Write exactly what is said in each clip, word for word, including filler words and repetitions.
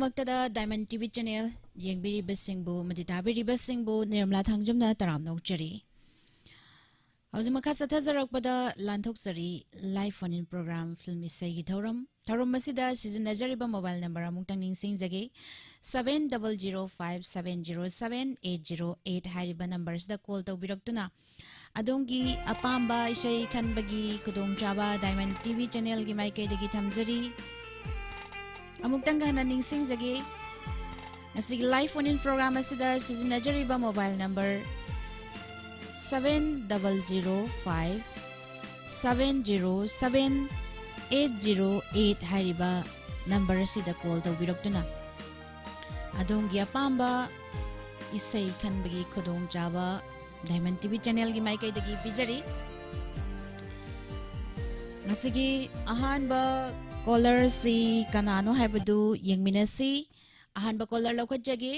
ꯃꯛꯇꯗ Diamond T V channel ꯌꯦꯡꯕꯤꯔꯤꯕꯁꯤꯡꯕꯨ ꯑꯃꯗꯤ ꯇꯥꯕꯤꯔꯤꯕꯁꯤꯡꯕꯨ ꯅꯤꯔꯃꯂꯥ ꯊꯥꯡꯖꯝꯅ ꯇꯔꯥꯝꯅ ꯑꯣꯛꯆꯔꯤ꯫ ꯍꯧꯖꯤꯛ ꯃꯈꯥ ꯆꯠꯊꯖꯔꯛꯄꯗ ꯂꯥꯟꯊꯣꯛꯆꯔꯤ live phone in program film ꯏꯁꯩꯒꯤ ꯊꯧꯔꯝ꯫ ꯊꯧꯔꯝ ꯑꯁꯤꯗ ꯁꯤꯖꯤꯟꯅꯖꯔꯤꯕ mobile number ꯑꯃꯨꯛꯇꯪ ꯅꯤꯡꯁꯤꯡꯖꯒꯦ, seven double zero five seven zero seven eight zero eight ꯍꯥꯏꯔꯤꯕ number ꯑꯁꯤꯗ call ꯇꯧꯕꯤꯔꯛꯇꯨꯅ ꯑꯗꯣꯝꯒꯤ ꯑꯄꯥꯝꯕ ꯏꯁꯩ ꯈꯟꯕꯒꯤ ꯈꯨꯗꯣꯡꯆꯥꯕ Diamond T V channel ꯒꯤ ꯃꯥꯏꯀꯩꯗꯒꯤ ꯊꯝꯖꯔꯤ꯫ ꯑꯃꯨꯛꯇꯪꯒ ꯍꯟꯅ ꯅꯤꯡꯁꯤꯡꯖꯒꯦ, ꯉꯁꯤꯒꯤ live phone in program ꯑꯁꯤꯗ ꯁꯤꯖꯤꯟꯅꯖꯔꯤꯕ mobile number seven double zero five seven zero seven eight zero eight ꯍꯥꯏꯔꯤꯕ number ꯑꯁꯤꯗ call ꯇꯧꯕꯤꯔꯛꯇꯨꯅ ꯑꯗꯣꯝꯒꯤ ꯑꯄꯥꯝꯕ ꯏꯁꯩ ꯈꯟꯕꯒꯤ ꯈꯨꯗꯣꯡꯆꯥꯕ Diamond T V channel ꯒꯤ ꯃꯥꯏꯀꯩꯗꯒꯤ ꯄꯤꯖꯔꯤ꯫ ꯉꯁꯤꯒꯤ ꯑꯍꯥꯟꯕ caller ꯁꯤ ꯀꯅꯥꯅꯣ ꯍꯥꯏꯕꯗꯨ ꯌꯦꯡꯃꯤꯟꯅꯁꯤ꯫ ꯑꯍꯥꯟꯕ caller ꯂꯧꯈꯠꯆꯒꯦ꯫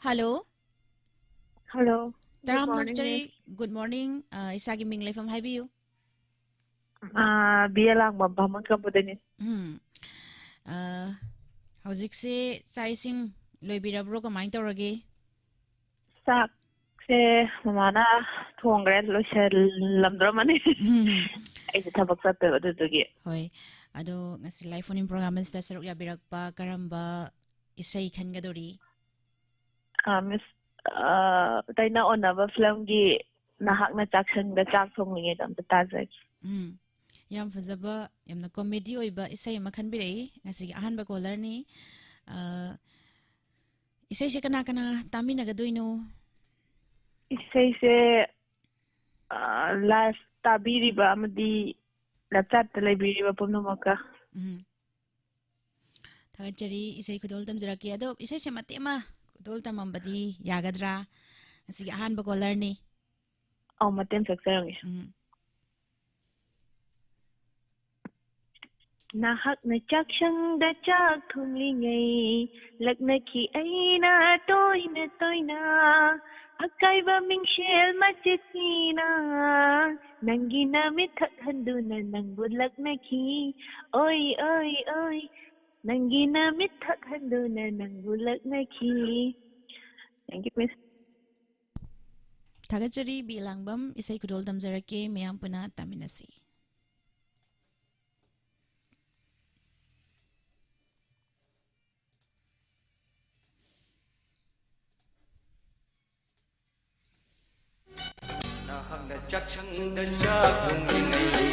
Hello꯫ Hello. Good ꯇꯔꯥꯝꯅ morning, ꯑꯣꯛꯆꯔꯤ꯫ Miss. Good morning꯫ ꯑ, ꯏꯁꯥꯒꯤ ꯃꯤꯡ ꯂꯩꯐꯝ ꯍꯥꯏꯕꯤꯌꯨ꯫ ꯑ, ꯕꯤ ꯑꯦ ꯂꯥꯡꯕꯝ ꯕꯥꯃꯣꯟ ꯀꯝꯄꯨꯗꯩꯅꯦ꯫ ꯎꯝ꯫ ꯑ, ꯍꯧꯖꯤꯛꯁꯦ ꯆꯥꯛ ꯏꯁꯤꯡ ꯂꯣꯏꯕꯤꯔꯕ꯭ꯔꯣ? ꯀꯃꯥꯏꯅ ꯇꯧꯔꯒꯦ? ꯆꯥꯛꯁꯦ ꯃꯃꯥꯅ ꯊꯣꯡꯈ꯭ꯔꯦ, ꯂꯣꯏꯁꯜꯂꯝꯗ꯭ꯔꯃꯅꯤ꯫ ꯎꯝ꯫ ꯑꯩꯁꯦ ꯊꯕꯛ ꯆꯠꯇꯣꯏꯕ, ꯑꯗꯨꯗꯨꯒꯤ꯫ ꯍꯣꯏ꯫ ꯑꯗꯣ ꯉꯁꯤ live phone in program ꯑꯁꯤꯗ ꯁꯔꯨꯛ ꯌꯥꯕꯤꯔꯛꯄ ꯀꯔꯝꯕ ꯏꯁꯩ ꯈꯟꯒꯗꯧꯔꯤ? ꯑ, Miss, ꯑ, ꯇꯩꯅ ꯑꯣꯟꯅꯕ film ꯒꯤ "ꯅꯍꯥꯛꯅ ꯆꯥꯛꯁꯪꯗ ꯆꯥꯛ ꯊꯣꯡꯂꯤꯉꯩꯗ" ꯑꯝꯇ ꯇꯥꯖꯒꯦ꯫ ꯎꯝ꯫ ꯌꯥꯝ ꯐꯖꯕ, ꯌꯥꯝꯅ comedy ꯑꯣꯏꯕ ꯏꯁꯩ ꯑꯃ ꯈꯟꯕꯤꯔꯛꯏ꯫ ꯉꯁꯤꯒꯤ ꯑꯍꯥꯟꯕ caller ꯅꯤ꯫ ꯑ, ꯏꯁꯩꯁꯦ ꯀꯅꯥ ꯀꯅꯥ ꯇꯥꯃꯤꯟꯅꯒꯗꯣꯏꯅꯣ? ꯏꯁꯩꯁꯦ, ꯑ, live ꯇꯥꯕꯤꯔꯤꯕ ꯑꯃꯗꯤ live chat ꯇ ꯂꯩꯕꯤꯔꯤꯕ ꯄꯨꯝꯅꯃꯛꯀ꯫ ꯎꯝ꯫ ꯊꯥꯒꯠꯆꯔꯤ꯫ ꯏꯁꯩ ꯈꯨꯗꯣꯜ ꯇꯝꯖꯔꯛꯀꯦ꯫ ꯑꯗꯣ ꯏꯁꯩꯁꯦ ꯃꯇꯦꯛ ꯑꯃ ꯈꯨꯗꯣꯜ ꯇꯝꯃꯝꯕꯗꯤ ꯌꯥꯒꯗ꯭ꯔꯥ? ꯉꯁꯤꯒꯤ ꯑꯍꯥꯟꯕ caller ꯅꯤ꯫ ꯑꯧ, ꯃꯇꯦꯛ ꯑꯃ ꯁꯛꯆꯔꯝꯒꯦ꯫ ꯎꯝ꯫ ꯅꯍꯥꯛꯅ ꯆꯥꯛꯁꯪꯗ ꯆꯥꯛ ꯊꯣꯡꯂꯤꯉꯩ ꯂꯛꯅꯈꯤ ꯑꯩꯅ ꯇꯣꯏꯅ ꯇꯣꯏꯅ꯫ ꯑꯀꯥꯏꯕ ꯃꯤꯡꯁꯦꯜ ꯃꯆꯦꯠꯁꯤꯅ ꯅꯪꯒꯤ ꯅꯃꯤꯠ ꯈꯛ ꯍꯟꯗꯨꯅ ꯅꯪꯕꯨ ꯂꯛꯅꯈꯤ꯫ ꯑꯣꯏ, ꯑꯣꯏ, ꯑꯣꯏ꯫ ꯅꯪꯒꯤ ꯅꯃꯤꯠ ꯊꯛꯍꯟꯗꯨꯅ ꯅꯪꯕꯨ ꯂꯛꯅꯈꯤ꯫ Thank you, Miss. ꯊꯥꯒꯠꯆꯔꯤ, ꯕꯤ ꯂꯥꯡꯕꯝ꯫ ꯏꯁꯩ ꯈꯨꯗꯣꯜ ꯇꯝꯖꯔꯛꯀꯦ, ꯃꯌꯥꯝ ꯄꯨꯟꯅ ꯇꯥꯃꯤꯟꯅꯁꯤ꯫ ꯅꯍꯥꯛꯅ ꯆꯥꯛꯁꯪꯗ ꯆꯥꯛ ꯊꯣꯡꯂꯤꯉꯩ,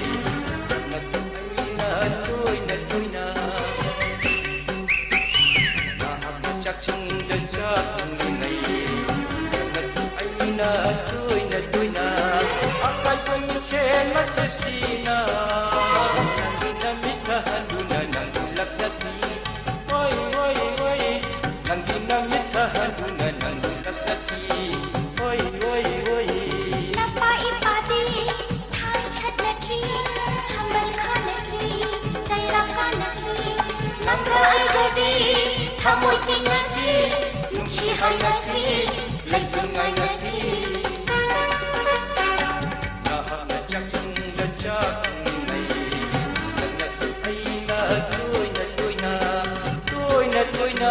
ꯅꯠꯇ꯭ꯔ ꯑꯩꯅ ꯇꯣꯏꯅ ꯇꯣꯏꯅ꯫ ꯅꯍꯥꯛꯅ ꯆꯥꯛꯁꯪꯗ ꯆꯥꯛ ꯊꯣꯡꯂꯤꯉꯩ, ꯅꯠꯇ꯭ꯔ ꯑꯩꯅ ꯇꯣꯏꯅ ꯇꯣꯏꯅ꯫ ꯑꯀꯥꯏꯕ ꯃꯤꯡꯁꯦꯜ ꯃꯆꯨꯁꯤꯅ, ꯅꯪꯒꯤ ꯅꯃꯤꯠ ꯊꯛꯍꯟꯗꯨꯅ ꯅꯪꯕꯨ ꯂꯛꯅꯈꯤ꯫ ꯍꯣꯏ, ꯍꯣꯏ, ꯍꯣꯏ, ꯅꯪꯒꯤ ꯅꯃꯤꯠ ꯊꯛꯍꯟꯗꯨꯅ ꯅꯪꯕꯨ ꯂꯛꯅꯈꯤ꯫ ꯍꯣꯏ, ꯍꯣꯏ, ꯍꯣꯏ꯫ ꯅꯄꯥ ꯏꯄꯥꯗꯤ ꯊꯥꯏ ꯆꯠꯅꯈꯤ, ꯁꯝꯕꯜ ꯈꯥꯅꯈꯤ, ꯆꯩꯔꯥꯛ ꯀꯥꯅꯈꯤ꯫ ꯅꯪꯒ ꯑꯩꯒꯗꯤ ꯊꯃꯣꯏ ꯇꯤꯟꯅꯈꯤ, ꯅꯨꯡꯁꯤ ꯍꯥꯏꯅꯈꯤ, ꯂꯩꯇꯨꯝ ꯉꯥꯏꯅꯈꯤ꯫ ꯅꯍꯥꯛꯅ ꯆꯥꯛꯁꯪꯗ ꯆꯥꯛ ꯊꯣꯡꯂꯤꯉꯩ, ꯅꯪꯅ ꯑꯩꯅ ꯇꯣꯏꯅ ꯇꯣꯏꯅ, ꯇꯣꯏꯅ ꯇꯣꯏꯅ꯫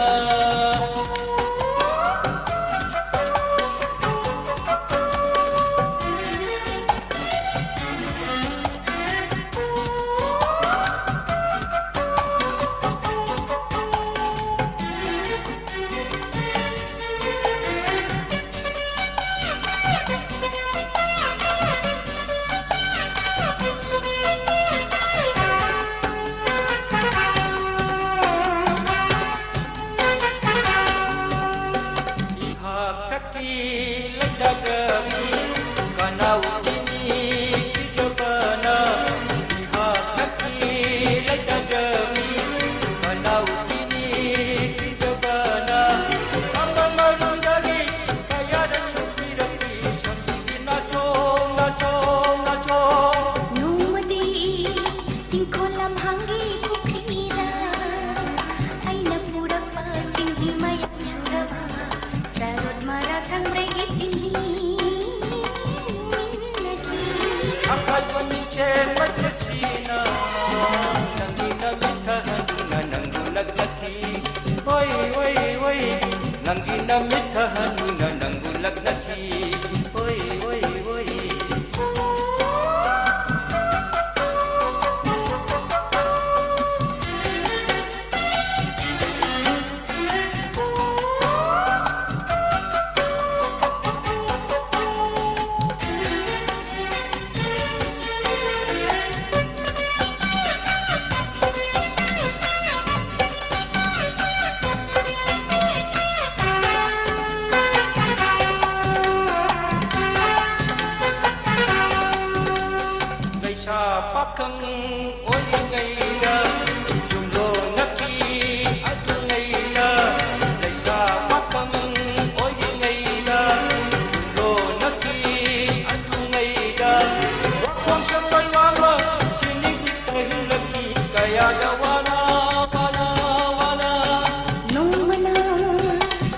ꯅꯪꯒꯤ ꯅꯃꯤꯠ ꯈꯍꯟꯗꯨꯅ ꯅꯪꯕꯨ ꯂꯛꯅꯈꯤ꯫ ꯍꯣꯏ, ꯍꯣꯏ, ꯍꯣꯏ꯫ ꯂꯩꯁꯥ ꯄꯥꯈꯪ ꯑꯣꯏꯔꯤꯉꯩꯗ ꯌꯨꯝꯂꯣꯟꯅꯈꯤ ꯑꯗꯨꯉꯩꯗ, ꯂꯩꯁꯥ ꯄꯥꯈꯪ ꯑꯣꯏꯔꯤꯉꯩꯗ ꯌꯨꯝꯂꯣꯟꯅꯈꯤ ꯑꯗꯨꯉꯩꯗ, ꯋꯥꯈꯣꯡ ꯁꯛꯄ ꯋꯥꯕ ꯁꯤꯅꯤꯡ ꯇꯩꯍꯜꯂꯛꯈꯤ ꯀꯌꯥꯗ ꯋꯥꯅ, ꯋꯥꯅ, ꯋꯥꯅ꯫ ꯅꯣꯡꯃꯅ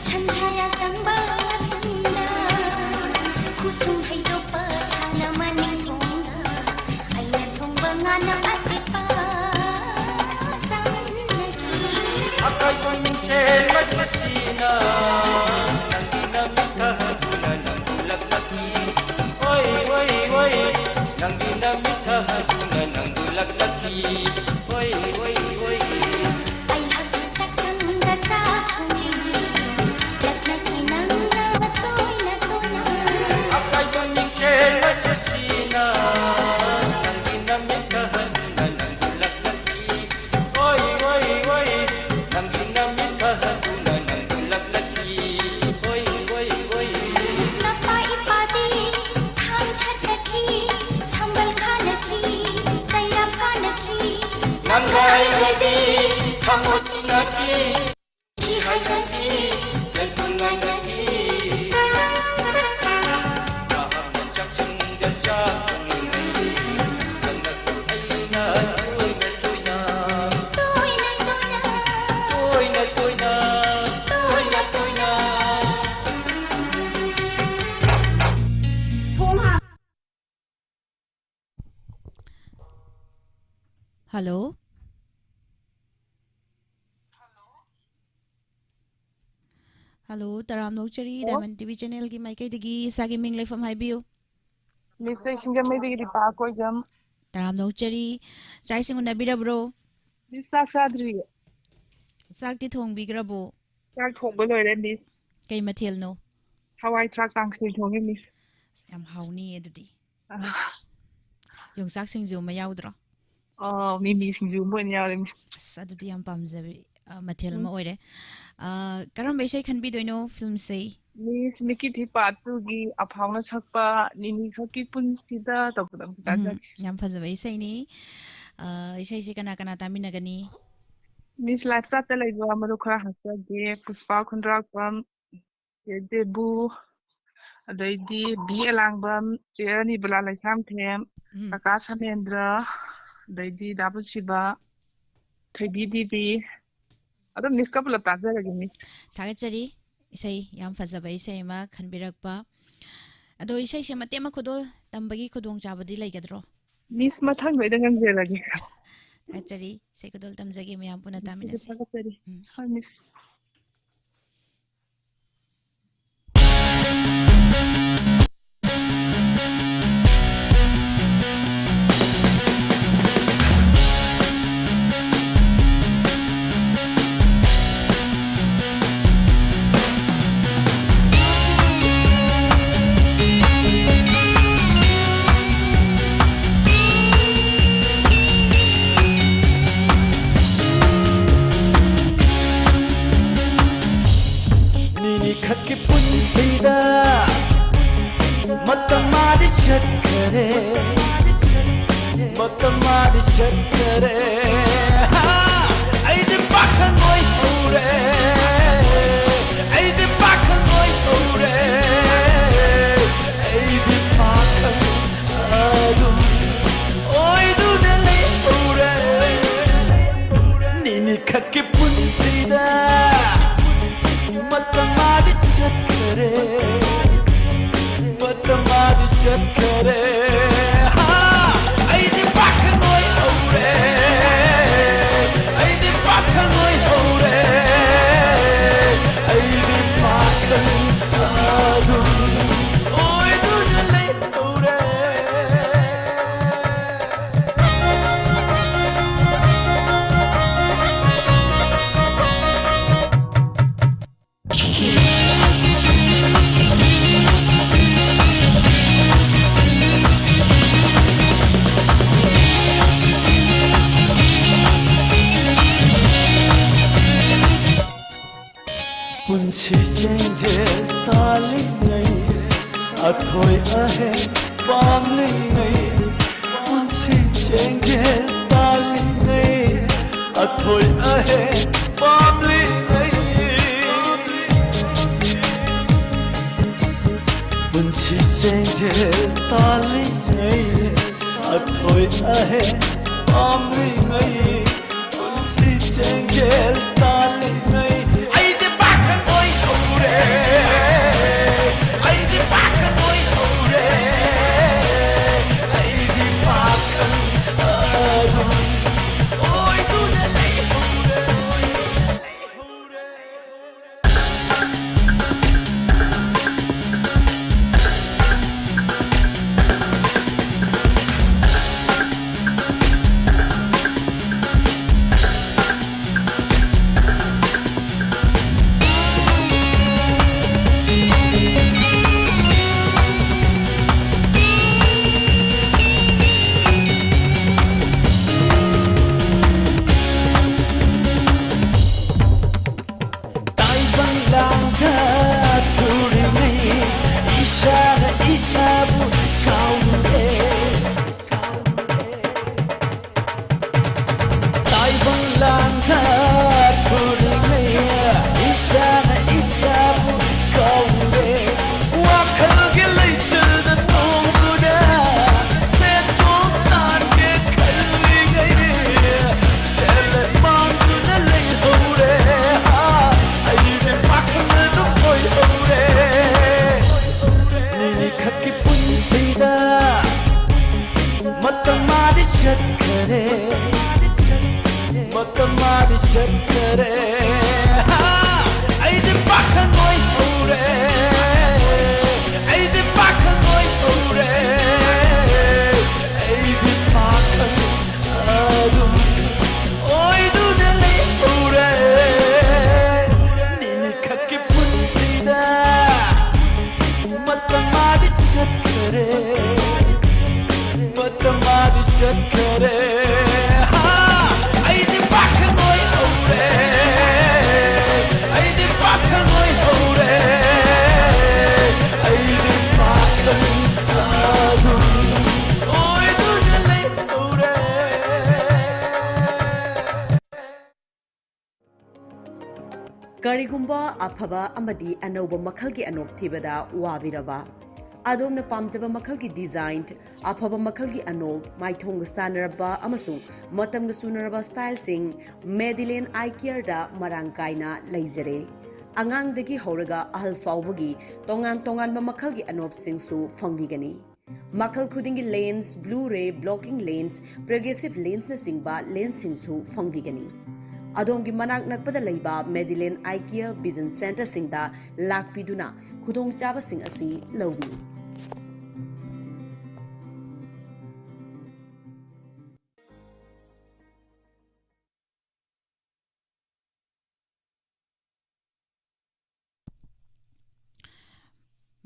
ꯁꯟꯁꯥ ꯌꯥꯇꯪꯕ ꯃꯇꯝꯗ ꯈꯨꯁꯨꯝ ꯍꯩꯗꯣꯛꯄ ꯁꯥꯅ ꯃꯅꯤꯡ ꯊꯣꯡꯗ ꯑꯩꯅ ꯊꯣꯡꯕ ꯉꯥꯅ ꯑꯆꯦꯠꯄ ꯆꯥꯃꯤꯟꯅꯈꯤ꯫ ꯑꯀꯥꯏꯕ ꯃꯤꯡꯁꯦꯜ ꯃꯆꯨꯁꯤꯅ ꯅꯪꯒꯤ ꯅꯃꯤꯠ ꯈꯍꯟꯗꯨꯅ ꯅꯪꯕꯨ ꯂꯛꯅꯈꯤ꯫ ꯍꯣꯏ, ꯍꯣꯏ, ꯍꯣꯏ꯫ ꯅꯪꯒꯤ ꯅꯃꯤꯠ ꯈꯍꯟꯗꯨꯅ ꯅꯪꯕꯨ ꯂꯛꯅꯈꯤ꯫ ꯍꯣꯏ, ꯍꯣꯏ, ꯍꯣꯏ꯫ ꯑꯩꯍꯥꯛ ꯆꯥꯛꯁꯪꯗ ꯆꯥꯛ ꯊꯣꯡꯂꯤꯉꯩ ꯂꯛꯅꯈꯤ ꯅꯪꯅ ꯇꯣꯏꯅ ꯇꯣꯏꯅ꯫ ꯑꯀꯥꯏꯕ ꯃꯤꯡꯁꯦꯜ ꯃꯆꯨꯁꯤꯅ ꯅꯪꯒꯤ ꯅꯃꯤꯠ ꯈꯍꯟꯗꯨꯅ ꯅꯪꯕꯨ ꯂꯛꯅꯈꯤ꯫ ꯍꯣꯏ, ꯍꯣꯏ, ꯍꯣꯏ꯫ ꯅꯪꯒꯤ ꯅꯃꯤꯠ ꯈꯍꯟꯗꯨꯅ ꯅꯪꯕꯨ ꯂꯛꯅꯈꯤ꯫ ꯍꯣꯏ, ꯍꯣꯏ, ꯍꯣꯏ꯫ ꯅꯄꯥ ꯏꯄꯥꯗꯤ ꯊꯥꯡ ꯁꯠꯅꯈꯤ, ꯁꯝꯕꯜ ꯈꯥꯅꯈꯤ, ꯆꯩꯔꯥ ꯐꯥꯅꯈꯤ꯫ ꯅꯪꯒ ꯑꯩꯒꯗꯤ ꯊꯃꯣꯏ ꯆꯤꯟꯅꯈꯤ, ꯁꯤ ꯍꯥꯏꯅꯈꯤ, ꯂꯩꯕꯨ ꯉꯥꯏꯅꯈꯤ꯫ ꯃꯍꯥꯛꯅ ꯆꯥꯛꯁꯪꯗ ꯆꯥꯛ ꯊꯣꯡꯂꯤꯉꯩ, ꯅꯪꯅ ꯑꯩꯅ ꯇꯣꯏꯅ ꯇꯣꯏꯅ, ꯇꯣꯏꯅ ꯇꯣꯏꯅ, ꯇꯣꯏꯅ ꯇꯣꯏꯅ, ꯇꯣꯏꯅ ꯇꯣꯏꯅ꯫ ꯍꯜꯂꯣ? ꯍꯜꯂꯣ, ꯇꯔꯥꯝꯅ ꯑꯣꯛꯆꯔꯤ꯫ ꯍꯜꯂꯣ꯫ Diamond T V channelꯒꯤ ꯃꯥꯏꯀꯩꯗꯒꯤ ꯏꯁꯥꯒꯤ ꯃꯤꯡ, ꯂꯩꯐꯝ ꯍꯥꯏꯕꯤꯌꯨ꯫ Miss, ꯑꯩ ꯁꯤꯡꯖꯃꯩꯗꯒꯤ ꯗꯤꯄꯥ ꯀꯣꯏꯖꯝ꯫ ꯇꯔꯥꯝꯅ ꯑꯣꯛꯆꯔꯤ꯫ ꯆꯥꯛ ꯏꯁꯤꯡ ꯎꯅꯕꯤꯔꯕ꯭ꯔꯣ? Miss, ꯆꯥꯛ ꯆꯥꯗ꯭ꯔꯤꯌꯦ꯫ ꯆꯥꯛꯇꯤ ꯊꯣꯡꯕꯤꯈ꯭ꯔꯕꯣ? ꯆꯥꯛ ꯊꯣꯡꯕ ꯂꯣꯏꯔꯦ, Miss꯫ ꯀꯩ ꯃꯊꯦꯜꯅꯣ? ꯍꯋꯥꯏ ꯊ꯭ꯔꯥꯛ ꯀꯥꯡꯁꯣꯏ ꯊꯣꯡꯉꯦ, Miss꯫ ꯑꯁ, ꯌꯥꯝ ꯍꯥꯎꯅꯤꯌꯦ ꯑꯗꯨꯗꯤ꯫ ꯑꯥ꯫ ꯌꯣꯡꯆꯥꯛ ꯁꯤꯡꯖꯨ ꯑꯃ ꯌꯥꯎꯗ꯭ꯔꯣ? ꯑꯣ, ꯃꯤꯃꯤ ꯁꯤꯡꯖꯨ ꯑꯃ ꯑꯣꯏꯅ ꯌꯥꯎꯔꯦ, Miss꯫ ꯑꯁ, ꯑꯗꯨꯗꯤ ꯌꯥꯝ ꯄꯥꯝꯖꯕ, ꯑ, ꯃꯊꯦꯜ ꯑꯃ ꯎꯝ꯫ ꯑꯣꯏꯔꯦ꯫ ꯑ, ꯀꯔꯝꯕ ꯏꯁꯩ ꯈꯟꯕꯤꯗꯣꯏꯅꯣ ꯐꯤꯂꯝꯁꯦ? Miss, ꯃꯤꯀꯤ ꯊꯤ part twoꯒꯤ ꯑꯐꯥꯎꯅ ꯁꯛꯄ ꯅꯤꯅꯤ ꯈꯛꯀꯤ ꯄꯨꯟꯁꯤꯗ ꯇꯧꯕꯗꯣ ꯑꯝꯇ ꯎꯝ, ꯇꯥꯖꯒꯦ꯫ ꯌꯥꯝ ꯐꯖꯕ ꯏꯁꯩꯅꯤ꯫ ꯑ, ꯏꯁꯩꯁꯦ ꯀꯅꯥ ꯀꯅꯥ ꯇꯥꯃꯤꯟꯅꯒꯅꯤ? Miss, live chatꯇ ꯂꯩꯕ ꯃꯔꯨꯞ ꯈꯔ ꯍꯥꯞꯆꯒꯦ꯫ ꯄꯨꯁꯄꯥ ꯈꯨꯟꯗ꯭ꯔꯥꯛꯄꯝ, ꯆꯦ ꯗꯦꯕꯨ, ꯑꯗꯩꯗꯤ ꯕꯤ ꯑꯦꯂꯥꯡꯕꯝ, ꯆꯦ ꯑꯅꯤꯕꯂꯥ ꯂꯩꯁꯥꯝꯊꯦꯝ, ꯎꯝ꯫ ꯀꯀꯥ ꯁꯃꯦꯟꯗ꯭ꯔ, ꯑꯗꯩꯗꯤ ꯗꯥ ꯄꯨꯟꯁꯤꯕ, ꯊꯣꯏꯕꯤ ꯗꯦꯕꯤ꯫ ꯑꯗꯨꯝ Missꯀ ꯄꯨꯂꯞ ꯇꯥꯖꯔꯒꯦ, Miss꯫ ꯊꯥꯒꯠꯆꯔꯤ꯫ ꯏꯁꯩ ꯌꯥꯝ ꯐꯖꯕ ꯏꯁꯩ ꯑꯃ ꯈꯟꯕꯤꯔꯛꯄ꯫ ꯑꯗꯣ ꯏꯁꯩꯁꯦ ꯃꯇꯦꯛ ꯑꯃ ꯈꯨꯗꯣꯜ ꯇꯝꯕꯒꯤ ꯈꯨꯗꯣꯡꯆꯥꯕꯗꯤ ꯂꯩꯒꯗ꯭ꯔꯣ? Miss, ꯃꯊꯪꯗꯩꯗ ꯉꯝꯖꯔꯒꯦ꯫ ꯊꯥꯒꯠꯆꯔꯤ꯫ ꯏꯁꯩ ꯈꯨꯗꯣꯜ ꯇꯝꯖꯒꯦ, ꯃꯌꯥꯝ ꯄꯨꯟꯅ Missꯀꯤꯁꯨ ꯇꯥꯃꯤꯟꯅꯁꯤ꯫ ꯊꯥꯒꯠꯆꯔꯤ꯫ ꯎꯝ꯫ ꯍꯣꯏ, Miss꯫ ꯅꯤꯅꯤ ꯈꯛꯀꯤ ꯄꯨꯟꯁꯤꯗ ꯃꯇꯝ ꯃꯥꯗꯤ ꯆꯠꯈꯔꯦ, ꯃꯇꯝ ꯃꯥꯗꯤ ꯆꯠꯈꯔꯦ꯫ ꯍꯥ! ꯑꯩꯗꯤ ꯄꯥꯈꯪ ꯑꯣꯏꯍꯧꯔꯦ, ꯑꯩꯗꯤ ꯄꯥꯈꯪ ꯑꯣꯏꯍꯧꯔꯦ, ꯑꯩꯗꯤ ꯄꯥꯈꯪ ꯑꯗꯨꯝ ꯑꯣꯏꯗꯨꯅ ꯂꯩꯍꯧꯔꯦ꯫ ꯅꯤꯅꯤ ꯈꯛꯀꯤ ꯄꯨꯟꯁꯤꯗ ꯃꯇꯝ ꯃꯥꯗꯤ ꯆꯠꯈꯔꯦ, ꯃꯇꯝ ꯃꯥꯗꯤ ꯆꯠꯈꯔꯦ꯫ ꯍꯥ! ꯑꯩꯗꯤ ꯄꯥꯈꯪ ꯑꯣꯏꯍꯧꯔꯦ, ꯑꯩꯗꯤ ꯄꯥꯈꯪ ꯑꯣꯏꯍꯧꯔꯦ, ꯑꯩꯗꯤ ꯄꯨꯟꯁꯤ ꯆꯦꯡꯖꯦꯜ ꯇꯥꯜꯂꯤꯉꯩ, ꯑꯊꯣꯏ ꯑꯍꯦꯟ ꯄꯥꯝꯂꯤꯉꯩ, ꯄꯨꯟꯁꯤ ꯆꯦꯡꯖꯦꯜ ꯇꯥꯜꯂꯤꯉꯩ, ꯑꯊꯣꯏ ꯑꯍꯦꯟ ꯄꯥꯝꯂꯤꯉꯩ, ꯄꯨꯟꯁꯤ ꯆꯦꯡꯖꯦꯜ ꯇꯥꯜꯂꯤꯉꯩ, ꯑꯊꯣꯏ ꯑꯍꯦꯟ ꯄꯥꯝꯂꯤꯉꯩ, ꯄꯨꯟꯁꯤ ꯆꯦꯡꯖꯦꯜ ꯇꯥꯜꯂꯤꯉꯩ, ꯑꯩꯗꯤ ꯄꯥꯈꯪ ꯑꯣꯏꯍꯧꯔꯦ, ꯑꯩꯗꯤ ꯄꯥꯈꯪ ꯑꯣꯏꯍꯧꯔꯦ, ꯑꯩꯗꯤ ꯄꯥꯈꯪ ꯑꯗꯨꯝ ꯑꯣꯏꯗꯨꯅ ꯂꯩꯍꯧꯔꯦ꯫ ꯀꯔꯤꯒꯨꯝꯕ ꯑꯐꯕ ꯑꯃꯗꯤ ꯑꯅꯧꯕ ꯃꯈꯜꯒꯤ ꯑꯅꯣꯞ ꯊꯤꯕꯗ ꯋꯥꯕꯤꯔꯕ? ꯑꯗꯣꯝꯅ ꯄꯥꯝꯖꯕ ꯃꯈꯜꯒꯤ ꯗꯤꯖꯥꯏꯟ, ꯑꯐꯕ ꯃꯈꯜꯒꯤ ꯑꯅꯣꯞ, ꯃꯥꯏꯊꯣꯡꯒ ꯆꯥꯟꯅꯔꯕ ꯑꯃꯁꯨꯡ ꯃꯇꯝꯒ ꯆꯨꯅꯔꯕ ꯁ꯭ꯇꯥꯏꯜꯁꯤꯡ ꯃꯦꯗꯤꯂꯦꯟ ꯑꯥꯏ ꯀꯤꯌꯔꯗ ꯃꯔꯥꯡ ꯀꯥꯏꯅ ꯂꯩꯖꯔꯦ꯫ ꯑꯉꯥꯡꯗꯒꯤ ꯍꯧꯔꯒ ꯑꯍꯜ ꯐꯥꯎꯕꯒꯤ ꯇꯣꯉꯥꯟ ꯇꯣꯉꯥꯟꯕ ꯃꯈꯜꯒꯤ ꯑꯅꯣꯞꯁꯤꯡꯁꯨ ꯐꯪꯕꯤꯒꯅꯤ꯫ ꯃꯈꯜ ꯈꯨꯗꯤꯡꯒꯤ ꯂꯦꯟꯁ, ꯕ꯭ꯂꯨ ꯔꯦ ꯕ꯭ꯂꯣꯀꯤꯡ ꯂꯦꯟꯁ, ꯄ꯭ꯔꯣꯒ꯭ꯔꯦꯁꯤꯚ ꯂꯦꯟꯁꯅꯆꯤꯡꯕ ꯂꯦꯟꯁꯁꯤꯡꯁꯨ ꯐꯪꯕꯤꯒꯅꯤ꯫ ꯑꯗꯣꯝꯒꯤ ꯃꯅꯥꯛ ꯅꯛꯄꯗ ꯂꯩꯕ ꯃꯦꯗꯤꯂꯦꯟ ꯑꯥꯏ ꯀꯤꯌꯔ ꯚꯤꯖꯟ ꯁꯦꯟꯇꯔꯁꯤꯡꯗ ꯂꯥꯛꯄꯤꯗꯨꯅ ꯈꯨꯗꯣꯡꯆꯥꯕꯁꯤꯡ ꯑꯁꯤ ꯂꯧꯕꯤꯌꯨ꯫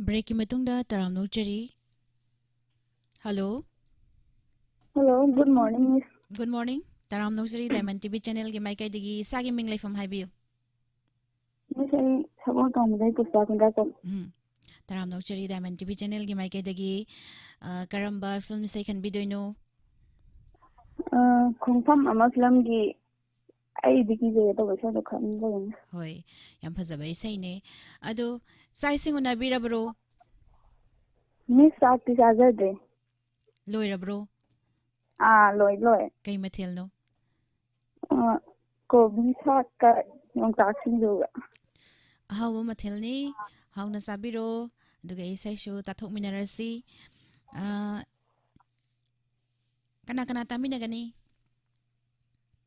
ꯕ꯭ꯔꯦꯛꯀꯤ ꯃꯇꯨꯡꯗ ꯇꯔꯥꯝꯅ ꯑꯣꯛꯆꯔꯤ꯫ Hello. Hello, good morning, Miss. Good morning. ꯇꯔꯥꯝꯅ ꯑꯣꯛꯆꯔꯤ ꯗꯥꯏꯃꯟ ꯇꯤꯚꯤ ꯆꯦꯅꯦꯜꯒꯤ ꯃꯥꯏꯀꯩꯗꯒꯤ꯫ ꯏꯁꯥꯒꯤ ꯃꯤꯡ ꯂꯩꯐꯝ ꯍꯥꯏꯕꯤꯌꯨ꯫ Miss, ꯑꯩ ꯁꯒꯣꯜ ꯀꯥꯡꯕꯗꯩ ꯄꯨꯁꯄꯥ ꯈꯨꯟꯗ꯭ꯔꯥꯛꯄꯝ꯫ ꯎꯝ꯫ ꯇꯔꯥꯝꯅ ꯑꯣꯛꯆꯔꯤ ꯗꯥꯏꯃꯟ ꯇꯤꯚꯤ ꯆꯦꯅꯦꯜꯒꯤ ꯃꯥꯏꯀꯩꯗꯒꯤ꯫ ꯑ, ꯀꯔꯝꯕ ꯐꯤꯂꯝ ꯏꯁꯩ ꯈꯟꯕꯤꯗꯣꯏꯅꯣ? ꯑ, ꯈꯣꯡꯐꯝ ꯑꯃ ꯐꯤꯂꯝꯒꯤ ꯑꯩꯗꯤ ꯀꯤꯖꯩꯌꯦ ꯇꯧꯕ ꯏꯁꯩꯗꯣ ꯈꯟꯖꯕꯅꯤ꯫ ꯍꯣꯏ, ꯌꯥꯝ ꯐꯖꯕ ꯏꯁꯩꯅꯦ꯫ ꯑꯗꯣ ꯆꯥꯛ ꯏꯁꯤꯡ ꯎꯅꯕꯤꯔꯕ꯭ꯔꯣ? Miss, ꯆꯥꯛꯇꯤ ꯆꯥꯖꯗ꯭ꯔꯤ꯫ ꯂꯣꯏꯔꯕ꯭ꯔꯣ? ꯑꯥ, ꯂꯣꯏ ꯂꯣꯏ꯫ ꯀꯩ ꯃꯊꯦꯜꯅꯣ? ꯑ, ꯀꯣꯕꯤ ꯁꯥꯛꯀ ꯌꯣꯡꯆꯥꯛ ꯁꯤꯡꯖꯨꯒ꯫ ꯑꯍꯥꯎꯕ ꯃꯊꯦꯜꯅꯤ, ꯍꯥꯎꯅ ꯆꯥꯕꯤꯔꯣ, ꯑꯗꯨꯒ ꯏꯁꯩꯁꯨ ꯇꯥꯊꯣꯛꯃꯤꯟꯅꯔꯁꯤ꯫ ꯑ, ꯀꯅꯥ ꯀꯅꯥ ꯇꯥꯃꯤꯟꯅꯒꯅꯤ?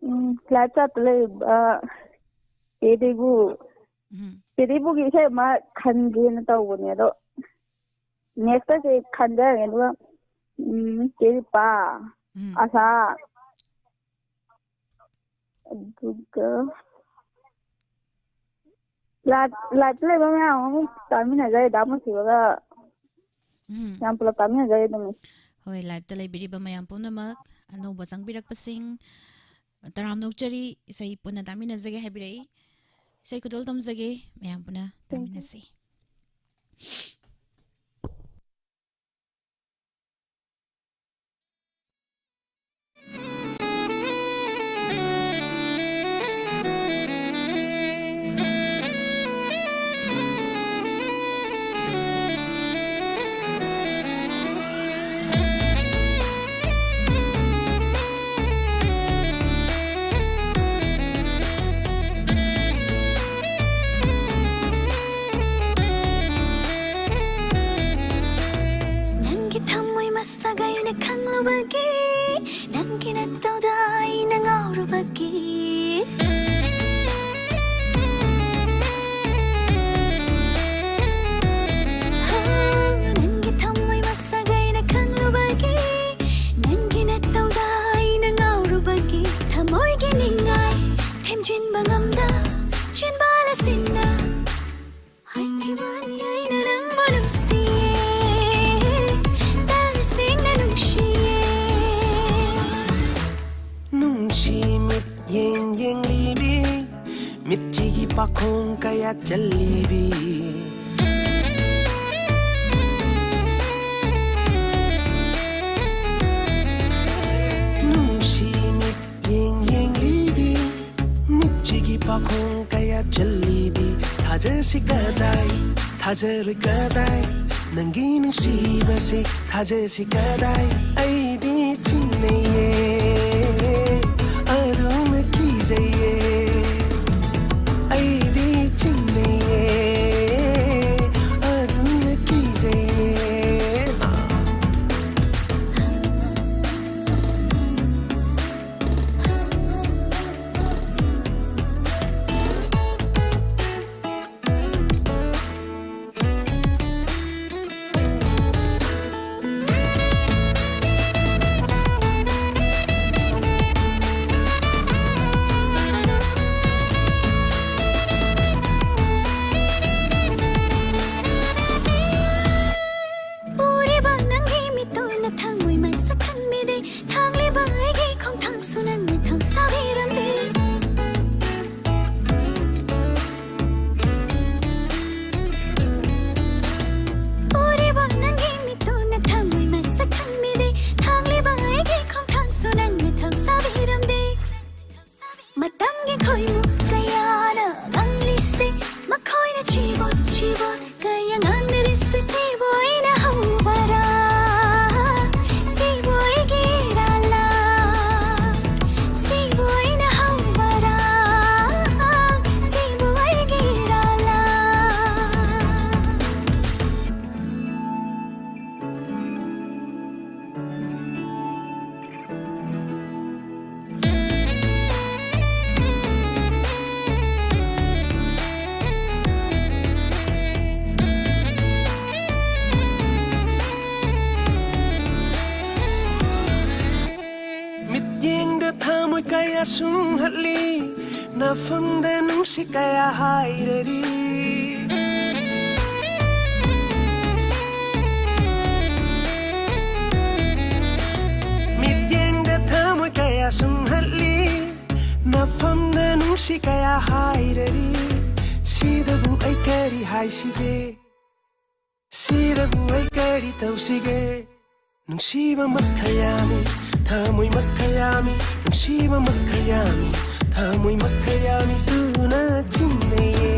ꯎꯝ, ꯂꯥꯏꯞ ꯆꯥꯠꯇ ꯂꯩꯕ ꯆꯦ ꯗꯦꯕꯨ꯫ ꯎꯝ꯫ ꯆꯦ ꯗꯦꯕꯨꯒꯤ ꯏꯁꯩ ꯑꯃ ꯈꯟꯒꯦꯅ ꯇꯧꯕꯅꯦ, ꯑꯗꯣ next ꯁꯦ ꯈꯟꯖꯔꯒꯦ, ꯑꯗꯨꯒ ꯎꯝ, ꯆꯦ ꯗꯤꯄꯥ, ꯎꯝ꯫ ꯑꯁꯥ, ꯑꯗꯨꯒ ꯂꯥꯏꯞ, ꯂꯥꯏꯞꯇ ꯂꯩꯕ ꯃꯌꯥꯝ ꯑꯃꯨꯛ ꯇꯥꯃꯤꯟꯅꯖꯔꯦ, ꯗꯥ ꯃꯨꯟꯁꯤꯕꯒ ꯎꯝ꯫ ꯌꯥꯝ ꯄꯨꯂꯞ ꯇꯥꯃꯤꯟꯅꯖꯔꯦ ꯑꯗꯨꯝ꯫ ꯍꯣꯏ, ꯂꯥꯏꯞꯇ ꯂꯩꯕꯤꯔꯤꯕ ꯃꯌꯥꯝ ꯄꯨꯝꯅꯃꯛ, ꯑꯅꯧꯕ ꯆꯪꯕꯤꯔꯛꯄꯁꯤꯡ, ꯇꯔꯥꯝꯅ ꯑꯣꯛꯆꯔꯤ, ꯏꯁꯩ ꯄꯨꯟꯅ ꯇꯥꯃꯤꯟꯅꯖꯒꯦ ꯍꯥꯏꯕꯤꯔꯛꯏ꯫ ꯏꯁꯩ ꯈꯨꯗꯣꯜ ꯇꯝꯖꯒꯦ, ꯃꯌꯥꯝ ꯄꯨꯟꯅ ꯇꯥꯃꯤꯟꯅꯁꯤ꯫ ꯅꯪꯒꯤ ꯅꯠꯇꯧꯗ ꯑꯩꯅ ꯉꯥꯎꯔꯨꯕꯒꯤ ꯅꯪꯒꯤ ꯊꯃꯣꯏ ꯃꯁꯛ ꯑꯩꯅ ꯈꯪꯂꯨꯕꯒꯤ ꯅꯪꯒꯤ ꯅꯠꯇꯧꯗ ꯑꯩꯅ ꯉꯥꯎꯔꯨꯕꯒꯤ ꯊꯃꯣꯏꯒꯤ ꯅꯤꯡꯉꯥꯏ ꯊꯦꯝꯖꯤꯟꯕ ꯉꯝꯗ ꯆꯤꯟꯕꯥꯜ ꯑꯁꯤꯅ ꯍꯥꯏꯈꯤꯕꯅꯤ ꯑꯩꯅ ꯅꯪꯕꯨ ꯅꯨꯡꯁꯤꯌꯦ ꯇꯁꯦꯡꯅ ꯅꯨꯡꯁꯤꯌꯦ ꯅꯨꯡꯁꯤ ꯃꯤꯠ ꯌꯦꯡ ꯌꯦꯡꯂꯤꯕꯤ ꯃꯤꯠꯁꯤꯒꯤ ꯄꯥꯈꯣꯡ ꯀꯌꯥ ꯆꯜꯂꯤꯕꯤ ꯅꯨꯡꯁꯤ ꯃꯤꯠ ꯌꯦꯡ ꯌꯦꯡꯂꯤꯕꯤ ꯃꯤꯠꯁꯤꯒꯤ ꯄꯥꯈꯣꯡ ꯀꯌꯥ ꯆꯜꯂꯤꯕꯤ ꯊꯥꯖꯁꯤ ꯀꯗꯥꯏ ꯊꯥꯖꯔꯣꯏ ꯀꯗꯥꯏ ꯅꯪꯒꯤ ꯅꯨꯡꯁꯤꯕꯁꯦ ꯊꯥꯖꯁꯤ ꯀꯗꯥꯏ ꯑꯩꯗꯤ ꯆꯤꯡꯅꯩꯌꯦ ꯑꯗꯨꯅ ꯀꯤꯖꯩꯌꯦ ꯑꯩꯗꯤ ꯆꯤꯡꯅꯩꯌꯦ ꯑꯗꯨꯅ ꯀꯤꯖꯩꯌꯦ ꯁꯨꯝꯍꯠꯂꯤ, ꯅꯐꯝꯗ ꯅꯨꯡꯁꯤ ꯀꯌꯥ ꯍꯥꯏꯔꯔꯤ꯫ ꯃꯤꯠꯌꯦꯡꯗ ꯊꯃꯣꯏ ꯀꯌꯥ ꯁꯨꯝꯍꯠꯂꯤ, ꯅꯐꯝꯗ ꯅꯨꯡꯁꯤ ꯀꯌꯥ ꯍꯥꯏꯔꯔꯤ꯫ ꯁꯤꯗꯕꯨ ꯑꯩ ꯀꯔꯤ ꯍꯥꯏꯁꯤꯒꯦ? ꯁꯤꯗꯕꯨ ꯑꯩ ꯀꯔꯤ ꯇꯧꯁꯤꯒꯦ? ꯅꯨꯡꯁꯤꯕ ꯃꯈꯜ ꯌꯥꯝꯃꯤ, ꯊꯃꯣꯏ ꯃꯈꯜ ꯌꯥꯝꯃꯤ, ꯅꯨꯡꯁꯤꯕ ꯃꯈꯜ ꯌꯥꯝꯃꯤ, ꯊꯃꯣꯏ ꯃꯈꯜ ꯌꯥꯝꯃꯤ꯫ ꯇꯨꯅ ꯆꯤꯡꯅꯩꯌꯦ,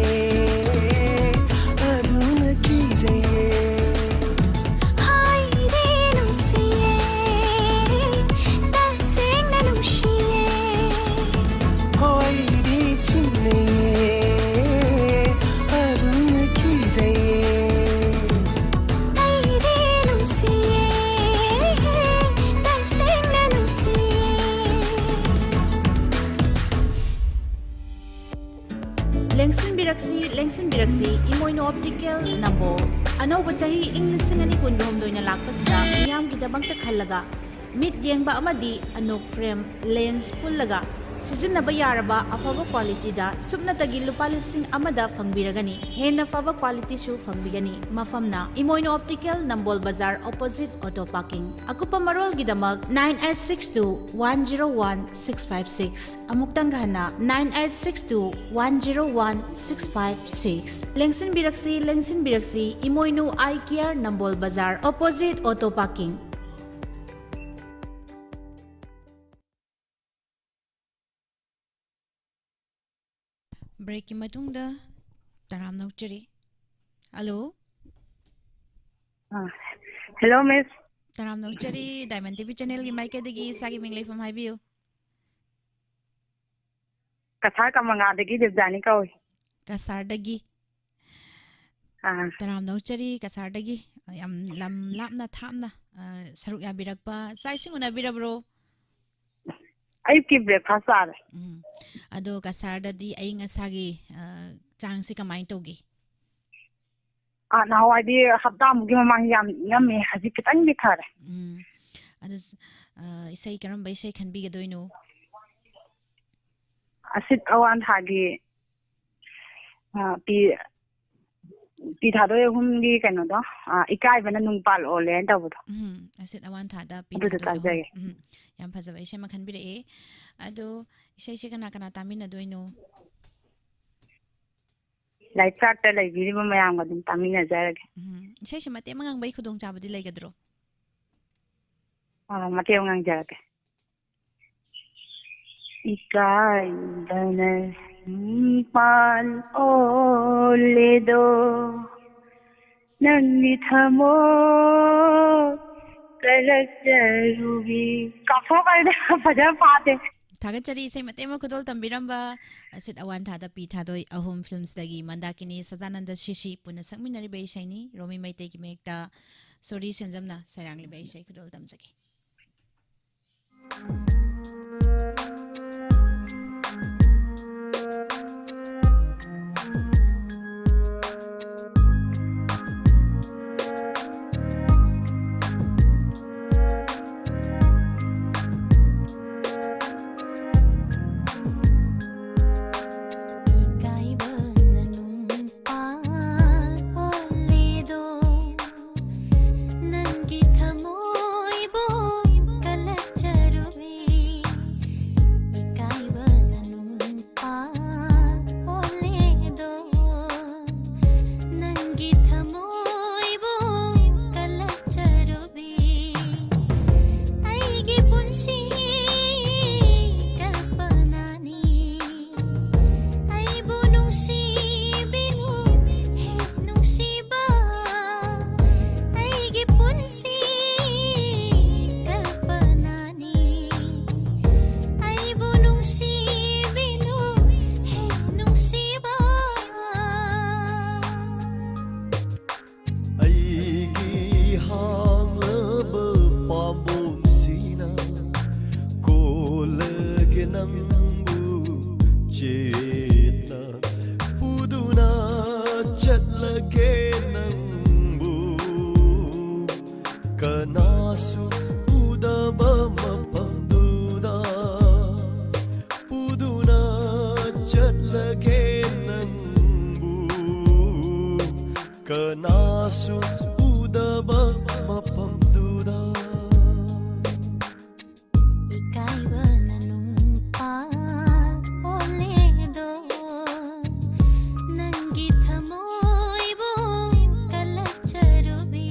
ꯑꯗꯨꯅ ꯀꯤꯖꯩꯌꯦ꯫ ꯍꯥꯏꯔꯦ ꯅꯨꯡꯁꯤꯌꯦ, ꯇꯁꯦꯡꯅ ꯅꯨꯡꯁꯤꯌꯦ꯫ ꯍꯣꯏꯗꯤ ꯆꯤꯡꯅꯩꯌꯦ, ꯑꯗꯨꯅ ꯀꯤꯖꯩꯌꯦ꯫ ꯑꯩꯗꯤ ꯅꯨꯡꯁꯤꯌꯦ, ꯇꯁꯦꯡꯅ ꯅꯨꯡꯁꯤꯌꯦ꯫ ꯂꯦꯡꯁꯤꯟꯕꯤꯔꯛꯁꯤ, ꯂꯦꯡꯁꯤꯟꯕꯤꯔꯛꯁꯤ, ꯏꯃꯣꯏꯅꯨ ꯑꯣꯞꯇꯤꯀꯦꯜ ꯅꯝꯕꯣꯜ꯫ ꯑꯅꯧꯕ ꯆꯍꯤ ꯏꯪ ꯂꯤꯁꯤꯡ ꯑꯅꯤ ꯀꯨꯟꯒ ꯍꯨꯝꯗꯣꯏꯅ ꯂꯥꯛꯄꯁꯤꯗ ꯃꯤꯌꯥꯝꯒꯤꯗꯃꯛꯇ ꯈꯜꯂꯒ ꯃꯤꯠ ꯌꯦꯡꯕ ꯑꯃꯗꯤ ꯑꯅꯣꯛ ꯐ꯭ꯔꯦꯝ, ꯂꯦꯟꯁ ꯄꯨꯜꯂꯒ ꯁꯤꯖꯤꯟꯅꯕ ꯌꯥꯔꯕ ꯑꯐꯕ ꯀ꯭ꯋꯥꯂꯤꯇꯤꯗ ꯁꯨꯞꯅꯇꯒꯤ ꯂꯨꯄꯥ ꯂꯤꯁꯤꯡ ꯑꯃꯗ ꯐꯪꯕꯤꯔꯒꯅꯤ꯫ ꯍꯦꯟꯅ ꯐꯕ ꯀ꯭ꯋꯥꯂꯤꯇꯤꯁꯨ ꯐꯪꯕꯤꯒꯅꯤ꯫ ꯃꯐꯝꯅ ꯏꯃꯣꯏꯅꯨ ꯑꯣꯞꯇꯤꯀꯦꯜ, ꯅꯝꯕꯣꯜ ꯕꯖꯥꯔ, ꯑꯣꯄꯣꯖꯤꯠ ꯑꯣꯇꯣ ꯄꯥꯔꯀꯤꯡ꯫ ꯑꯀꯨꯞꯄ ꯃꯔꯣꯜꯒꯤꯗꯃꯛ nine eight six two one zero one six five six꯫ ꯑꯃꯨꯛꯇꯪꯒ ꯍꯟꯅ, nine eight six two one zero one six five six꯫ ꯂꯦꯡꯁꯤꯟꯕꯤꯔꯛꯁꯤ, ꯂꯦꯡꯁꯤꯟꯕꯤꯔꯛꯁꯤ, ꯏꯃꯣꯏꯅꯨ ꯑꯥꯏ ꯀꯤꯌꯔ, ꯅꯝꯕꯣꯜ ꯕꯖꯥꯔ, ꯑꯣꯄꯣꯖꯤꯠ ꯑꯣꯇꯣ ꯄꯥꯔꯀꯤꯡ꯫ ꯕ꯭ꯔꯦꯛꯀꯤ ꯃꯇꯨꯡꯗ ꯇꯔꯥꯝꯅ ꯑꯣꯛꯆꯔꯤ꯫ ꯍꯜꯂꯣ꯫ ꯑꯥ, ꯍꯦꯜꯂꯣ, ꯃꯤꯁ꯫ ꯇꯔꯥꯝꯅ ꯑꯣꯛꯆꯔꯤ, ꯗꯥꯏꯃꯟ ꯇꯤ ꯚꯤ ꯆꯦꯅꯦꯜꯒꯤ ꯃꯥꯏꯀꯩꯗꯒꯤ ꯏꯁꯥꯒꯤ ꯃꯤꯡ ꯂꯩꯐꯝ ꯍꯥꯏꯕꯤꯌꯨ꯫ ꯀꯁꯥꯔ ꯀꯃꯉꯥꯗꯒꯤ ꯗꯦꯕꯖꯥꯅꯤ ꯀꯧꯏ꯫ ꯀꯁꯥꯔꯗꯒꯤ꯫ ꯑꯥ꯫ ꯇꯔꯥꯝꯅ ꯑꯣꯛꯆꯔꯤ, ꯀꯁꯥꯔꯗꯒꯤ꯫ ꯌꯥꯝ ꯂꯝ ꯂꯥꯞꯅ ꯊꯥꯞꯅ, ꯑ, ꯁꯔꯨꯛ ꯌꯥꯕꯤꯔꯛꯄ꯫ ꯆꯥꯛ ꯏꯁꯤꯡ ꯎꯅꯕꯤꯔꯕ꯭ꯔꯣ? ꯑꯌꯨꯛꯀꯤ ꯕ꯭ꯔꯦꯛꯐꯥꯁ ꯆꯥꯔꯦ꯫ ꯎꯝ꯫ ꯑꯗꯣ ꯀꯁꯥꯔꯗꯗꯤ ꯑꯏꯪ ꯑꯁꯥꯒꯤ, ꯑ, ꯆꯥꯡꯁꯤ ꯀꯃꯥꯏꯅ ꯇꯧꯒꯦ? ꯑꯥ, ꯅꯍꯥꯟꯋꯥꯏꯗꯤ ꯍꯞꯇꯥꯃꯨꯛꯀꯤ ꯃꯃꯥꯡ ꯌꯥꯝ ꯏꯪꯉꯝꯃꯦ, ꯍꯧꯖꯤꯛ ꯈꯤꯇꯪꯗꯤ ꯐꯔꯦ꯫ ꯎꯝ꯫ ꯑꯗꯨ, ꯑ, ꯏꯁꯩ, ꯀꯔꯝꯕ ꯏꯁꯩ ꯈꯟꯕꯤꯒꯗꯣꯏꯅꯣ? ꯑꯁꯤꯠ ꯑꯋꯥꯟꯊꯥꯒꯤ, ꯑ, ꯄꯤ ꯄꯤ ꯊꯥꯗꯣꯏ ꯑꯍꯨꯝꯒꯤ ꯀꯩꯅꯣꯗꯣ, ꯑ, ꯏꯀꯥꯏꯕꯅ ꯅꯨꯡꯄꯥꯜ ꯑꯣꯜꯂꯦ ꯍꯥꯏꯅ ꯇꯧꯕꯗꯣ꯫ ꯎꯝ, ꯑꯁꯤꯠ ꯑꯋꯥꯟꯊꯥꯗ ꯄꯤ ꯑꯗꯨꯗꯣ ꯊꯥꯗꯣꯏ ꯑꯍꯨꯝ꯫ ꯇꯥꯖꯒꯦ꯫ ꯎꯝ, ꯌꯥꯝ ꯐꯖꯕ ꯏꯁꯩ ꯑꯃ ꯈꯟꯕꯤꯔꯛꯑꯦ꯫ ꯑꯗꯣ ꯏꯁꯩꯁꯦ ꯀꯅꯥ ꯀꯅꯥ ꯇꯥꯃꯤꯟꯅꯗꯣꯏꯅꯣ? ꯂꯥꯏꯞ ꯆꯥꯠꯇ ꯂꯩꯕꯤꯔꯤꯕ ꯃꯌꯥꯝꯒ ꯑꯗꯨꯝ ꯇꯥꯃꯤꯟꯅꯖꯔꯒꯦ꯫ ꯎꯝ, ꯏꯁꯩꯁꯦ ꯃꯇꯦꯛ ꯑꯃ ꯉꯪꯕꯒꯤ ꯈꯨꯗꯣꯡꯆꯥꯕꯗꯤ ꯂꯩꯒꯗ꯭ꯔꯣ? ꯑ, ꯃꯇꯦꯛ ꯑꯃ ꯉꯪꯖꯔꯛꯀꯦ꯫ ꯏꯀꯥꯏꯕꯅ ꯅꯤꯄꯥꯜ ꯑꯣꯜꯂꯦꯗꯣ, ꯅꯪꯒꯤ ꯊꯃꯣꯏ ꯀꯂꯛꯆꯔꯨꯕꯤ꯫ ꯀꯥꯎꯊꯣꯛꯈ꯭ꯔꯦꯗ, ꯐꯖꯅ ꯐꯥꯗꯦ꯫ ꯊꯥꯒꯠꯆꯔꯤ ꯏꯁꯩ ꯃꯇꯦꯛ ꯑꯃ ꯈꯨꯗꯣꯜ ꯇꯝꯕꯤꯔꯝꯕ ꯑꯁꯤꯠ ꯑꯋꯥꯟꯊꯥꯗ ꯄꯤ ꯊꯥꯗꯣꯏ ꯑꯍꯨꯝ ꯐꯤꯜꯝꯁꯇꯒꯤ ꯃꯟꯗꯥꯀꯤꯅꯤ ꯁꯗꯥꯅꯟꯗ ꯁꯤꯁꯤ ꯄꯨꯟꯅ ꯁꯛꯃꯤꯟꯅꯔꯤꯕ ꯏꯁꯩꯅꯤ꯫ ꯔꯣꯃꯤ ꯃꯩꯇꯩꯒꯤ ꯃꯌꯦꯛꯇ ꯁꯣꯔꯤ ꯁꯦꯟꯖꯝꯅ ꯁꯩꯔꯥꯡꯂꯤꯕ ꯏꯁꯩ ꯈꯨꯗꯣꯜ ꯇꯝꯖꯒꯦ꯫ ꯀꯅꯥꯁꯨ ꯎꯗꯕ ꯃꯐꯝꯗꯨꯗ ꯏꯀꯥꯏꯕꯅ ꯅꯨꯡꯄꯥ ꯑꯣꯜꯂꯦꯗꯣ, ꯅꯪꯒꯤ ꯊꯃꯣꯏꯕꯨ ꯀꯜꯂꯛꯆꯔꯨꯕꯤ꯫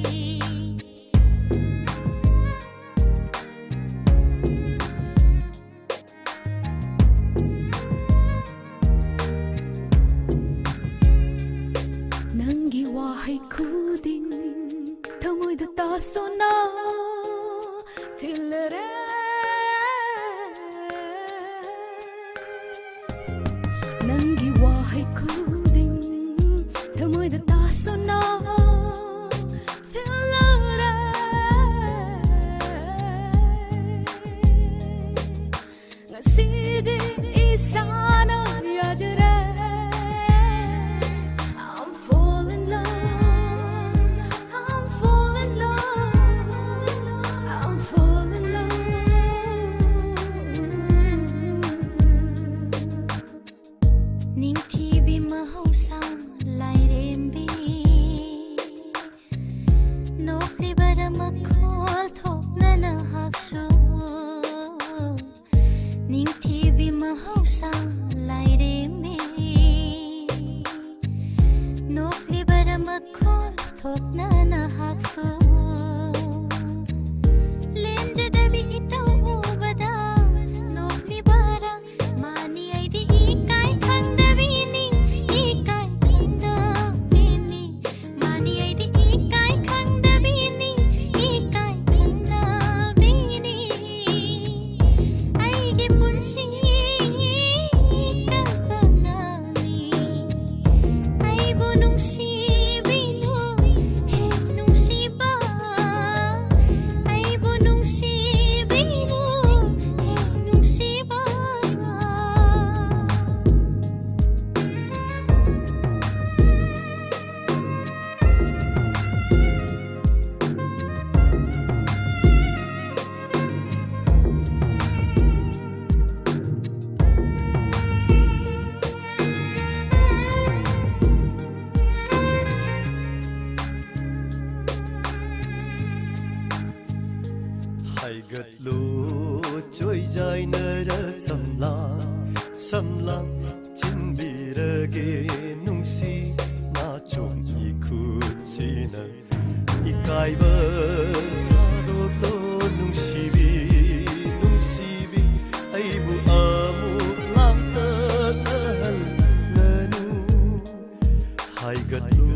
ꯅꯪꯒꯤ ꯋꯥꯍꯩ ꯈꯨꯗꯤꯡ ꯊꯃꯣꯏꯗ ꯇꯥꯁꯣꯅ ꯊꯤꯜꯂꯔꯦ꯫ ꯅꯪꯒꯤ ꯋꯥꯍꯩ ꯈꯨꯗꯤꯡ ꯊꯃꯣꯏꯗ ꯇꯥꯁꯣꯅ ꯊꯤꯜꯂꯔꯦ꯫ ꯉꯁꯤꯗꯤ ꯏꯁꯥꯅ ꯌꯥꯖꯔꯦ꯫ I'm fall in love, I'm fall in love, I'm fall in love. ꯅꯤꯡꯊꯤꯕꯤ ꯃꯍꯧꯁꯥ ꯂꯥꯏꯔꯦꯝꯕꯤ, ꯅꯣꯛꯂꯤꯕꯔꯥ ꯃꯈꯣꯜ ꯊꯣꯛꯅ ꯅꯍꯥꯛꯁꯨ? ꯅꯤꯡꯊꯤꯕꯤ ꯃꯍꯧꯁꯥ ꯂꯥꯏꯔꯦꯝꯕꯤ, ꯅꯣꯛꯂꯤꯕꯔꯥ ꯃꯈꯣꯜ ꯊꯣꯛꯅ ꯅꯍꯥꯛꯁꯨ? ꯂꯦꯟꯖꯗꯕꯤ ꯏꯇꯧ ꯎꯕꯗ ꯅꯣꯛꯂꯤꯕꯔꯥ? ꯃꯥꯅꯤ ꯑꯩꯗꯤ ꯏꯀꯥꯏ ꯈꯪꯗꯕꯤꯅꯤ, ꯏꯀꯥꯏ ꯈꯪꯗꯕꯤꯅꯤ꯫ ꯃꯥꯅꯤ ꯑꯩꯗꯤ ꯏꯀꯥꯏ ꯈꯪꯗꯕꯤꯅꯤ, ꯏꯀꯥꯏ ꯈꯪꯗꯕꯤꯅꯤ꯫ ꯑꯩꯒꯤ ꯄꯨꯟꯁꯤ ꯀꯜꯄꯅꯥꯅꯤ꯫ ꯑꯩꯕꯨ ꯅꯨꯡꯁꯤꯕꯤꯅꯨ, ꯍꯦ ꯅꯨꯡꯁꯤꯕ꯫ ꯑꯩꯕꯨ ꯅꯨꯡꯁꯤꯕꯤꯅꯨ, ꯍꯦ ꯅꯨꯡꯁꯤꯕ꯫ ꯅꯨꯡꯁꯤ ꯅꯥꯆꯣꯝ ꯏꯈꯨꯠꯁꯤꯅ ꯏꯀꯥꯏꯕ ꯊꯥꯗꯣꯛꯂꯣ ꯅꯨꯡꯁꯤꯕꯤ, ꯅꯨꯡꯁꯤꯕꯤ, ꯑꯩꯕꯨ ꯑꯃꯨꯛ ꯂꯥꯡꯇꯛꯅꯍꯜꯂꯅꯨ꯫ ꯍꯥꯏꯒꯠꯂꯨ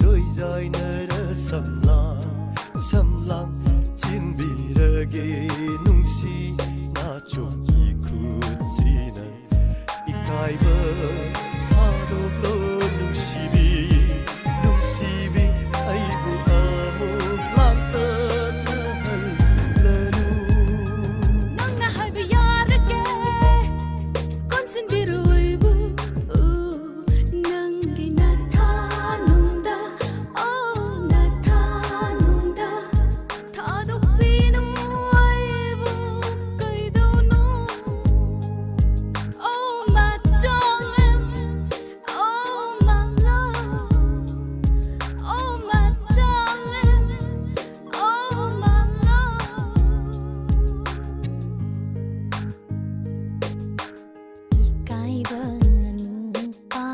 ꯆꯣꯏꯖꯥꯏꯅꯔ ꯁꯝꯂꯥꯡ, ꯁꯝꯂꯥꯡ ꯆꯤꯟꯕꯤꯔꯒꯦ ꯅꯨꯡꯁꯤ ꯅꯥꯆꯣꯝ ꯏꯈꯨꯠꯁꯤꯅ ꯏꯀꯥꯏꯕ ꯊꯥꯗꯣꯛꯂꯣ ꯅꯨꯡꯁꯤꯕꯤ, ꯅꯨꯡꯁꯤꯕꯤ, ꯑꯩꯕꯨ ꯑꯃꯨꯛ ꯂꯥꯡꯇꯛꯅꯍꯜꯂꯅꯨ꯫ ꯅꯪꯅ ꯍꯥꯏꯕ ꯌꯥꯔꯒꯦ ꯀꯣꯟꯁꯤꯟꯕꯤꯔꯣꯏꯕꯨ ꯅꯪꯒꯤ ꯅꯊꯥꯅꯨꯡꯗ, ꯑꯣ ꯅꯊꯥꯅꯨꯡꯗ ꯊꯥꯗꯣꯛꯄꯤꯅꯨ ꯑꯩꯕꯨ ꯀꯩꯗꯧꯅꯣ? Oh my darling, oh my love, oh my darling, oh my love. ꯏꯀꯥꯏꯕ ꯅꯨꯄꯥ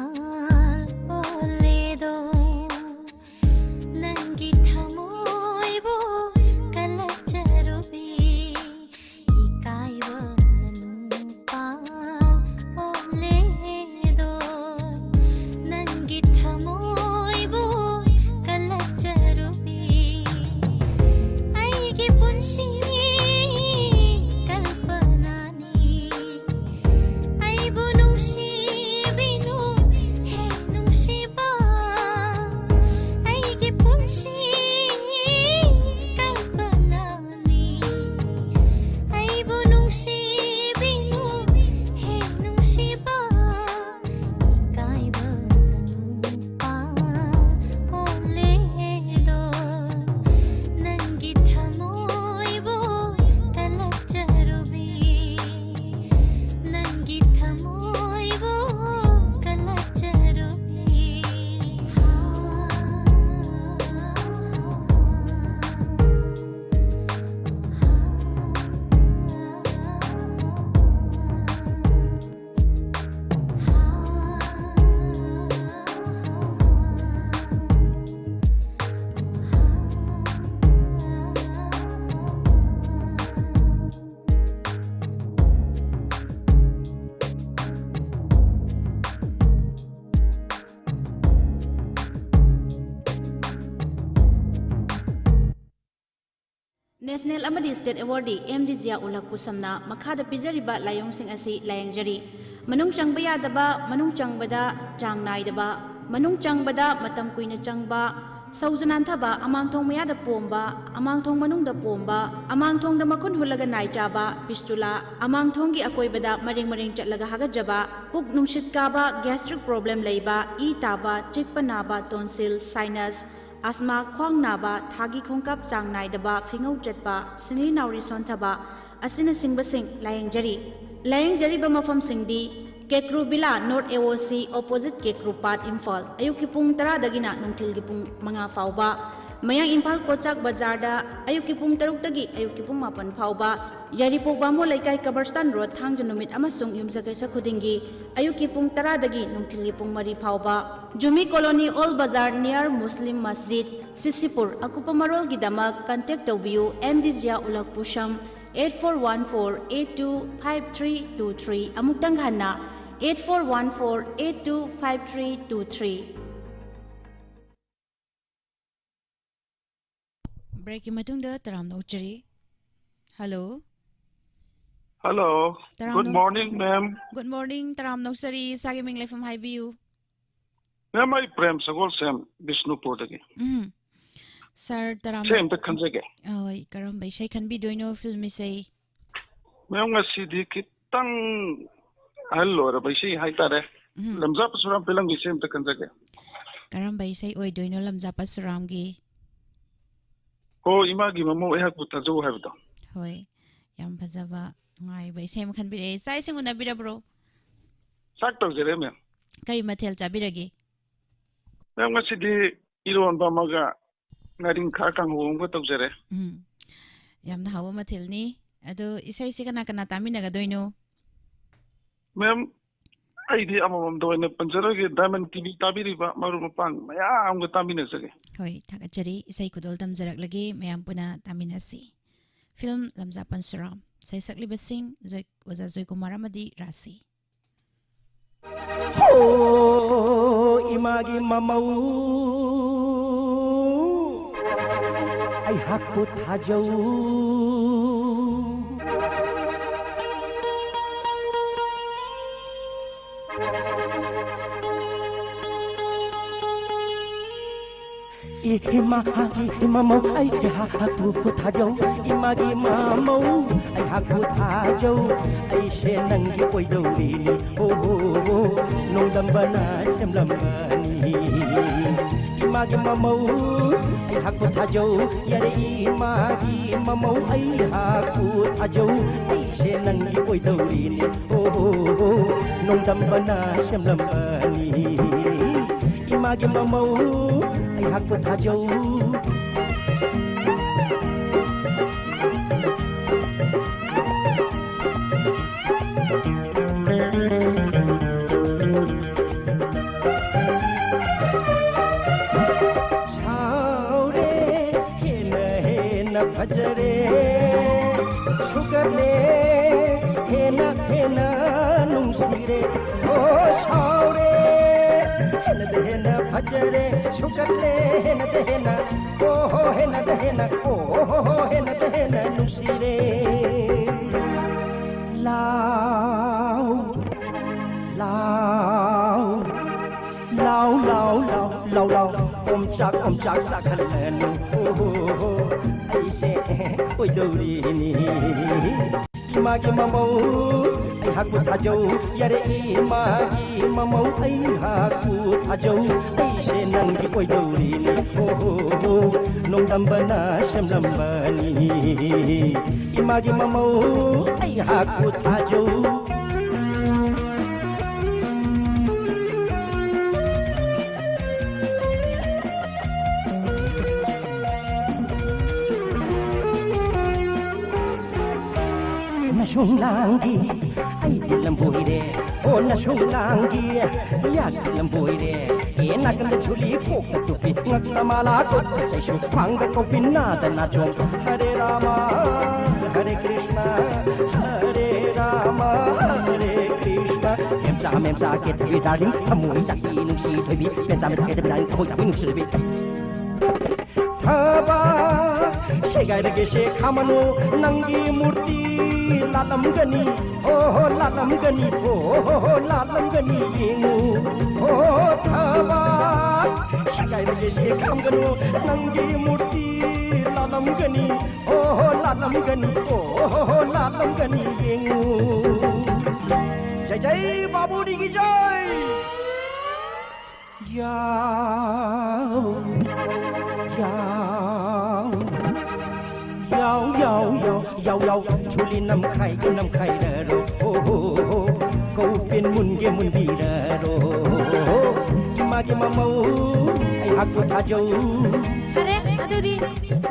National ꯑꯃꯗꯤ State Awardee M D Ziya ꯎꯂꯛ ꯄꯨꯁꯝꯅ ꯃꯈꯥꯗ ꯄꯤꯖꯔꯤꯕ ꯂꯥꯏꯑꯣꯡꯁꯤꯡ ꯑꯁꯤ ꯂꯥꯌꯦꯡꯖꯔꯤ: ꯃꯅꯨꯡ ꯆꯪꯕ ꯌꯥꯗꯕ, ꯃꯅꯨꯡ ꯆꯪꯕꯗ ꯆꯥꯡ ꯅꯥꯏꯗꯕ, ꯃꯅꯨꯡ ꯆꯪꯕꯗ ꯃꯇꯝ ꯀꯨꯏꯅ ꯆꯪꯕ, ꯁꯧꯖ ꯅꯥꯟꯊꯕ, ꯑꯃꯥꯡꯊꯣꯡ ꯃꯌꯥꯗ ꯄꯣꯝꯕ, ꯑꯃꯥꯡꯊꯣꯡ ꯃꯅꯨꯡꯗ ꯄꯣꯝꯕ, ꯑꯃꯥꯡꯊꯣꯡꯗ ꯃꯈꯨꯟ ꯍꯨꯜꯂꯒ ꯅꯥꯏ ꯆꯥꯕ, fistula, ꯑꯃꯥꯡꯊꯣꯡꯒꯤ ꯑꯀꯣꯏꯕꯗ ꯃꯔꯦꯡ ꯃꯔꯦꯡ ꯆꯠꯂꯒ ꯍꯥꯒꯠꯆꯕ, ꯄꯨꯛ ꯅꯨꯡꯁꯤꯠ ꯀꯥꯕ, gastric problem ꯂꯩꯕ, ꯏ ꯇꯥꯕ, ꯆꯤꯛꯄ ꯅꯥꯕ, tonsil, sinus, asthma, ꯈ꯭ꯋꯥꯡ ꯅꯥꯕ, ꯊꯥꯒꯤ ꯈꯣꯡꯀꯥꯞ ꯆꯥꯡ ꯅꯥꯏꯗꯕ, ꯐꯤꯉꯧ ꯆꯠꯄ, ꯁꯤꯡꯂꯤ ꯅꯥꯎꯔꯤ ꯁꯣꯟꯊꯕ ꯑꯁꯤꯅꯆꯤꯡꯕꯁꯤꯡ ꯂꯥꯌꯦꯡꯖꯔꯤ꯫ ꯂꯥꯌꯦꯡꯖꯔꯤꯕ ꯃꯐꯝꯁꯤꯡꯗꯤ: ꯀꯦꯀ꯭ꯔꯨ ꯕꯤꯂꯥ, North A O C, opposite ꯀꯦꯀ꯭ꯔꯨ ꯄꯥꯠ, ꯏꯝꯐꯥꯜ꯫ ꯑꯌꯨꯛꯀꯤ ꯄꯨꯡ ꯇꯔꯥꯗꯒꯤꯅ ꯅꯨꯡꯊꯤꯜꯒꯤ ꯄꯨꯡ ꯃꯉꯥ ꯐꯥꯎꯕ꯫ ꯃꯌꯥꯡ ꯏꯝꯐꯥꯜ ꯀꯣꯆꯥꯛ ꯕꯖꯥꯔꯗ ꯑꯌꯨꯛꯀꯤ ꯄꯨꯡ ꯇꯔꯨꯛꯇꯒꯤ ꯑꯌꯨꯛꯀꯤ ꯄꯨꯡ ꯃꯥꯄꯟ ꯐꯥꯎꯕ꯫ ꯌꯥꯏꯔꯤꯄꯣꯛ ꯕꯥꯃꯣꯟ ꯂꯩꯀꯥꯏ, ꯀꯕꯔꯁꯇꯥꯟ ꯔꯣꯗ, ꯊꯥꯡꯖ ꯅꯨꯃꯤꯠ ꯑꯃꯁꯨꯡ ꯌꯨꯝꯁꯀꯩꯁ ꯈꯨꯗꯤꯡꯒꯤ ꯑꯌꯨꯛꯀꯤ ꯄꯨꯡ ꯇꯔꯥꯗꯒꯤ ꯅꯨꯡꯊꯤꯜꯒꯤ ꯄꯨꯡ ꯃꯔꯤ ꯐꯥꯎꯕ꯫ Jumi colony, old Bazar, near Muslim Masjid, Sisipur. ꯑꯀꯨꯞꯄ ꯃꯔꯣꯜꯒꯤꯗꯃꯛ contact ꯇꯧꯕꯤꯌꯨ ꯑꯦꯝ ꯗꯤ ꯖꯤꯌꯥ ꯎꯂꯛ ꯄꯨꯁꯝ, eight four one four eight two five three two three꯫ ꯑꯃꯨꯛꯇꯪ ꯍꯟꯅ, eight four one four eight two five three two three꯫ Breakꯀꯤ ꯃꯇꯨꯡꯗ ꯇꯔꯥꯝꯅ ꯑꯣꯛꯆꯔꯤ꯫ Hello꯫ Hello꯫ ꯇꯔꯥꯝꯅ Good morning, ma'am꯫ Good morning, ꯇꯔꯥꯝꯅ ꯑꯣꯛꯆꯔꯤ꯫ ꯏꯁꯥꯒꯤ ꯃꯤꯡ ꯂꯩꯐꯝ ꯍꯥꯏꯕꯤꯌꯨ꯫ Ma'am, ꯑꯩ ꯄ꯭ꯔꯦꯝ ꯁꯒꯣꯜꯁꯦꯝ, ꯕꯤꯁꯅꯨꯄꯨꯔꯗꯒꯤ꯫ ꯎꯝ꯫ Sir, ꯇꯔꯥꯝꯅ ꯏꯁꯩ ꯑꯝꯇ ꯈꯟꯖꯒꯦ꯫ ꯍꯣꯏ, ꯀꯔꯝꯕ ꯏꯁꯩ ꯈꯟꯕꯤꯗꯣꯏꯅꯣ? Film ꯏꯁꯩ? Ma'am, ꯉꯁꯤꯗꯤ ꯈꯤꯇꯪ ꯑꯍꯜ ꯑꯣꯏꯔꯕ ꯏꯁꯩ ꯍꯥꯏꯇꯥꯔꯦ꯫ ꯎꯝ꯫ ꯂꯝꯖꯥ ꯄꯔꯁꯨꯔꯥꯝ ꯐꯤꯂꯝꯒꯤ ꯏꯁꯩ ꯑꯝꯇ ꯈꯟꯖꯒꯦ꯫ ꯀꯔꯝꯕ ꯏꯁꯩ ꯑꯣꯏꯗꯣꯏꯅꯣ ꯂꯝꯖꯥ ꯄꯔꯁꯨꯔꯥꯝꯒꯤ? ꯍꯣ, ꯏꯃꯥꯒꯤ ꯃꯃꯧ ꯑꯩꯍꯥꯛꯄꯨ ꯊꯥꯖꯧ ꯍꯥꯏꯕꯗꯣ꯫ ꯍꯣꯏ, ꯌꯥꯝ ꯐꯖꯕ, ꯅꯨꯡꯉꯥꯏꯕ ꯏꯁꯩ ꯑꯃ ꯈꯟꯕꯤꯔꯛꯑꯦ꯫ ꯆꯥꯛ ꯏꯁꯤꯡ ꯎꯅꯕꯤꯔꯕ꯭ꯔꯣ? ꯆꯥꯛ ꯇꯧꯖꯔꯦ, ma'am꯫ ꯀꯔꯤ ꯃꯊꯦꯜ ꯆꯥꯕꯤꯔꯒꯦ? Ma'am, ꯉꯁꯤꯗꯤ ꯏꯔꯣꯟꯕ ꯑꯃꯒ ꯉꯥꯔꯤꯡꯈꯥ ꯀꯥꯡꯍꯧ ꯑꯃꯒ ꯇꯧꯖꯔꯦ꯫ ꯎꯝ, ꯌꯥꯝꯅ ꯍꯥꯎꯕ ꯃꯊꯦꯜꯅꯤ꯫ ꯑꯗꯣ ꯏꯁꯩꯁꯤ ꯀꯅꯥ ꯀꯅꯥ ꯇꯥꯃꯤꯟꯅꯒꯗꯣꯏꯅꯣ? Ma'am, ꯑꯩꯗꯤ ꯑꯃꯃꯝꯗ ꯑꯣꯏꯅ ꯄꯟꯖꯔꯒꯦ, Diamond T V ꯇꯥꯕꯤꯔꯤꯕ ꯃꯔꯨꯞ ꯃꯄꯥꯡ ꯃꯌꯥꯝꯒ ꯇꯥꯃꯤꯟꯅꯖꯒꯦ꯫ ꯍꯣꯏ, ꯊꯥꯒꯠꯆꯔꯤ꯫ ꯏꯁꯩ ꯈꯨꯗꯣꯜ ꯇꯝꯖꯔꯛꯂꯒꯦ, ꯃꯌꯥꯝ ꯄꯨꯟꯅ ꯇꯥꯃꯤꯟꯅꯁꯤ꯫ Film ꯂꯝꯖꯥ ꯄꯔꯁꯨꯔꯥꯝ, ꯁꯩꯁꯛꯂꯤꯕꯁꯤꯡ ꯖꯣꯏ-, ꯑꯣꯖꯥ ꯖꯣꯏꯀꯨꯃꯥꯔ ꯑꯃꯗꯤ ꯔꯥꯁꯤ꯫ ꯍꯣ, ꯏꯃꯥꯒꯤ ꯃꯃꯧ꯫ ꯑꯩꯍꯥꯛꯄꯨ ꯊꯥꯖꯧ꯫ ꯏꯃꯥꯒꯤ ꯃꯃꯧ ꯑꯩꯍꯥꯛꯄꯨ ꯊꯥꯖꯧ꯫ ꯏꯃꯥꯒꯤ ꯃꯃꯧ ꯑꯩꯍꯥꯛꯄꯨ ꯊꯥꯖꯧ꯫ ꯑꯩꯁꯦ ꯅꯪꯒꯤ ꯑꯣꯏꯗꯧꯔꯤꯅꯤ꯫ ꯑꯣ ꯍꯣ ꯍꯣ, ꯅꯣꯡꯗꯝꯕꯅ ꯁꯦꯝꯂꯝꯕꯅꯤ꯫ ꯏꯃꯥꯒꯤ ꯃꯃꯧ ꯑꯩꯍꯥꯛꯄꯨ ꯊꯥꯖꯧ꯫ ꯌꯥꯔꯦ ꯏꯃꯥꯒꯤ ꯃꯃꯧ ꯑꯩꯍꯥꯛꯄꯨ ꯊꯥꯖꯧ꯫ ꯑꯩꯁꯦ ꯅꯪꯒꯤ ꯑꯣꯏꯗꯧꯔꯤꯅꯤ꯫ ꯑꯣ ꯍꯣ ꯍꯣ, ꯅꯣꯡꯗꯝꯕꯅ ꯁꯦꯝꯂꯝꯕꯅꯤ꯫ ꯏꯃꯥꯒꯤ ꯃꯃꯧ ꯑꯩꯍꯥꯛꯄꯨ ꯊꯥꯖꯧ꯫ ꯁꯥꯎꯔꯦ, ꯍꯦꯟꯅ ꯍꯦꯟꯅ ꯐꯖꯔꯦ꯫ ꯁꯨꯒꯠꯂꯦ, ꯍꯦꯟꯅ ꯍꯦꯟꯅ ꯅꯨꯡꯁꯤꯔꯦ꯫ ꯑꯣ, ꯁꯥꯎꯔꯦ, ꯍꯦꯟꯅ ꯍꯦꯟꯅ ꯐꯖꯔꯦ꯫ ꯁꯨꯒꯠꯂꯦ, ꯍꯦꯟꯅ ꯍꯦꯟꯅ, ꯑꯣ ꯍꯣ, ꯍꯦꯟꯅ ꯍꯦꯟꯅ, ꯑꯣ ꯍꯣ ꯍꯣ, ꯍꯦꯟꯅ ꯍꯦꯟꯅ ꯅꯨꯡꯁꯤꯔꯦ꯫ ꯂꯥꯎ, ꯂꯥꯎ, ꯂꯥꯎ, ꯂꯥꯎ, ꯂꯥꯎ, ꯂꯥꯎ, ꯂꯥꯎ, ꯑꯣꯝꯆꯥꯛ, ꯑꯣꯝꯆꯥꯛ ꯆꯥꯛꯍꯜꯂꯅꯨ꯫ ꯍꯣ, ꯍꯣ, ꯍꯣ, ꯑꯩꯁꯦ ꯑꯣꯏꯗꯧꯔꯤꯅꯤ꯫ ꯏꯃꯥꯒꯤ ꯃꯃꯧ ꯑꯩꯍꯥꯛꯄꯨ ꯊꯥꯖꯧ꯫ ꯌꯥꯔꯦ ꯏꯃꯥꯒꯤ ꯃꯃꯧ ꯑꯩꯍꯥꯛꯄꯨ ꯊꯥꯖꯧ꯫ ꯑꯩꯁꯦ ꯅꯪꯒꯤ ꯑꯣꯏꯗꯧꯔꯤꯅꯤ꯫ ꯍꯣ, ꯍꯣ, ꯍꯣ, ꯅꯣꯡꯗꯝꯕꯅ ꯁꯦꯝꯂꯝꯕꯅꯤ꯫ ꯏꯃꯥꯒꯤ ꯃꯃꯧ ꯑꯩꯍꯥꯛꯄꯨ ꯊꯥꯖꯧ꯫ ꯅꯁꯨꯡ ꯂꯥꯡꯒꯤ ꯑꯩꯗꯤ ꯂꯝꯕꯣꯏꯔꯦ꯫ ꯑꯣ, ꯅꯁꯨꯡ ꯂꯥꯡꯒꯤ ꯌꯥꯛꯇꯤ ꯂꯝꯕꯣꯏꯔꯦ꯫ ꯑꯦ, ꯅꯥꯀꯟꯗ ꯖꯨꯂꯤ, ꯀꯣꯛꯇ ꯇꯨꯄꯤ, ꯉꯛꯇ ꯃꯥꯂꯥ, ꯈꯨꯠꯇ ꯆꯩꯁꯨ, ꯈ꯭ꯋꯥꯡꯗ ꯀꯧꯄꯤ, ꯅꯥꯗ ꯅꯥꯆꯣꯝ꯫ ꯍꯔꯦ ꯔꯥꯃ, ꯍꯔꯦ ꯀ꯭ꯔꯤꯁꯅ, ꯍꯔꯦ ꯔꯥꯃ, ꯍꯔꯦ ꯀ꯭ꯔꯤꯁꯅ꯫ ꯃꯦꯝꯆꯥ, ꯃꯦꯝꯆꯥ, ꯀꯦꯊꯕꯤ ꯗꯥꯔꯂꯤꯡ, ꯊꯃꯣꯏ ꯆꯥꯛꯄꯤ ꯅꯨꯡꯁꯤ ꯊꯣꯏꯕꯤ꯫ ꯃꯦꯝꯆꯥ, ꯃꯦꯝꯆꯥ, ꯀꯦꯊꯕꯤ ꯗꯥꯔꯂꯤꯡ, ꯊꯃꯣꯏ ꯆꯥꯛꯄꯤ ꯅꯨꯡꯁꯤ ꯊꯣꯏꯕꯤ꯫ ꯊꯕꯛ ꯁꯦꯒꯥꯏꯔꯒꯦꯁꯦ ꯈꯥꯝꯃꯅꯨ, ꯅꯪꯒꯤ ꯃꯨꯔꯇꯤ ꯂꯥꯠꯂꯝꯒꯅꯤ, ꯍꯣ ꯍꯣ ꯂꯥꯠꯂꯝꯒꯅꯤ, ꯍꯣ ꯍꯣ ꯍꯣ ꯂꯥꯠꯂꯝꯒꯅꯤ, ꯌꯦꯡꯉꯨ, ꯍꯣ ꯍꯣ ꯊꯕꯥꯛ꯫ ꯁꯦꯒꯥꯏꯔꯒꯦꯁꯦ ꯈꯥꯝꯒꯅꯨ, ꯅꯪꯒꯤ ꯃꯨꯔꯇꯤ ꯂꯥꯠꯂꯝꯒꯅꯤ, ꯍꯣ ꯍꯣ ꯂꯥꯠꯂꯝꯒꯅꯤ, ꯍꯣ ꯍꯣ ꯍꯣ ꯂꯥꯠꯂꯝꯒꯅꯤ, ꯌꯦꯡꯉꯨ꯫ ꯖꯩ ꯖꯩ ꯕꯥꯕꯨꯅꯤꯒꯤ ꯖꯩ꯫ ꯌꯥꯎ, ꯌꯥꯎ, ꯌꯥꯎ, ꯌꯥꯎ, ꯌꯥꯎ, ꯌꯥꯎ, ꯌꯥꯎ, ꯌꯥꯎ, ꯆꯨꯂꯤ ꯅꯝꯈꯥꯏꯒꯦ, ꯅꯝꯈꯥꯏꯔꯔꯣ, ꯍꯣ, ꯍꯣ, ꯍꯣ, ꯀꯧꯄꯦꯟ ꯃꯨꯟꯒꯦ, ꯃꯨꯟꯕꯤꯔꯔꯣ, ꯏꯃꯥꯒꯤ ꯃꯃꯧ, ꯑꯩꯍꯥꯛꯄꯨ ꯊꯥꯖꯧ꯫ ꯐꯔꯦ, ꯑꯗꯨꯗꯤ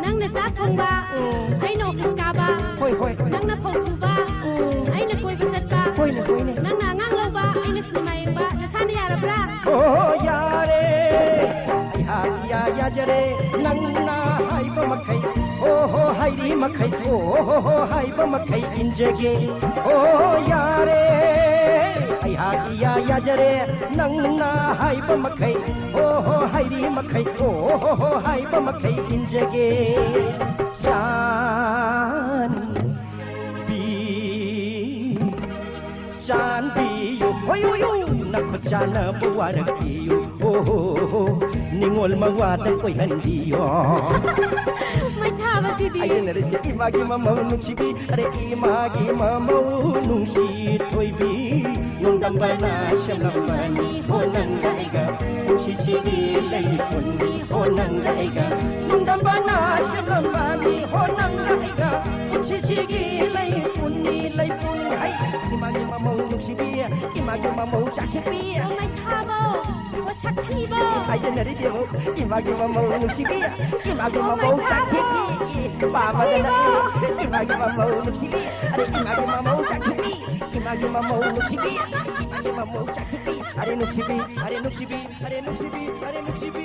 ꯅꯪꯅ ꯆꯥꯛ ꯊꯣꯡꯕ, ꯎꯝ꯫ ꯑꯩꯅ ꯑꯣꯐꯤꯁ ꯀꯥꯕ, ꯍꯣꯏ, ꯍꯣꯏ꯫ ꯅꯪꯅ ꯐꯧ ꯁꯨꯕ, ꯎꯝ꯫ ꯑꯩꯅ ꯀꯣꯏꯕ ꯆꯠꯄ, ꯍꯣꯏꯅꯦ, ꯍꯣꯏꯅꯦ꯫ ꯅꯪꯅ ꯑꯉꯥꯡ ꯂꯧꯕ, ꯑꯩꯅ ꯁꯤꯅꯦꯃꯥ ꯌꯦꯡꯕ, ꯅꯁꯥꯅ ꯌꯥꯔꯕ꯭ꯔꯥ? ꯍꯣ, ꯍꯣ, ꯌꯥꯔꯦ꯫ ꯑꯩꯍꯥꯛ ꯏꯌꯥ ꯌꯥꯖꯔꯦ, ꯅꯪꯅ ꯍꯥꯏꯕ ꯃꯈꯩ꯫ ꯍꯣ, ꯍꯣ, ꯍꯥꯏꯔꯤ ꯃꯈꯩ꯫ ꯍꯣ, ꯍꯣ, ꯍꯣ, ꯍꯥꯏꯕ ꯃꯈꯩ ꯏꯟꯖꯒꯦ꯫ ꯍꯣ, ꯌꯥꯔꯦ꯫ ꯑꯩꯍꯥꯛ ꯏꯌꯥ ꯌꯥꯖꯔꯦ, ꯅꯪꯅ ꯍꯥꯏꯕ ꯃꯈꯩ꯫ ꯍꯣ, ꯍꯣ, ꯍꯥꯏꯔꯤ ꯃꯈꯩ꯫ ꯍꯣ, ꯍꯣ, ꯍꯣ, ꯍꯥꯏꯕ ꯃꯈꯩ ꯏꯟꯖꯒꯦ꯫ ꯆꯥꯟꯕꯤ ꯆꯥꯟꯕꯤꯌꯨ, ꯍꯣꯌꯨ, ꯌꯨ, ꯅꯈꯨꯠ ꯆꯥꯟꯅꯕ ꯋꯥꯔꯛꯄꯤꯌꯨ, ꯍꯣ, ꯍꯣ, ꯍꯣ, ꯅꯤꯡꯉꯣꯜ ꯃꯋꯥꯗ ꯀꯣꯏꯍꯟꯕꯤꯌꯣ꯫ ꯃꯩꯊꯥꯕꯁꯤꯗꯤ꯫ ꯑꯩꯅ ꯅꯔꯤꯁꯦ ꯏꯃꯥꯒꯤ ꯃꯃꯧ ꯅꯨꯡꯁꯤꯕꯤ, ꯑꯔꯦ ꯏꯃꯥꯒꯤ ꯃꯃꯧ ꯅꯨꯡꯁꯤ ꯊꯣꯏꯕꯤ, ꯅꯣꯡꯗꯝꯕꯅ ꯁꯦꯝꯂꯝꯕꯅꯤ, ꯍꯣ ꯅꯪꯒ ꯑꯩꯒ ꯄꯨꯟꯁꯤꯁꯤꯒꯤ ꯂꯩꯄꯨꯟꯅꯤ, ꯍꯣ ꯅꯪꯒ ꯑꯩꯒ ꯅꯣꯡꯗꯝꯕꯅ ꯁꯦꯝꯂꯝꯕꯅꯤ, ꯍꯣ ꯅꯪꯒ ꯑꯩꯒ ꯄꯨꯟꯁꯤꯁꯤꯒꯤ ꯂꯩꯄꯨꯟꯅꯤ, ꯂꯩꯄꯨꯟ ꯍꯩ꯫ ꯏꯃꯥꯒꯤ ꯃꯃꯧ ꯅꯨꯡꯁꯤꯕꯤ, ꯏꯃꯥꯒꯤ ꯃꯃꯧ ꯆꯥꯛꯈꯤꯕꯤ꯫ ꯅꯣꯡꯃꯩ ꯊꯥꯕꯧ, ꯃꯁꯛ ꯊꯤꯕꯧ꯫ ꯍꯥꯏꯖꯅꯔꯤꯁꯦ ꯑꯃꯨꯛ, ꯏꯃꯥꯒꯤ ꯃꯃꯧ ꯅꯨꯡꯁꯤꯕꯤ, ꯏꯃꯥꯒꯤ ꯃꯃꯧ ꯆꯥꯛꯈꯤꯕꯤ꯫ ꯄꯥꯝꯃꯒꯅ ꯏꯃꯥꯒꯤ ꯃꯃꯧ ꯅꯨꯡꯁꯤꯕꯤ, ꯑꯔꯦ ꯏꯃꯥꯒꯤ ꯃꯃꯧ ꯆꯥꯛꯈꯤꯕꯤ, ꯏꯃꯥꯒꯤ ꯃꯃꯧ ꯅꯨꯡꯁꯤꯕꯤ, ꯏꯃꯥꯒꯤ ꯃꯃꯧ ꯆꯥꯛꯈꯤꯕꯤ꯫ ꯑꯔꯦ ꯅꯨꯡꯁꯤꯕꯤ, ꯑꯔꯦ ꯅꯨꯡꯁꯤꯕꯤ, ꯑꯔꯦ ꯅꯨꯡꯁꯤꯕꯤ, ꯑꯔꯦ ꯅꯨꯡꯁꯤꯕꯤ꯫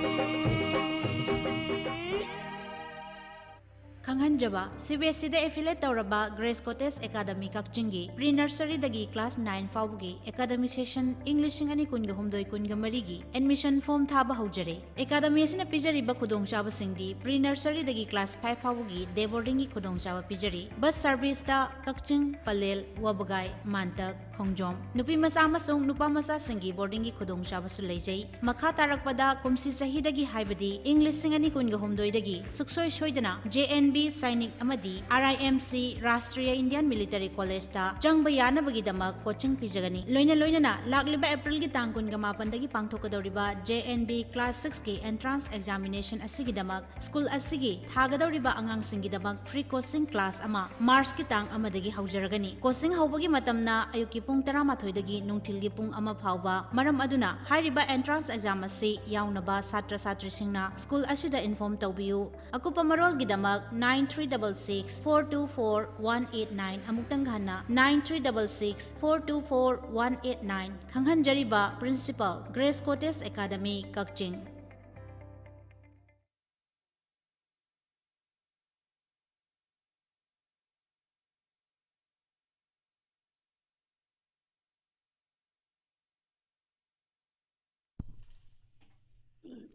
ꯈꯪꯍꯟꯖꯕ, ꯁꯤ ꯕꯤ ꯑꯦꯁ ꯏꯗ affiliate ꯇꯧꯔꯕ Grace Cottage Academy ꯀꯛꯆꯤꯡꯒꯤ pre nurseryꯗꯒꯤ class nine ꯐꯥꯎꯕꯒꯤ academic session ꯏꯪ ꯂꯤꯁꯤꯡ ꯑꯅꯤ ꯀꯨꯟꯒ ꯍꯨꯝꯗꯣꯏ ꯀꯨꯟꯒ ꯃꯔꯤꯒꯤ admission form ꯊꯥꯕ ꯍꯧꯖꯔꯦ꯫ Academy ꯑꯁꯤꯅ ꯄꯤꯖꯔꯤꯕ ꯈꯨꯗꯣꯡꯆꯥꯕꯁꯤꯡꯗꯤ pre nurseryꯗꯒꯤ class five ꯐꯥꯎꯕꯒꯤ day boardingꯒꯤ ꯈꯨꯗꯣꯡꯆꯥꯕ ꯄꯤꯖꯔꯤ, bus serviceꯇ ꯀꯛꯆꯤꯡ, ꯄꯂꯦꯜ, ꯋꯥꯕꯒꯥꯏ, ꯃꯥꯟꯇꯛ, ꯈꯣꯡꯖꯣꯝ꯫ ꯅꯨꯄꯤ ꯃꯆꯥ ꯑꯃꯁꯨꯡ ꯅꯨꯄꯥ ꯃꯆꯥꯁꯤꯡꯒꯤ boardingꯒꯤ ꯈꯨꯗꯣꯡꯆꯥꯕꯁꯨ ꯂꯩꯖꯩ꯫ ꯃꯈꯥ ꯇꯥꯔꯛꯄꯗ ꯀꯨꯝꯁꯤ ꯆꯍꯤꯗꯒꯤ, ꯍꯥꯏꯕꯗꯤ ꯏꯪ ꯂꯤꯁꯤꯡ ꯑꯅꯤ ꯀꯨꯟꯒ ꯍꯨꯝꯗꯣꯏꯗꯒꯤ ꯁꯨꯛꯁꯣꯏ ꯁꯣꯏꯗꯅ J N V ꯁꯥꯏꯅꯤꯛ ꯑꯃꯗꯤ R I M C Rashtriya Indian Military Collegeꯇ ꯆꯪꯕ ꯌꯥꯅꯕꯒꯤꯗꯃꯛ coaching ꯄꯤꯖꯒꯅꯤ꯫ ꯂꯣꯏꯅ ꯂꯣꯏꯅꯅ ꯂꯥꯛꯂꯤꯕ Aprilꯒꯤ ꯇꯥꯡ ꯀꯨꯟꯒ ꯃꯥꯄꯟꯗꯒꯤ ꯄꯥꯡꯊꯣꯛꯀꯗꯧꯔꯤꯕ J N V class sixꯀꯤ entrance examination ꯑꯁꯤꯒꯤꯗꯃꯛ school ꯑꯁꯤꯒꯤ ꯊꯥꯒꯗꯧꯔꯤꯕ ꯑꯉꯥꯡꯁꯤꯡꯒꯤꯗꯃꯛ free coaching class ꯑꯃ Marchꯀꯤ ꯇꯥꯡ ꯑꯃꯗꯒꯤ ꯍꯧꯖꯔꯒꯅꯤ꯫ Coaching ꯍꯧꯕꯒꯤ ꯃꯇꯝꯅ ꯑꯌꯨꯛꯀꯤ ꯄꯨꯡ ꯇꯔꯥꯃꯥꯊꯣꯏꯗꯒꯤ ꯅꯨꯡꯊꯤꯜꯒꯤ ꯄꯨꯡ ꯑꯃ ꯐꯥꯎꯕ꯫ ꯃꯔꯝ ꯑꯗꯨꯅ ꯍꯥꯏꯔꯤꯕ entrance exam ꯑꯁꯤ ꯌꯥꯎꯅꯕ ꯁꯥꯇ꯭ꯔ ꯁꯥꯇ꯭ꯔꯤꯁꯤꯡꯅ school ꯑꯁꯤꯗ inform ꯇꯧꯕꯤꯌꯨ꯫ ꯑꯀꯨꯞꯄ ꯃꯔꯣꯜꯒꯤꯗꯃꯛ nine three double six four two four one eight nine, ꯑꯃꯨꯛꯇꯪ ꯍꯟꯅ, nine three double six four two four one eight nine꯫ ꯈꯪꯍꯟꯖꯔꯤꯕ Principal, Grace Cottage Academy, ꯀꯛꯆꯤꯡ꯫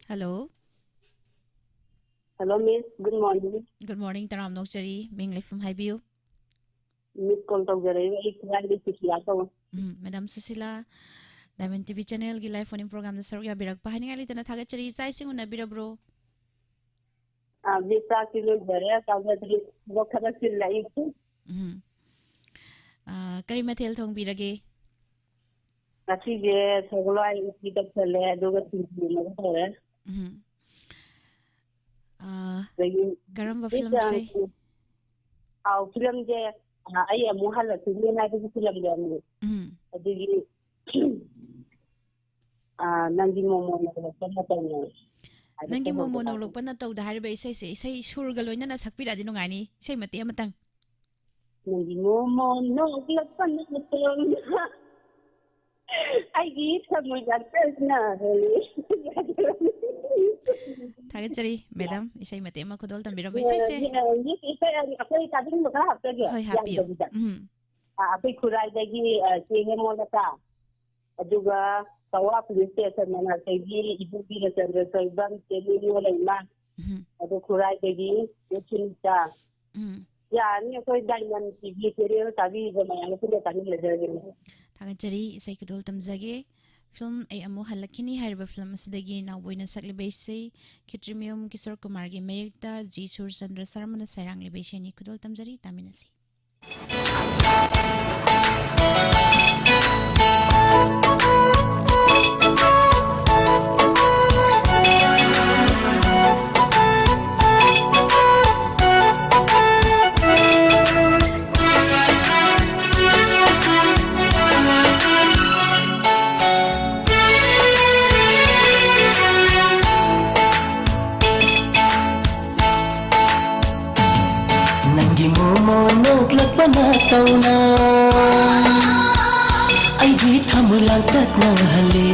Hello. Hello, Miss. Good morning. Good morning, ꯇꯔꯥꯝꯅ ꯑꯣꯛꯆꯔꯤ꯫ ꯃꯤꯡ ꯂꯩꯐꯝ ꯍꯥꯏꯕꯤꯌꯨ꯫ Miss, call ꯇꯧꯖꯔꯛꯏꯕ ꯑꯩ ꯈꯨꯔꯥꯏꯗꯩ ꯁꯨꯁꯤꯂꯥ ꯀꯧꯏ꯫ ꯎꯝ, Madam Sushila, Diamond T V channelꯒꯤ live phone-in programꯗ ꯁꯔꯨꯛ ꯌꯥꯕꯤꯔꯛꯄ ꯍꯥꯏꯅꯤꯡꯉꯥꯏ ꯂꯩꯇꯅ ꯊꯥꯒꯠꯆꯔꯤ꯫ ꯆꯥꯛ ꯏꯁꯤꯡ ꯎꯅꯕꯤꯔꯕ꯭ꯔꯣ? ꯑꯥ, Miss, ꯆꯥꯛꯇꯤ ꯂꯣꯏꯖꯔꯦ, ꯆꯥꯖꯗ꯭ꯔꯤ꯫ ꯊꯕꯛ ꯈꯔ ꯆꯤꯜꯂꯦ ꯑꯩꯁꯨ꯫ ꯎꯝ꯫ ꯑꯥ, ꯀꯔꯤ ꯃꯊꯦꯜ ꯊꯣꯡꯕꯤꯔꯒꯦ? ꯉꯁꯤꯁꯦ ꯁꯒꯣꯜꯍꯋꯥꯏ ꯎꯇꯤ ꯇꯧꯁꯜꯂꯦ, ꯑꯗꯨꯒ ꯁꯤꯡꯖꯨ ꯑꯃꯒ ꯇꯧꯔꯦ꯫ ꯎꯝ꯫ ꯑꯥ, ꯑꯗꯒꯤ ꯀꯔꯝꯕ ꯏꯆꯥ filmꯁꯦ? ꯑꯥꯎ, filmꯁꯦ, ꯑꯥ, ꯑꯩ ꯑꯃꯨꯛ ꯍꯜꯂꯛꯈꯤꯅꯤ ꯍꯥꯏꯕꯒꯤ filmꯗꯣ ꯑꯃꯨꯛ꯫ ꯎꯝ꯫ ꯑꯗꯨꯒꯤ, ꯑꯥ, ꯅꯪꯒꯤ ꯃꯣꯃꯣ ꯅꯣꯛꯂꯛꯄ ꯃꯇꯧꯅꯦ꯫ ꯅꯪꯒꯤ ꯃꯣꯃꯣ ꯅꯣꯛꯂꯛꯄ ꯅꯇꯧꯗ ꯍꯥꯏꯔꯤꯕ ꯏꯁꯩꯁꯦ, ꯏꯁꯩ ꯁꯨꯔꯒ ꯂꯣꯏꯅꯅ ꯁꯛꯄꯤꯔꯛꯑꯗꯤ ꯅꯨꯡꯉꯥꯏꯅꯤ, ꯏꯁꯩ ꯃꯇꯦꯛ ꯑꯃꯇꯪ꯫ ꯅꯪꯒꯤ ꯃꯣꯃꯣ ꯅꯣꯛꯂꯛꯄ ꯅꯇꯧꯅ ꯑꯩꯒꯤ ꯊꯃꯣꯏ ꯌꯥꯝ ꯆꯦꯠꯅ ꯍꯣꯜꯂꯤ꯫ ꯊꯥꯒꯠꯆꯔꯤ ꯃꯦꯗꯥꯝ, ꯏꯁꯩ ꯃꯇꯦꯛ ꯑꯃ ꯈꯨꯗꯣꯜ ꯇꯝꯕꯤꯔꯝꯕ ꯏꯁꯩꯁꯦ꯫ ꯑ, ꯏꯁꯩ ꯑꯩꯈꯣꯏ ꯇꯥꯕꯤꯅꯤꯡꯕ ꯈꯔ ꯍꯥꯞꯆꯒꯦ, ꯍꯣꯏ, ꯍꯥꯞꯄꯤꯌꯨ꯫ ꯌꯥꯝꯗꯕꯤꯗ꯫ ꯎꯝ꯫ ꯑ, ꯑꯩꯈꯣꯏ ꯈꯨꯔꯥꯏꯗꯒꯤ, ꯑ, ꯆꯦ ꯍꯦꯃꯣꯂꯇꯥ, ꯑꯗꯨꯒ ꯀꯛꯋꯥ ꯄꯨꯂꯤꯁ ꯁ꯭ꯇꯦꯁꯟ ꯃꯅꯥꯛꯇꯒꯤ ꯏꯕꯨꯡ ꯕꯤꯔꯆꯟꯗ꯭ꯔ ꯁꯣꯏꯕꯝ, ꯆꯦ ꯂꯨꯂꯨ ꯂꯩꯃ, ꯎꯝ꯫ ꯑꯗꯨ ꯈꯨꯔꯥꯏꯗꯒꯤ ꯆꯦ ꯁꯨꯅꯤꯇꯥ꯫ ꯎꯝ꯫ ꯌꯥꯔꯅꯤ, ꯑꯩꯈꯣꯏ ꯗꯥꯏꯃꯟ ꯇꯤꯚꯤ ꯆꯦꯅꯦꯜ ꯇꯥꯕꯤꯔꯤꯕ ꯃꯌꯥꯝ ꯑꯁꯤꯅ ꯇꯥꯃꯤꯟꯅꯖꯔꯒꯦ꯫ ꯊꯥꯒꯠꯆꯔꯤ꯫ ꯏꯁꯩ ꯈꯨꯗꯣꯜ ꯇꯝꯖꯒꯦ꯫ ꯐꯤꯂꯝ ꯑꯩ ꯑꯃꯨꯛ ꯍꯜꯂꯛꯈꯤꯅꯤ ꯍꯥꯏꯔꯤꯕ ꯐꯤꯂꯝ ꯑꯁꯤꯗꯒꯤ ꯅꯥꯎꯕꯣꯏꯅ ꯁꯛꯂꯤꯕ ꯏꯁꯩ, ꯈꯦꯇ꯭ꯔꯤꯃꯌꯨꯝ ꯀꯤꯁꯣꯔ ꯀꯨꯃꯥꯔꯒꯤ ꯃꯌꯦꯛꯇ ꯖꯤ ꯁꯨꯔꯆꯟꯗ꯭ꯔ ꯁꯔꯃꯅ ꯁꯩꯔꯥꯡꯂꯤꯕ ꯏꯁꯩꯅꯤ꯫ ꯈꯨꯗꯣꯜ ꯇꯝꯖꯔꯤ, ꯇꯥꯃꯤꯟꯅꯁꯤ꯫ ꯅꯪꯒꯤ ꯃꯣꯃꯣꯟ ꯅꯣꯛꯂꯛꯄ ꯅꯇꯧꯅ ꯑꯩꯒꯤ ꯊꯃꯣꯏ ꯂꯥꯡꯇꯛꯅꯍꯜꯂꯦ,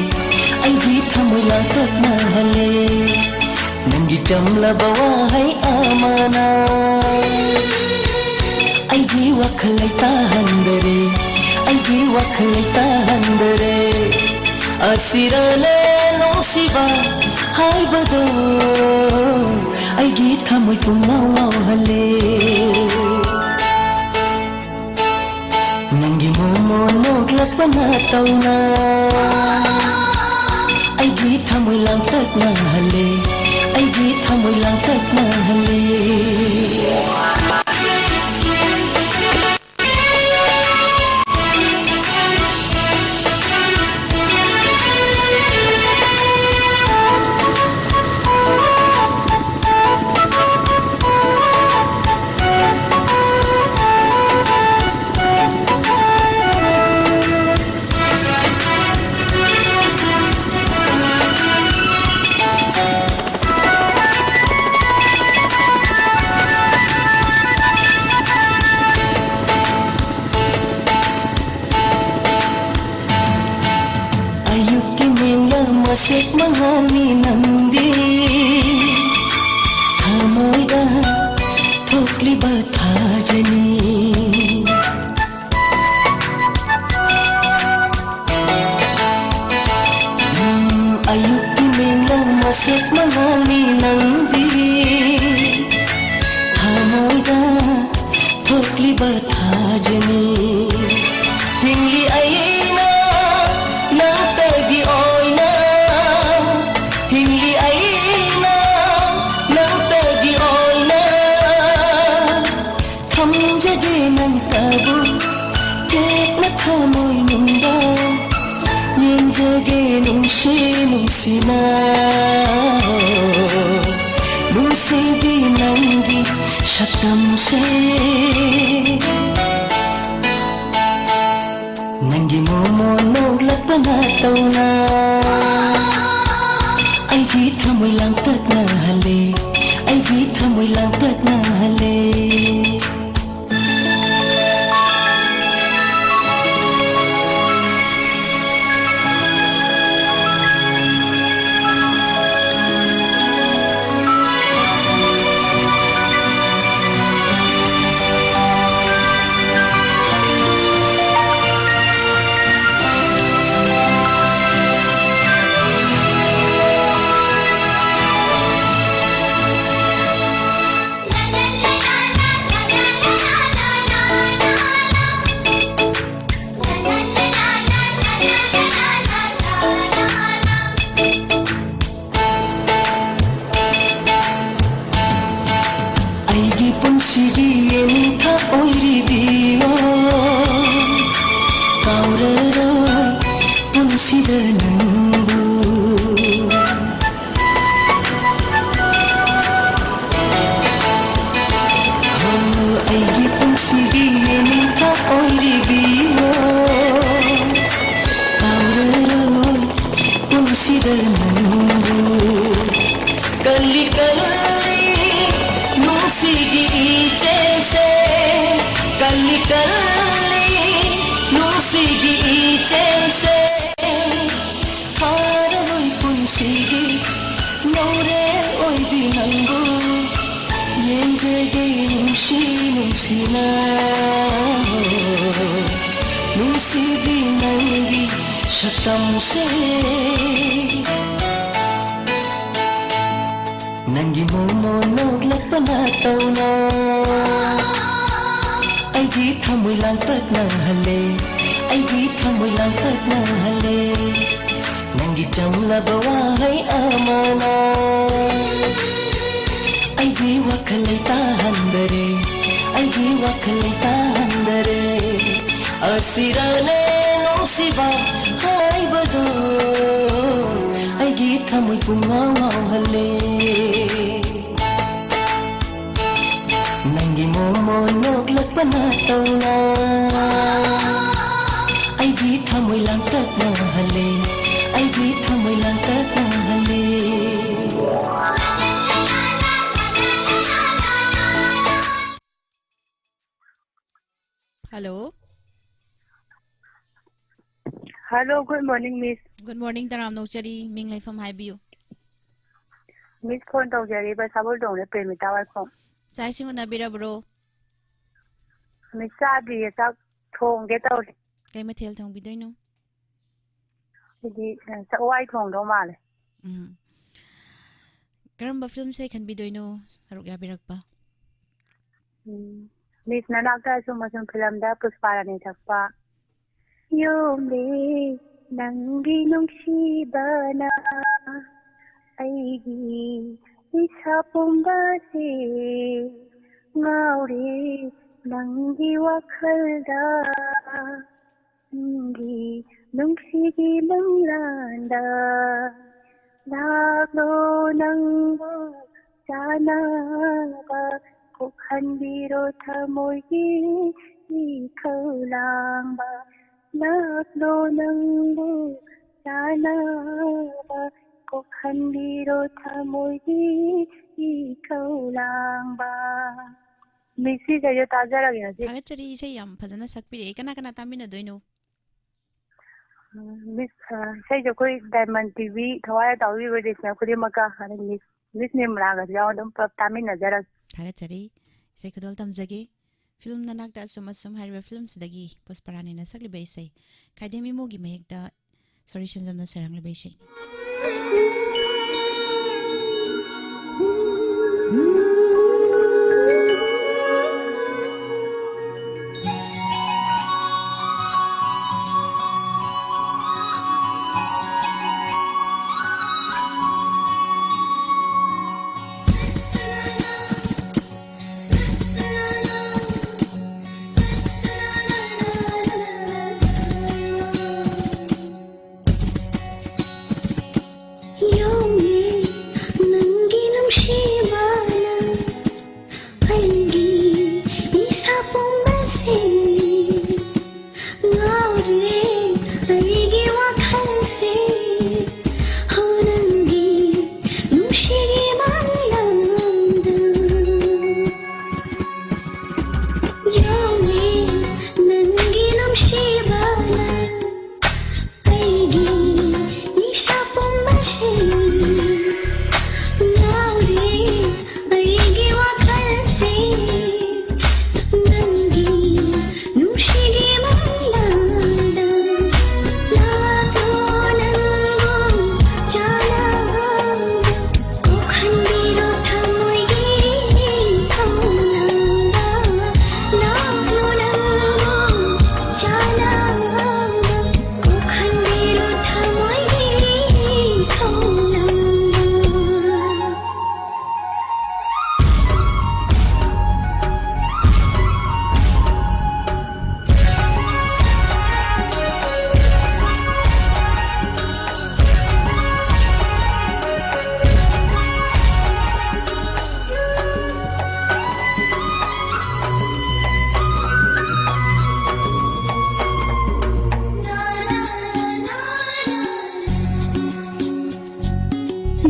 ꯑꯩꯒꯤ ꯊꯃꯣꯏ ꯂꯥꯡꯇꯛꯅꯍꯜꯂꯦ꯫ ꯅꯪꯒꯤ ꯆꯝꯂꯕ ꯋꯥꯍꯩ ꯑꯃꯅ ꯑꯩꯒꯤ ꯋꯥꯈꯜ ꯂꯩꯇꯥꯍꯟꯗꯔꯦ, ꯑꯩꯒꯤ ꯋꯥꯈꯜ ꯂꯩꯇꯥꯍꯟꯗꯔꯦ꯫ ꯑꯁꯤꯔꯅꯦ ꯅꯨꯡꯁꯤꯕ ꯍꯥꯏꯕꯗꯣ ꯑꯩꯒꯤ ꯊꯃꯣꯏ ꯄꯨꯡꯉꯥꯎ ꯉꯥꯎꯍꯜꯂꯦ꯫ ꯅꯪꯒꯤ ꯃꯣꯃꯣꯟ ꯅꯣꯛꯂꯛꯄ ꯅꯇꯧꯅ ꯑꯩꯒꯤ ꯊꯃꯣꯏ ꯂꯥꯡꯇꯛꯅꯍꯜꯂꯦ, ꯑꯩꯒꯤ ꯊꯃꯣꯏ ꯂꯥꯡꯇꯛꯅꯍꯜꯂꯦ꯫ ꯑꯌꯨꯛꯀꯤ ꯃꯦꯡꯂꯥ ꯃꯁꯦꯛ ꯃꯉꯥꯜꯅꯤ ꯅꯪꯗꯤ, ꯊꯃꯣꯏꯗ ꯊꯣꯛꯂꯤꯕ ꯊꯥꯖꯅꯤ꯫ ꯎꯝ, ꯑꯌꯨꯛꯀꯤ ꯃꯦꯡꯂꯥ ꯃꯁꯦꯛ ꯃꯉꯥꯜꯅꯤ ꯅꯪꯗꯤ꯫ ꯊꯃꯣꯏꯗ ꯊꯣꯛꯂꯤꯕ ꯊꯥꯖꯅꯤ꯫ ꯍꯤꯡꯂꯤ ꯑꯩꯅ ꯅꯪꯇꯒꯤ ꯑꯣꯏꯅ, ꯍꯤꯡꯂꯤ ꯑꯩꯅ ꯅꯪꯇꯒꯤ ꯑꯣꯏꯅ꯫ ꯊꯝꯖꯒꯦ ꯅꯪꯇꯕꯨ ꯆꯦꯠꯅ ꯊꯃꯣꯏꯅꯨꯡꯗ, ꯌꯦꯡꯖꯒꯦ ꯅꯨꯡꯁꯤ ꯅꯨꯡꯁꯤꯅ꯫ ꯅꯨꯡꯁꯤꯕꯤ ꯅꯪꯒꯤ ꯁꯛꯇꯝꯁꯦ꯫ ꯅꯪꯒꯤ ꯃꯣꯃꯣꯟ ꯅꯣꯛꯂꯛꯄ ꯅꯥꯇꯧꯅ ꯑꯩꯒꯤ ꯊꯃꯣꯏ ꯂꯥꯡꯇꯛꯅꯍꯜꯂꯦ, ꯑꯩꯒꯤ ꯊꯃꯣꯏ ꯂꯥꯡꯇꯛꯅꯍꯜꯂꯦ꯫ ꯑꯩꯒꯤ ꯄꯨꯟꯁꯤꯒꯤ ꯌꯦꯅꯤꯡꯊꯥ ꯑꯣꯏꯔꯤꯕꯤꯌꯣ, ꯀꯥꯎꯔꯔꯣꯏ ꯄꯨꯟꯁꯤꯗ ꯅꯪꯕꯨ꯫ ꯑꯣ, ꯑꯩꯒꯤ ꯄꯨꯟꯁꯤꯒꯤ ꯌꯦꯅꯤꯡꯊꯥ ꯑꯣꯏꯔꯤꯕꯤꯌꯣ, ꯀꯥꯎꯔꯔꯣꯏ ꯄꯨꯟꯁꯤꯗ ꯅꯪꯕꯨ꯫ ꯀꯜꯂꯤ ꯀꯜꯂꯤ ꯅꯨꯡꯁꯤꯒꯤ ꯏꯆꯦꯜꯁꯦ, ꯀꯜꯂꯤ ꯀꯜꯂꯤ ꯅꯨꯡꯁꯤꯒꯤ ꯏꯆꯦꯜꯁꯦ꯫ ꯊꯥꯔꯔꯣꯏ ꯄꯨꯟꯁꯤꯒꯤ ꯅꯧꯔꯦ ꯑꯣꯏꯕꯤ ꯅꯪꯕꯨ꯫ ꯌꯦꯡꯖꯒꯦ ꯅꯨꯡꯁꯤ ꯅꯨꯡꯁꯤꯅ, ꯅꯨꯡꯁꯤꯕꯤ ꯅꯪꯒꯤ ꯁꯛꯇꯝꯁꯦ꯫ ꯅꯪꯒꯤ ꯃꯣꯃꯣꯟ ꯅꯣꯛꯂꯛꯄ ꯅꯥꯇꯧꯅ ꯑꯩꯒꯤ ꯊꯃꯣꯏ ꯂꯥꯡꯇꯛꯅꯍꯜꯂꯦ, ꯑꯩꯒꯤ ꯊꯃꯣꯏ ꯂꯥꯡꯇꯛꯅꯍꯜꯂꯦ꯫ ꯅꯪꯒꯤ ꯆꯝꯂꯕ ꯋꯥꯍꯩ ꯑꯃꯅ ꯑꯩꯒꯤ ꯋꯥꯈꯜ ꯂꯩꯇꯥꯍꯟꯗꯔꯦ, ꯑꯩꯒꯤ ꯋꯥꯈꯜ ꯂꯩꯇꯥꯍꯟꯗꯔꯦ꯫ ꯑꯁꯤꯔꯅꯦ ꯅꯨꯡꯁꯤꯕ ꯍꯥꯏꯕꯗꯣ ꯑꯩꯒꯤ ꯊꯃꯣꯏ ꯄꯨꯡꯉꯥꯎ ꯉꯥꯎꯍꯜꯂꯦ꯫ ꯅꯪꯒꯤ ꯃꯣꯃꯣꯟ ꯅꯣꯛꯂꯛꯄ ꯅꯥꯇꯧꯅ ꯑꯩꯒꯤ ꯊꯃꯣꯏ ꯂꯥꯡꯇꯛꯅꯍꯜꯂꯦ, ꯑꯩꯒꯤ ꯊꯃꯣꯏ ꯂꯥꯡꯇꯛꯅꯍꯜꯂꯦ꯫ Hello. Hello, good morning, Miss. Good morning, ꯇꯔꯥꯝꯅ ꯑꯣꯛꯆꯔꯤ꯫ ꯃꯤꯡ ꯂꯩꯐꯝ ꯍꯥꯏꯕꯤꯌꯨ꯫ Miss, phone ꯇꯧꯖꯔꯤꯕ ꯁꯥꯕꯨꯜ ꯇꯣꯡꯅ ꯄ꯭ꯔꯦꯃꯤꯇꯥ ꯋꯥꯏꯈꯣꯝ꯫ ꯆꯥꯛ ꯏꯁꯤꯡ ꯎꯅꯕꯤꯔꯕ꯭ꯔꯣ? Miss, ꯆꯥꯗ꯭ꯔꯤꯌꯦ, ꯆꯥꯛ ꯊꯣꯡꯒꯦ ꯇꯧꯔꯤ꯫ ꯀꯩ ꯃꯊꯦꯜ ꯊꯣꯡꯕꯤꯗꯣꯏꯅꯣ? ꯁꯤꯗꯤ, ꯑ, ꯆꯥꯛꯋꯥꯏ ꯊꯣꯡꯗꯧ ꯃꯥꯜꯂꯦ꯫ ꯎꯝ꯫ ꯀꯔꯝꯕ filmꯁꯦ ꯈꯟꯕꯤꯗꯣꯏꯅꯣ ꯁꯔꯨꯛ ꯌꯥꯕꯤꯔꯛꯄ? ꯎꯝ꯫ Miss, ꯅꯅꯥꯛꯇ ꯑꯁꯨꯝ ꯑꯁꯨꯝ filmꯗ ꯄꯨꯁꯄꯥꯔꯥꯅꯤ ꯁꯛꯄ꯫ ꯌꯣꯝꯂꯦ ꯅꯪꯒꯤ ꯅꯨꯡꯁꯤꯕꯅ ꯑꯩꯒꯤ ꯏꯁꯥ ꯄꯨꯝꯕꯁꯦ, ꯉꯥꯎꯔꯦ ꯅꯪꯒꯤ ꯋꯥꯈꯜꯗ꯫ ꯅꯪꯒꯤ ꯅꯨꯡꯁꯤꯒꯤ ꯃꯪꯂꯥꯟꯗ ꯂꯥꯛꯂꯣ ꯅꯪꯕꯨ ꯆꯥꯅꯕ, ꯀꯣꯛꯍꯟꯕꯤꯔꯣ ꯊꯃꯣꯏꯒꯤ ꯏꯊꯧ ꯂꯥꯡꯕ꯫ ꯂꯥꯛꯂꯣ ꯅꯪꯕꯨ ꯆꯥꯅꯕ, ꯀꯣꯛꯍꯟꯕꯤꯔꯣ ꯊꯃꯣꯏꯒꯤ ꯏꯊꯧ ꯂꯥꯡꯕ꯫ Miss, ꯁꯤꯈꯩꯗꯣ ꯇꯥꯖꯔꯒꯦ ꯉꯁꯤ꯫ ꯊꯥꯒꯠꯆꯔꯤ, ꯏꯁꯩ ꯌꯥꯝ ꯐꯖꯅ ꯁꯛꯄꯤꯔꯛꯑꯦ꯫ ꯀꯅꯥ ꯀꯅꯥ ꯇꯥꯃꯤꯟꯅꯗꯣꯏꯅꯣ? ꯎꯝ, Miss, ꯑ, ꯏꯁꯩꯁꯦ ꯑꯩꯈꯣꯏ Diamond TV ꯊꯋꯥꯏ ꯇꯥꯎꯔꯤꯕ listener ꯈꯨꯗꯤꯡꯃꯛꯀ, ꯑꯗꯩ Miss, Miss ꯅꯤꯔꯃꯂꯥꯒꯁꯨ ꯌꯥꯎꯅ ꯑꯗꯨꯝ ꯄꯨꯂꯞ ꯇꯥꯃꯤꯟꯅꯖꯔꯒꯦ꯫ ꯊꯥꯒꯠꯆꯔꯤ꯫ ꯏꯁꯩ ꯈꯨꯗꯣꯜ ꯇꯝꯖꯒꯦ꯫ ꯐꯤꯂꯝ ꯅꯅꯥꯛꯇ ꯑꯁꯨꯝ ꯑꯁꯨꯝ ꯍꯥꯏꯔꯤꯕ ꯐꯤꯂꯝꯁꯤꯗꯒꯤ ꯄꯨꯁꯄꯔꯥꯅꯤꯅ ꯁꯛꯂꯤꯕ ꯏꯁꯩ ꯈꯥꯏꯗꯦꯝ ꯏꯃꯣꯒꯤ ꯃꯌꯦꯛꯇ ꯁꯣꯔꯤ ꯁꯦꯟꯖꯝꯅ ꯁꯩꯔꯥꯡꯂꯤꯕ ꯏꯁꯩ꯫ ꯌꯣꯡꯉꯦ ꯅꯪꯒꯤ ꯅꯨꯡꯁꯤꯕꯅ ꯑꯩꯒꯤ ꯏꯁꯥ ꯄꯨꯝꯕꯁꯦ ꯉꯥꯎꯔꯦ ꯑꯩꯒꯤ ꯋꯥꯈꯜꯁꯦ ꯍꯣ ꯅꯪꯒꯤ ꯅꯨꯡꯁꯤꯒꯤ ꯃꯪꯂꯥꯟꯗ ꯌꯣꯡꯉꯦ ꯅꯪꯒꯤ ꯅꯨꯡꯁꯤꯕꯅ ꯑꯩꯒꯤ ꯏꯁꯥ ꯄꯨꯝꯕꯁꯦ ꯉꯥꯎꯔꯦ ꯑꯩꯒꯤ ꯋꯥꯈꯜꯁꯦ ꯅꯪꯒꯤ ꯅꯨꯡꯁꯤꯒꯤ ꯃꯪꯂꯥꯟꯗ ꯂꯥꯛꯂꯣ ꯅꯪꯕꯨ ꯆꯥꯅꯕ ꯀꯣꯛꯍꯟꯕꯤꯔꯣ ꯊꯃꯣꯏꯒꯤ ꯈꯧꯅꯥꯡꯗ ꯂꯥꯛꯂꯣ ꯅꯪꯕꯨ ꯆꯥꯅꯕ ꯀꯣꯛꯍꯟꯕꯤꯔꯣ ꯊꯃꯣꯏꯒꯤ ꯈꯧꯅꯥꯡꯗ꯫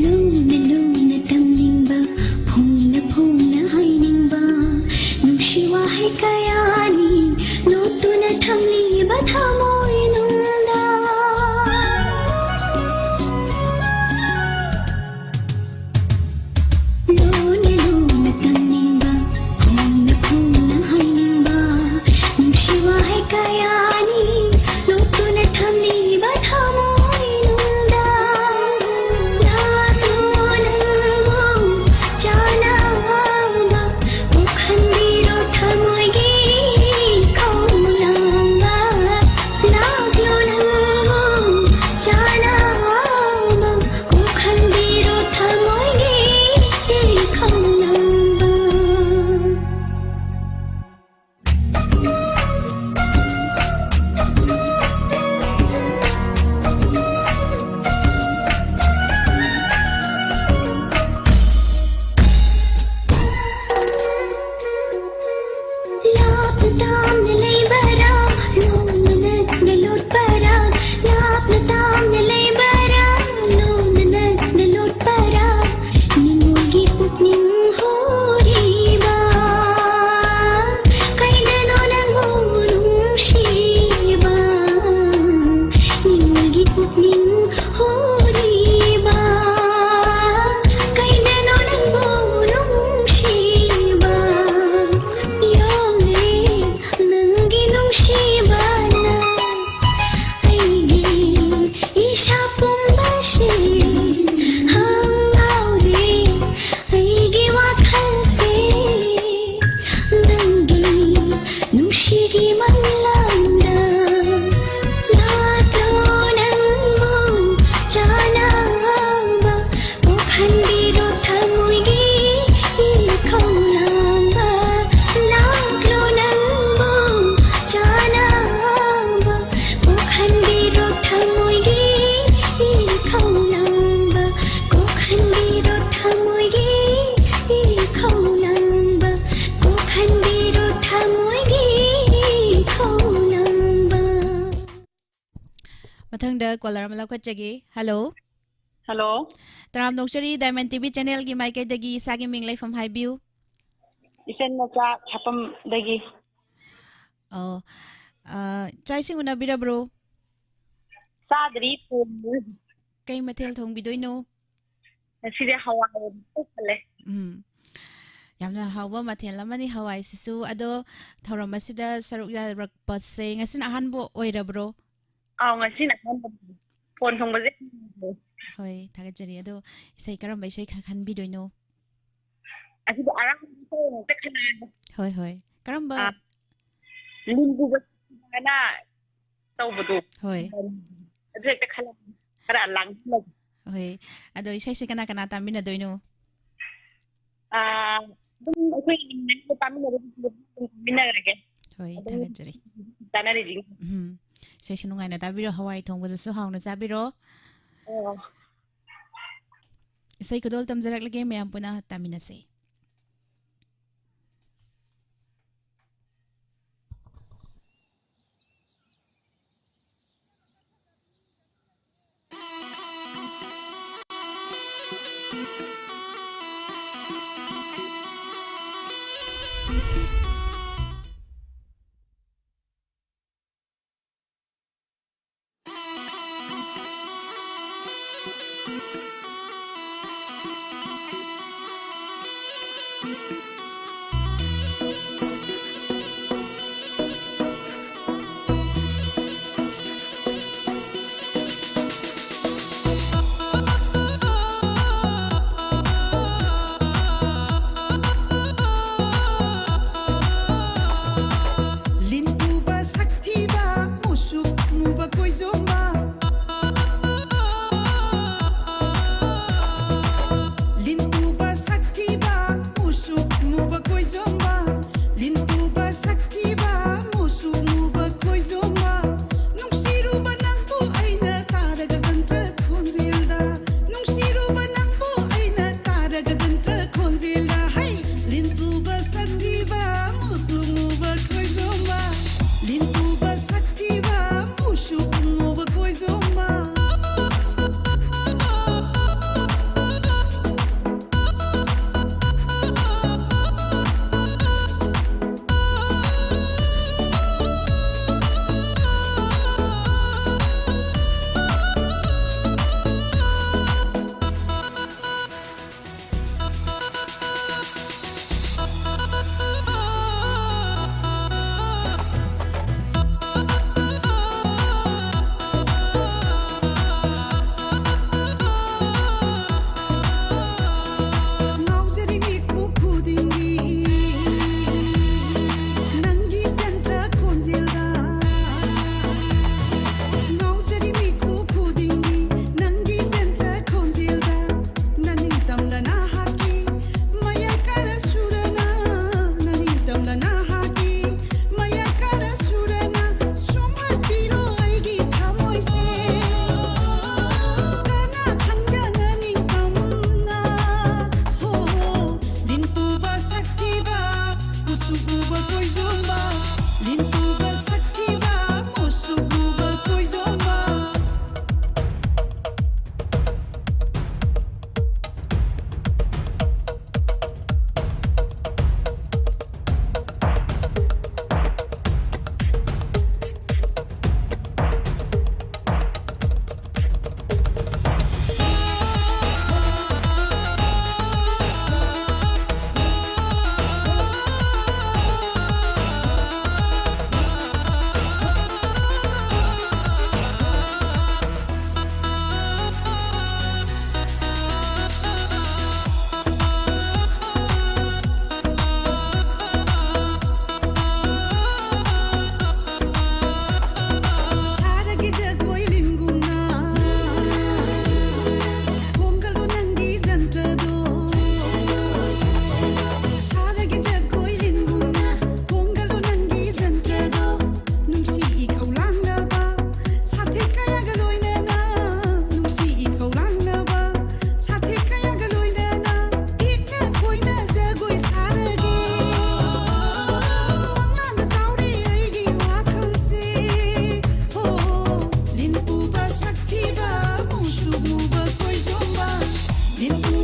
ꯂꯨꯅ ꯂꯨꯅ ꯇꯝꯅꯤꯡꯕ, ꯐꯣꯡꯅ ꯐꯣꯡꯅ ꯍꯥꯏꯅꯤꯡꯕ, ꯅꯨꯡꯁꯤ ꯋꯥꯍꯩ ꯀꯌꯥꯅꯤ ꯂꯣꯠꯇꯨꯅ ꯊꯝꯂꯤꯕ ꯊꯃꯣꯏꯅꯨꯡꯗ꯫ ꯂꯨꯅ ꯂꯨꯅ ꯇꯝꯅꯤꯡꯕ, ꯗ ꯀꯣꯂꯔ ꯑꯃ ꯂꯧꯈꯠꯆꯒꯦ꯫ ꯍꯜꯂꯣ꯫ ꯍꯜꯂꯣ꯫ ꯇꯔꯥꯝꯅ ꯑꯣꯛꯆꯔꯤ, ꯗꯥꯏꯃꯟ ꯇꯤ ꯚꯤ ꯆꯦꯅꯦꯜꯒꯤ ꯃꯥꯏꯀꯩꯗꯒꯤ ꯏꯁꯥꯒꯤ ꯃꯤꯡ, ꯂꯩꯐꯝ ꯍꯥꯏꯕꯤꯌꯨ꯫ ꯏꯆꯟ ꯃꯆꯥ ꯁꯥꯄꯝꯗꯒꯤ꯫ ꯑꯣ, ꯑ, ꯆꯥꯛ ꯏꯁꯤꯡ ꯎꯅꯕꯤꯔꯕ꯭ꯔꯣ? ꯆꯥꯗ꯭ꯔꯤ, ꯊꯣꯡꯗ꯭ꯔꯤ꯫ ꯀꯩ ꯃꯊꯦꯜ ꯊꯣꯡꯕꯤꯗꯣꯏꯅꯣ? ꯉꯁꯤꯗꯤ ꯍꯋꯥꯏ ꯑꯣꯏꯅ ꯈꯜꯂꯦ꯫ ꯎꯝ꯫ ꯌꯥꯝꯅ ꯍꯥꯎꯕ ꯃꯊꯦꯜ ꯑꯃꯅꯤ ꯍꯋꯥꯏꯁꯤꯁꯨ꯫ ꯑꯗꯣ ꯊꯧꯔꯝ ꯑꯁꯤꯗ ꯁꯔꯨꯛ ꯌꯥꯔꯛꯄꯁꯦ ꯉꯁꯤꯅ ꯑꯍꯥꯟꯕ ꯑꯣꯏꯔꯕ꯭ꯔꯣ? ꯑꯥꯎ, ꯉꯁꯤꯅ ꯑꯍꯥꯟꯕꯅꯤ꯫ ꯐꯣꯟ ꯊꯣꯡꯕꯁꯦ꯫ ꯍꯣꯏ, ꯊꯥꯒꯠꯆꯔꯤ꯫ ꯑꯗꯣ ꯏꯁꯩ, ꯀꯔꯝꯕ ꯏꯁꯩ ꯈ-, ꯈꯟꯕꯤꯗꯣꯏꯅꯣ? ꯑꯁꯤꯗꯤ ꯑꯔꯥꯡꯕ ꯏꯁꯩ ꯑꯣꯏꯅ ꯍꯦꯛꯇ ꯈꯟꯅꯔꯒꯦ꯫ ꯍꯣꯏ, ꯍꯣꯏ꯫ ꯀꯔꯝꯕ? ꯑꯥ, ꯂꯤꯟ ꯄꯨꯕ ꯍꯥꯏꯅ ꯇꯧꯕꯗꯣ꯫ ꯍꯣꯏ꯫ ꯑꯗꯨ ꯍꯦꯛꯇ ꯈꯜꯂꯒꯦ꯫ ꯈꯔ ꯂꯥꯡꯁꯤꯜꯂꯒꯦ꯫ ꯍꯣꯏ꯫ ꯑꯗꯣ ꯏꯁꯩꯁꯦ ꯀꯅꯥ ꯀꯅꯥ ꯇꯥꯃꯤꯟꯅꯗꯣꯏꯅꯣ? ꯑꯥ, ꯑꯗꯨꯝ ꯑꯩꯈꯣꯏ ꯏꯃꯨꯡ ꯃꯅꯨꯡ ꯇꯥꯃꯤꯟꯅꯕ ꯑꯗꯨꯝ ꯇꯥꯃꯤꯟꯅꯔꯒꯦ꯫ ꯍꯣꯏ, ꯑꯗꯨꯝ ꯊꯥꯒꯠꯆꯔꯤ꯫ ꯇꯥꯟꯅꯔꯤꯁꯤꯡ꯫ ꯎꯝ꯫ ꯏꯁꯩꯁꯨ ꯅꯨꯡꯉꯥꯏꯅ ꯇꯥꯕꯤꯔꯣ, ꯍꯋꯥꯏ ꯊꯣꯡꯕꯗꯨꯁꯨ ꯍꯥꯎꯅ ꯆꯥꯕꯤꯔꯣ꯫ ꯑꯣ꯫ ꯏꯁꯩ ꯈꯨꯗꯣꯜ ꯇꯝꯖꯔꯛꯂꯒꯦ, ꯃꯌꯥꯝ ꯄꯨꯟꯅ ꯇꯥꯃꯤꯟꯅꯁꯦ꯫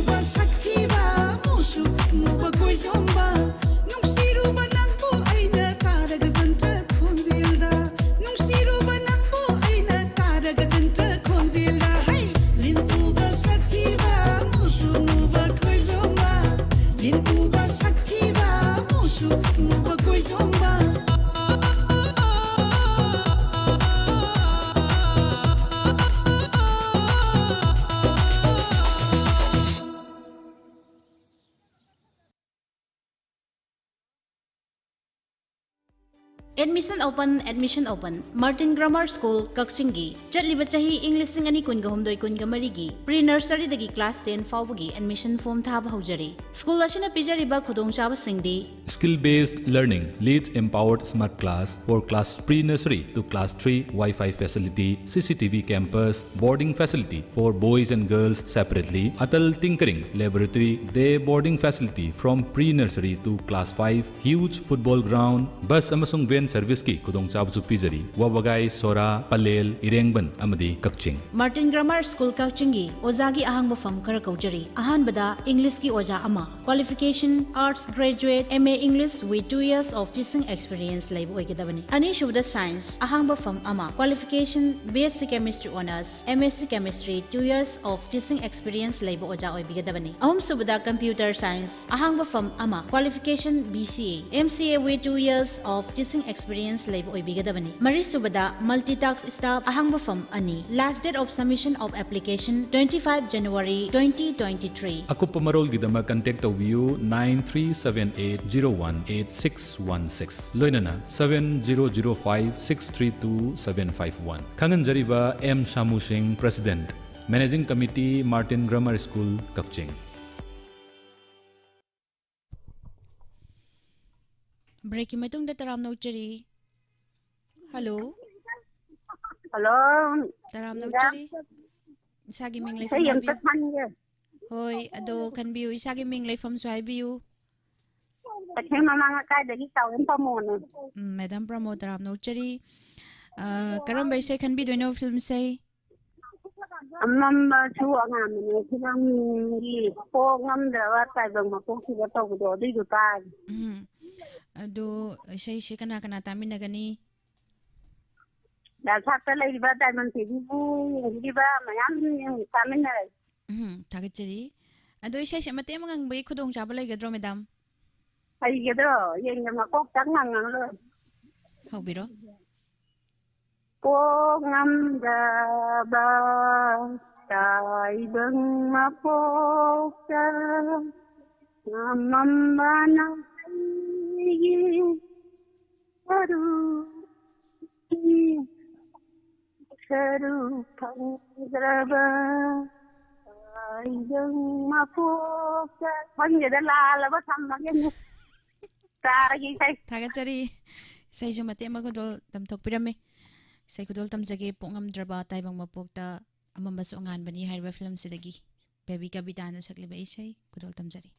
ꯁꯛꯊꯤꯕ ꯃꯨꯁꯨ ꯃꯨꯕ ꯀꯣꯏꯖꯣꯝꯕ, ꯅꯨꯡꯁꯤꯔꯨꯕ ꯅꯪꯕꯨ ꯑꯩꯅ ꯇꯥꯔꯒ ꯖꯟꯇ꯭ꯔ ꯈꯣꯟꯖꯦꯜꯗ, ꯅꯨꯡꯁꯤꯔꯨꯕ ꯅꯪꯕꯨ ꯑꯩꯅ ꯇꯥꯔꯒ ꯖꯟꯇ꯭ꯔ ꯈꯣꯟꯖꯦꯜꯗ, ꯍꯩ! ꯂꯤꯟ ꯎꯕ ꯁꯛꯊꯤꯕ ꯃꯨꯁꯨ ꯃꯨꯕ ꯀꯣꯏꯖꯣꯝꯕ, ꯂꯤꯟ ꯎꯕ ꯁꯛꯊꯤꯕ ꯃꯨꯁꯨ ꯃꯨꯕ ꯀꯣꯏꯖꯣꯝꯕ꯫ Admission open, admission open. Martin Grammar School, ꯀꯛꯆꯤꯡꯒꯤ ꯆꯠꯂꯤꯕ ꯆꯍꯤ ꯏꯪ ꯂꯤꯁꯤꯡ ꯑꯅꯤ ꯀꯨꯟꯒ ꯍꯨꯝꯗꯣꯏ ꯀꯨꯟꯒ ꯃꯔꯤꯒꯤ pre nurseryꯗꯒꯤ class ten ꯐꯥꯎꯕꯒꯤ admission form ꯊꯥꯕ ꯍꯧꯖꯔꯤ꯫ School ꯑꯁꯤꯅ ꯄꯤꯖꯔꯤꯕ ꯈꯨꯗꯣꯡꯆꯥꯕꯁꯤꯡꯗꯤ: Skill based learning, Leeds empowered smart class for class pre nursery to class three, Wi-Fi facility, C C T V campus, boarding facility for boys and girls separately, Atal Tinkering Laboratory, day boarding facility from pre nursery to class five, huge football ground, bus ꯑꯃꯁꯨꯡ van serviceꯀꯤ ꯈꯨꯗꯣꯡꯆꯥꯕꯁꯨ ꯄꯤꯖꯔꯤ꯫ ꯋꯥꯕꯒꯥꯏ, ꯁꯣꯔꯥ, ꯄꯂꯦꯜ, ꯏꯔꯦꯡꯕꯟ ꯑꯃꯗꯤ ꯀꯛꯆꯤꯡ꯫ Martin Grammar School ꯀꯛꯆꯤꯡꯒꯤ ꯑꯣꯖꯥꯒꯤ ꯑꯍꯥꯡꯕ ꯐꯝ ꯈꯔ ꯀꯧꯖꯔꯤ꯫ ꯑꯍꯥꯟꯕꯗ Englishꯀꯤ ꯑꯣꯖꯥ ꯑꯃ, qualification Arts graduate, M A English with two years of teaching experience ꯂꯩꯕ ꯑꯣꯏꯒꯗꯕꯅꯤ꯫ ꯑꯅꯤꯁꯨꯕꯗ Science, ꯑꯍꯥꯡꯕ ꯐꯝ ꯑꯃ, qualification B S C Chemistry Honours, M S C Chemistry, two years of teaching experience ꯂꯩꯕ ꯑꯣꯖꯥ ꯑꯣꯏꯕꯤꯒꯗꯕꯅꯤ꯫ ꯑꯍꯨꯝꯁꯨꯕꯗ Computer Science, ꯑꯍꯥꯡꯕ ꯐꯝ ꯑꯃ, qualification B C A, M C A with two years of teaching experience ꯂꯩꯕ ꯑꯣꯏꯕꯤꯒꯗꯕꯅꯤ꯫ ꯃꯔꯤꯁꯨꯕꯗ Multitask Staff, ꯑꯍꯥꯡꯕ ꯐꯝ ꯑꯅꯤ꯫ Last date of submission of application twenty five January twenty twenty three꯫ ꯑꯀꯨꯞꯄ ꯃꯔꯣꯜꯒꯤꯗꯃꯛ contact ꯇꯧꯕꯤꯌꯨ nine three seven eight zero one eight six one six, ꯂꯣꯏꯅꯅ seven zero zero five six three two seven five one꯫ ꯈꯪꯍꯟꯖꯔꯤꯕ M ꯁꯥꯃꯨ ꯁꯤꯡ, President, Managing Committee, Martin Grammar School, ꯀꯛꯆꯤꯡ꯫ Breakꯀꯤ ꯃꯇꯨꯡꯗ ꯇꯔꯥꯝꯅ ꯑꯣꯛꯆꯔꯤ꯫ Hello꯫ Hello꯫ ꯇꯔꯥꯝꯅ ꯑꯣꯛꯆꯔꯤ꯫ ꯏꯁꯥꯒꯤ ꯃꯤꯡ ꯂꯩꯐꯝ ꯏꯁꯩ ꯑꯝꯇ ꯍꯥꯏꯕꯤꯌꯨ꯫ ꯈꯟꯒꯦ꯫ ꯍꯣꯏ, ꯑꯗꯣ ꯈꯟꯕꯤꯌꯨ, ꯏꯁꯥꯒꯤ ꯃꯤꯡ ꯂꯩꯐꯝꯁꯨ ꯍꯥꯏꯕꯤꯌꯨ꯫ ꯀꯩꯊꯦꯜ ꯃꯃꯥꯡ ꯂꯩꯀꯥꯏꯗꯒꯤ ꯆꯥꯎꯔꯦꯝ ꯄ꯭ꯔꯃꯣꯗꯅꯦ꯫ ꯎꯝ, Madam ꯄ꯭ꯔꯃꯣꯗ, ꯇꯔꯥꯝꯅ ꯑꯣꯛꯆꯔꯤ꯫ ꯑ, ꯀꯔꯝꯕ ꯏꯁꯩ ꯈꯟꯕꯤꯗꯣꯏꯅꯣ? Film ꯏꯁꯩ? ꯑꯃꯝꯕꯁꯨ ꯑꯉꯥꯟꯕꯅꯦ, ꯐꯤꯂꯝꯒꯤ ꯄꯣꯛ ꯉꯝꯗ꯭ꯔꯕ ꯇꯥꯏꯕꯪ ꯃꯄꯣꯛꯁꯤꯗ ꯇꯧꯕꯗꯣ, ꯑꯗꯨꯏꯗꯣ ꯇꯥꯔꯦ꯫ ꯎꯝ꯫ ꯑꯗꯨ ꯏꯁꯩꯁꯦ ꯀꯅꯥ ꯀꯅꯥ ꯇꯥꯃꯤꯟꯅꯒꯅꯤ? ꯗꯥ ꯁꯥꯠꯇ ꯂꯩꯔꯤꯕ ꯗꯥꯏꯃꯟ ꯇꯤꯚꯤꯕꯨ ꯌꯦꯡꯕꯤꯔꯤꯕ ꯃꯌꯥꯝ ꯌꯦꯡ-, ꯇꯥꯃꯤꯟꯅꯔꯁꯤ꯫ ꯎꯝ, ꯊꯥꯒꯠꯆꯔꯤ꯫ ꯑꯗꯣ ꯏꯁꯩꯁꯦ ꯃꯇꯦꯛ ꯑꯃ ꯉꯪꯕꯒꯤ ꯈꯨꯗꯣꯡꯆꯥꯕ ꯂꯩꯒꯗ꯭ꯔꯣ, ꯃꯦꯗꯥꯝ? ꯍꯩꯒꯗ꯭ꯔꯣ? ꯌꯦꯡꯒꯦ, ꯃꯀꯣꯛꯇ ꯉꯪꯉꯒ ꯂꯣꯏꯔꯦ꯫ ꯍꯧꯕꯤꯔꯣ꯫ ꯄꯣꯛ ꯉꯝꯗ꯭ꯔꯕ ꯇꯥꯏꯕꯪ ꯃꯄꯣꯛꯇ ꯑꯃꯝꯕꯅ ꯑꯩꯒꯤ ꯁꯔꯨ, ꯁꯔꯨ ꯐꯪꯗ꯭ꯔꯕ ꯇꯥꯏꯕꯪ ꯃꯄꯣꯛꯇ꯫ ꯈꯪꯗꯦꯗ, ꯂꯥꯜꯂꯕ, ꯊꯝꯃꯒꯦ꯫ ꯇꯥꯔꯒꯦ ꯏꯁꯩ꯫ ꯊꯥꯒꯠꯆꯔꯤ꯫ ꯏꯁꯩꯁꯨ ꯃꯇꯦꯛ ꯑꯃ ꯈꯨꯗꯣꯜ ꯇꯝꯊꯣꯛꯄꯤꯔꯝꯃꯤ꯫ ꯏꯁꯩ ꯈꯨꯗꯣꯜ ꯇꯝꯖꯒꯦ, ꯄꯣꯛ ꯉꯝꯗ꯭ꯔꯕ ꯇꯥꯏꯕꯪ ꯃꯄꯣꯛꯇ ꯑꯃꯝꯕꯁꯨ ꯑꯉꯥꯟꯕꯅꯤ ꯍꯥꯏꯔꯤꯕ ꯐꯤꯂꯝꯁꯤꯗꯒꯤ ꯕꯦꯕꯤ ꯀꯕꯤꯇꯥꯅ ꯁꯛꯂꯤꯕ ꯏꯁꯩ ꯈꯨꯗꯣꯜ ꯇꯝꯖꯔꯤ꯫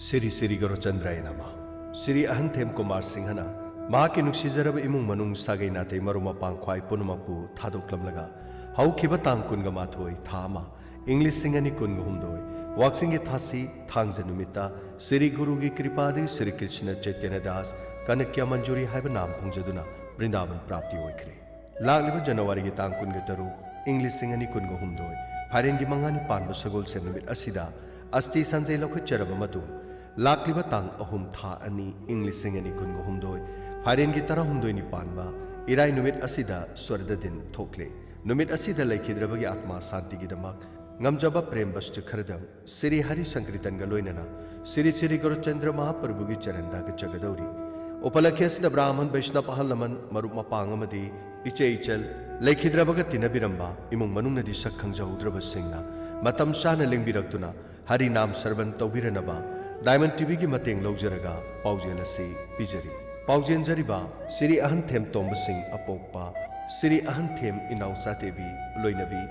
ꯁ꯭ꯔꯤ ꯁ꯭ꯔꯤ ꯒꯧꯔꯆꯟꯗ꯭ꯔꯥꯌ ꯅꯃ꯫ ꯁ꯭ꯔꯤ ꯑꯍꯟꯊꯦꯝ ꯀꯨꯃꯥꯔ ꯁꯤꯡꯍꯅ ꯃꯍꯥꯛꯀꯤ ꯅꯨꯡꯁꯤꯖꯔꯕ ꯏꯃꯨꯡ ꯃꯅꯨꯡ, ꯁꯥꯒꯩ ꯅꯥꯇꯩ, ꯃꯔꯨꯞ ꯃꯄꯥꯡ ꯈ꯭ꯋꯥꯏ ꯄꯨꯝꯅꯃꯛꯄꯨ ꯊꯥꯗꯣꯛꯂꯝꯂꯒ ꯍꯧꯈꯤꯕ ꯇꯥꯡ ꯀꯨꯟꯒ ꯃꯥꯊꯣꯏ, ꯊꯥ ꯑꯃ, ꯏꯪ ꯂꯤꯁꯤꯡ ꯑꯅꯤ ꯀꯨꯟꯒ ꯍꯨꯝꯗꯣꯏ, ꯋꯥꯛꯆꯤꯡꯒꯤ ꯊꯥꯁꯤ ꯊꯥꯡꯖ ꯅꯨꯃꯤꯠꯇ ꯁ꯭ꯔꯤ ꯒꯨꯔꯨꯒꯤ ꯀ꯭ꯔꯤꯄꯥꯗꯒꯤ ꯁ꯭ꯔꯤ ꯀ꯭ꯔꯤꯁꯅ ꯆꯩꯇꯟꯌ ꯗꯥꯁ ꯀꯅꯀ꯭ꯌ ꯃꯟꯖꯨꯔꯤ ꯍꯥꯏꯕ ꯅꯥꯝ ꯐꯪꯖꯗꯨꯅ ꯕ꯭ꯔꯤꯟꯗꯥꯕꯟ ꯄ꯭ꯔꯥꯞꯇꯤ ꯑꯣꯏꯈ꯭ꯔꯦ꯫ ꯂꯥꯛꯂꯤꯕ ꯖꯅꯋꯥꯔꯤꯒꯤ ꯇꯥꯡ ꯀꯨꯟꯒ ꯇꯔꯨꯛ, ꯏꯪ ꯂꯤꯁꯤꯡ ꯑꯅꯤ ꯀꯨꯟꯒ ꯍꯨꯝꯗꯣꯏ, ꯐꯥꯏꯔꯦꯟꯒꯤ ꯃꯉꯥꯅꯤ ꯄꯥꯟꯕ ꯁꯒꯣꯜꯁꯦꯟ ꯅꯨꯃꯤꯠ ꯑꯁꯤꯗ ꯑꯁꯇꯤ ꯁꯟꯖꯩ ꯂꯧꯈꯠꯆꯔꯕ ꯃꯇꯨꯡ, ꯂꯥꯛꯂꯤꯕ ꯇꯥꯡ ꯑꯍꯨꯝ, ꯊꯥ ꯑꯅꯤ, ꯏꯪ ꯂꯤꯁꯤꯡ ꯑꯅꯤ ꯀꯨꯟꯒ ꯍꯨꯝꯗꯣꯏ, ꯐꯥꯏꯔꯦꯟꯒꯤ ꯇꯔꯥꯍꯨꯝꯗꯣꯏꯅꯤ ꯄꯥꯟꯕ ꯏꯔꯥꯏ ꯅꯨꯃꯤꯠ ꯑꯁꯤꯗ ꯁ꯭ꯋꯔꯒꯗ ꯗꯤꯟ ꯊꯣꯛꯂꯦ꯫ ꯅꯨꯃꯤꯠ ꯑꯁꯤꯗ ꯂꯩꯈꯤꯗ꯭ꯔꯕꯒꯤ ꯑꯥꯠꯃꯥ ꯁꯥꯟꯇꯤꯒꯤꯗꯃꯛ ꯉꯝꯖꯕ ꯄ꯭ꯔꯦꯝ ꯕꯁꯇꯨ ꯈꯔꯗꯪ ꯁ꯭ꯔꯤ ꯍꯔꯤ ꯁꯪꯀ꯭ꯔꯤꯇꯟꯒ ꯂꯣꯏꯅꯅ ꯁ꯭ꯔꯤ ꯁ꯭ꯔꯤ ꯒꯧꯔꯆꯟꯗ꯭ꯔ ꯃꯍꯥꯄ꯭ꯔꯚꯨꯒꯤ ꯆꯔꯟꯗ ꯍꯥꯒꯠꯆꯒꯗꯧꯔꯤ꯫ ꯎꯄꯂꯛꯈ꯭ꯌ ꯑꯁꯤꯗ ꯕ꯭ꯔꯥꯍꯃꯟ ꯕꯩꯁꯅꯕ ꯑꯍꯜ ꯂꯃꯟ, ꯃꯔꯨꯞ ꯃꯄꯥꯡ ꯑꯃꯗꯤ ꯏꯆꯦ ꯏꯆꯜ, ꯂꯩꯈꯤꯗ꯭ꯔꯕꯒ ꯇꯤꯟꯅꯕꯤꯔꯝꯕ ꯏꯃꯨꯡ ꯃꯅꯨꯡꯅꯗꯤ ꯁꯛ ꯈꯪꯖꯍꯧꯗ꯭ꯔꯕꯁꯤꯡꯅ ꯃꯇꯝ ꯆꯥꯅ ꯂꯦꯡꯕꯤꯔꯛꯇꯨꯅ ꯍꯔꯤ ꯅꯥꯝ ꯁ꯭ꯔꯕꯟ ꯇꯧꯕꯤꯔꯅꯕ ꯗꯥꯏꯃꯟ ꯇꯤꯚꯤꯒꯤ ꯃꯇꯦꯡ ꯂꯧꯖꯔꯒ ꯄꯥꯎꯖꯦꯜ ꯑꯁꯤ ꯄꯤꯖꯔꯤ꯫ ꯄꯥꯎꯖꯦꯟꯖꯔꯤꯕ ꯁ꯭ꯔꯤ ꯑꯍꯟꯊꯦꯝ ꯇꯣꯝꯕ ꯁꯤꯡ ꯑꯄꯣꯛꯄ, ꯁ꯭ꯔꯤ ꯑꯍꯟꯊꯦꯝ ꯏꯅꯥꯎꯆꯥ ꯗꯦꯕꯤ ꯂꯣꯏꯅꯕꯤ,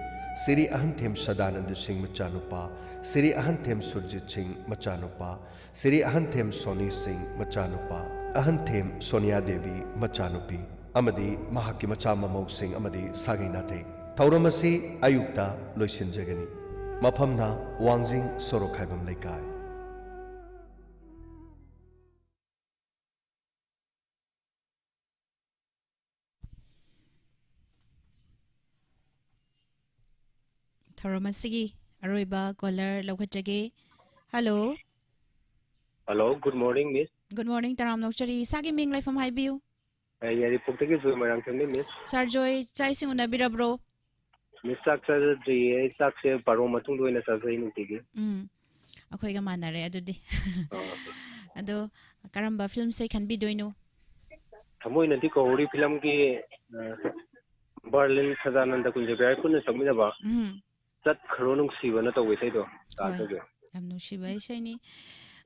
ꯁ꯭ꯔꯤ ꯑꯍꯟꯊꯦꯝ ꯁꯗꯥꯅꯟꯗ ꯁꯤꯡ ꯃꯆꯥꯅꯨꯄꯥ, ꯁ꯭ꯔꯤ ꯑꯍꯟꯊꯦꯝ ꯁꯨꯔꯖꯤꯠ ꯁꯤꯡ ꯃꯆꯥꯅꯨꯄꯥ, ꯁ꯭ꯔꯤ ꯑꯍꯟꯊꯦꯝ ꯁꯣꯅꯤ ꯁꯤꯡ ꯃꯆꯥꯅꯨꯄꯥ, ꯑꯍꯟꯊꯦꯝ ꯁꯣꯅꯤꯌꯥ ꯗꯦꯕꯤ ꯃꯆꯥꯅꯨꯄꯤ ꯑꯃꯗꯤ ꯃꯍꯥꯛꯀꯤ ꯃꯆꯥ ꯃꯃꯧꯁꯤꯡ ꯑꯃꯗꯤ ꯁꯥꯒꯩ ꯅꯥꯇꯩ꯫ ꯊꯧꯔꯝ ꯑꯁꯤ ꯑꯌꯨꯛꯇ ꯂꯣꯏꯁꯤꯟꯖꯒꯅꯤ꯫ ꯃꯐꯝꯅ ꯋꯥꯡꯖꯤꯡ ꯁꯣꯔꯣꯛ ꯈꯥꯏꯕꯝ ꯂꯩꯀꯥꯏ꯫ ꯊꯧꯔꯝ ꯑꯁꯤꯒꯤ ꯑꯔꯣꯏꯕ ꯀꯣꯂꯔ ꯂꯧꯈꯠꯆꯒꯦ꯫ Hello. Hello, good morning, miss꯫ Good morning, ꯇꯔꯥꯝꯅ ꯑꯣꯛꯆꯔꯤ꯫ ꯏꯁꯥꯒꯤ ꯃꯤꯡ, ꯂꯩꯐꯝ ꯍꯥꯏꯕꯤꯌꯨ꯫ ꯑꯩ ꯌꯥꯏꯔꯤꯄꯣꯛꯇꯒꯤ ꯖꯣꯏ ꯃꯣꯏꯔꯥꯡꯊꯦꯝꯅꯤ, miss꯫ ꯁꯥꯔ ꯖꯣꯏ, ꯆꯥꯛ ꯏꯁꯤꯡ ꯎꯅꯕꯤꯔꯕ꯭ꯔꯣ? Miss, ꯆꯥꯛ ꯆꯥꯖꯗ꯭ꯔꯤꯌꯦ꯫ ꯑꯩ ꯆꯥꯛꯁꯦ ꯕꯥꯔꯣ ꯃꯇꯨꯡꯗ ꯑꯣꯏꯅ ꯆꯥꯖꯩ ꯅꯨꯡꯇꯤꯒꯤ꯫ ꯎꯝ, ꯑꯩꯈꯣꯏꯒ ꯃꯥꯟꯅꯔꯦ ꯑꯗꯨꯗꯤ꯫ ꯑꯥ꯫ ꯑꯗꯣ ꯀꯔꯝꯕ ꯐꯤꯂꯝꯁꯦ ꯈꯟꯕꯤꯗꯣꯏꯅꯣ? ꯊꯃꯣꯏꯅꯗꯤ ꯀꯧꯍꯧꯔꯤ ꯐꯤꯂꯝꯒꯤ, ꯑ, ꯕꯔꯂꯤꯟ ꯁꯗꯥꯅꯟꯗ ꯀꯨꯟꯖꯕꯤꯍꯥꯔ ꯄꯨꯟꯅ ꯁꯛꯃꯤꯟꯅꯕ꯫ ꯎꯝ꯫ ꯆꯠꯈ꯭ꯔꯣ ꯅꯨꯡꯁꯤꯕꯅ ꯇꯧꯕ ꯏꯁꯩꯗꯣ ꯍꯣꯏ, ꯇꯥꯖꯒꯦ꯫ ꯌꯥꯝ ꯅꯨꯡꯁꯤꯕ ꯏꯁꯩꯅꯤ꯫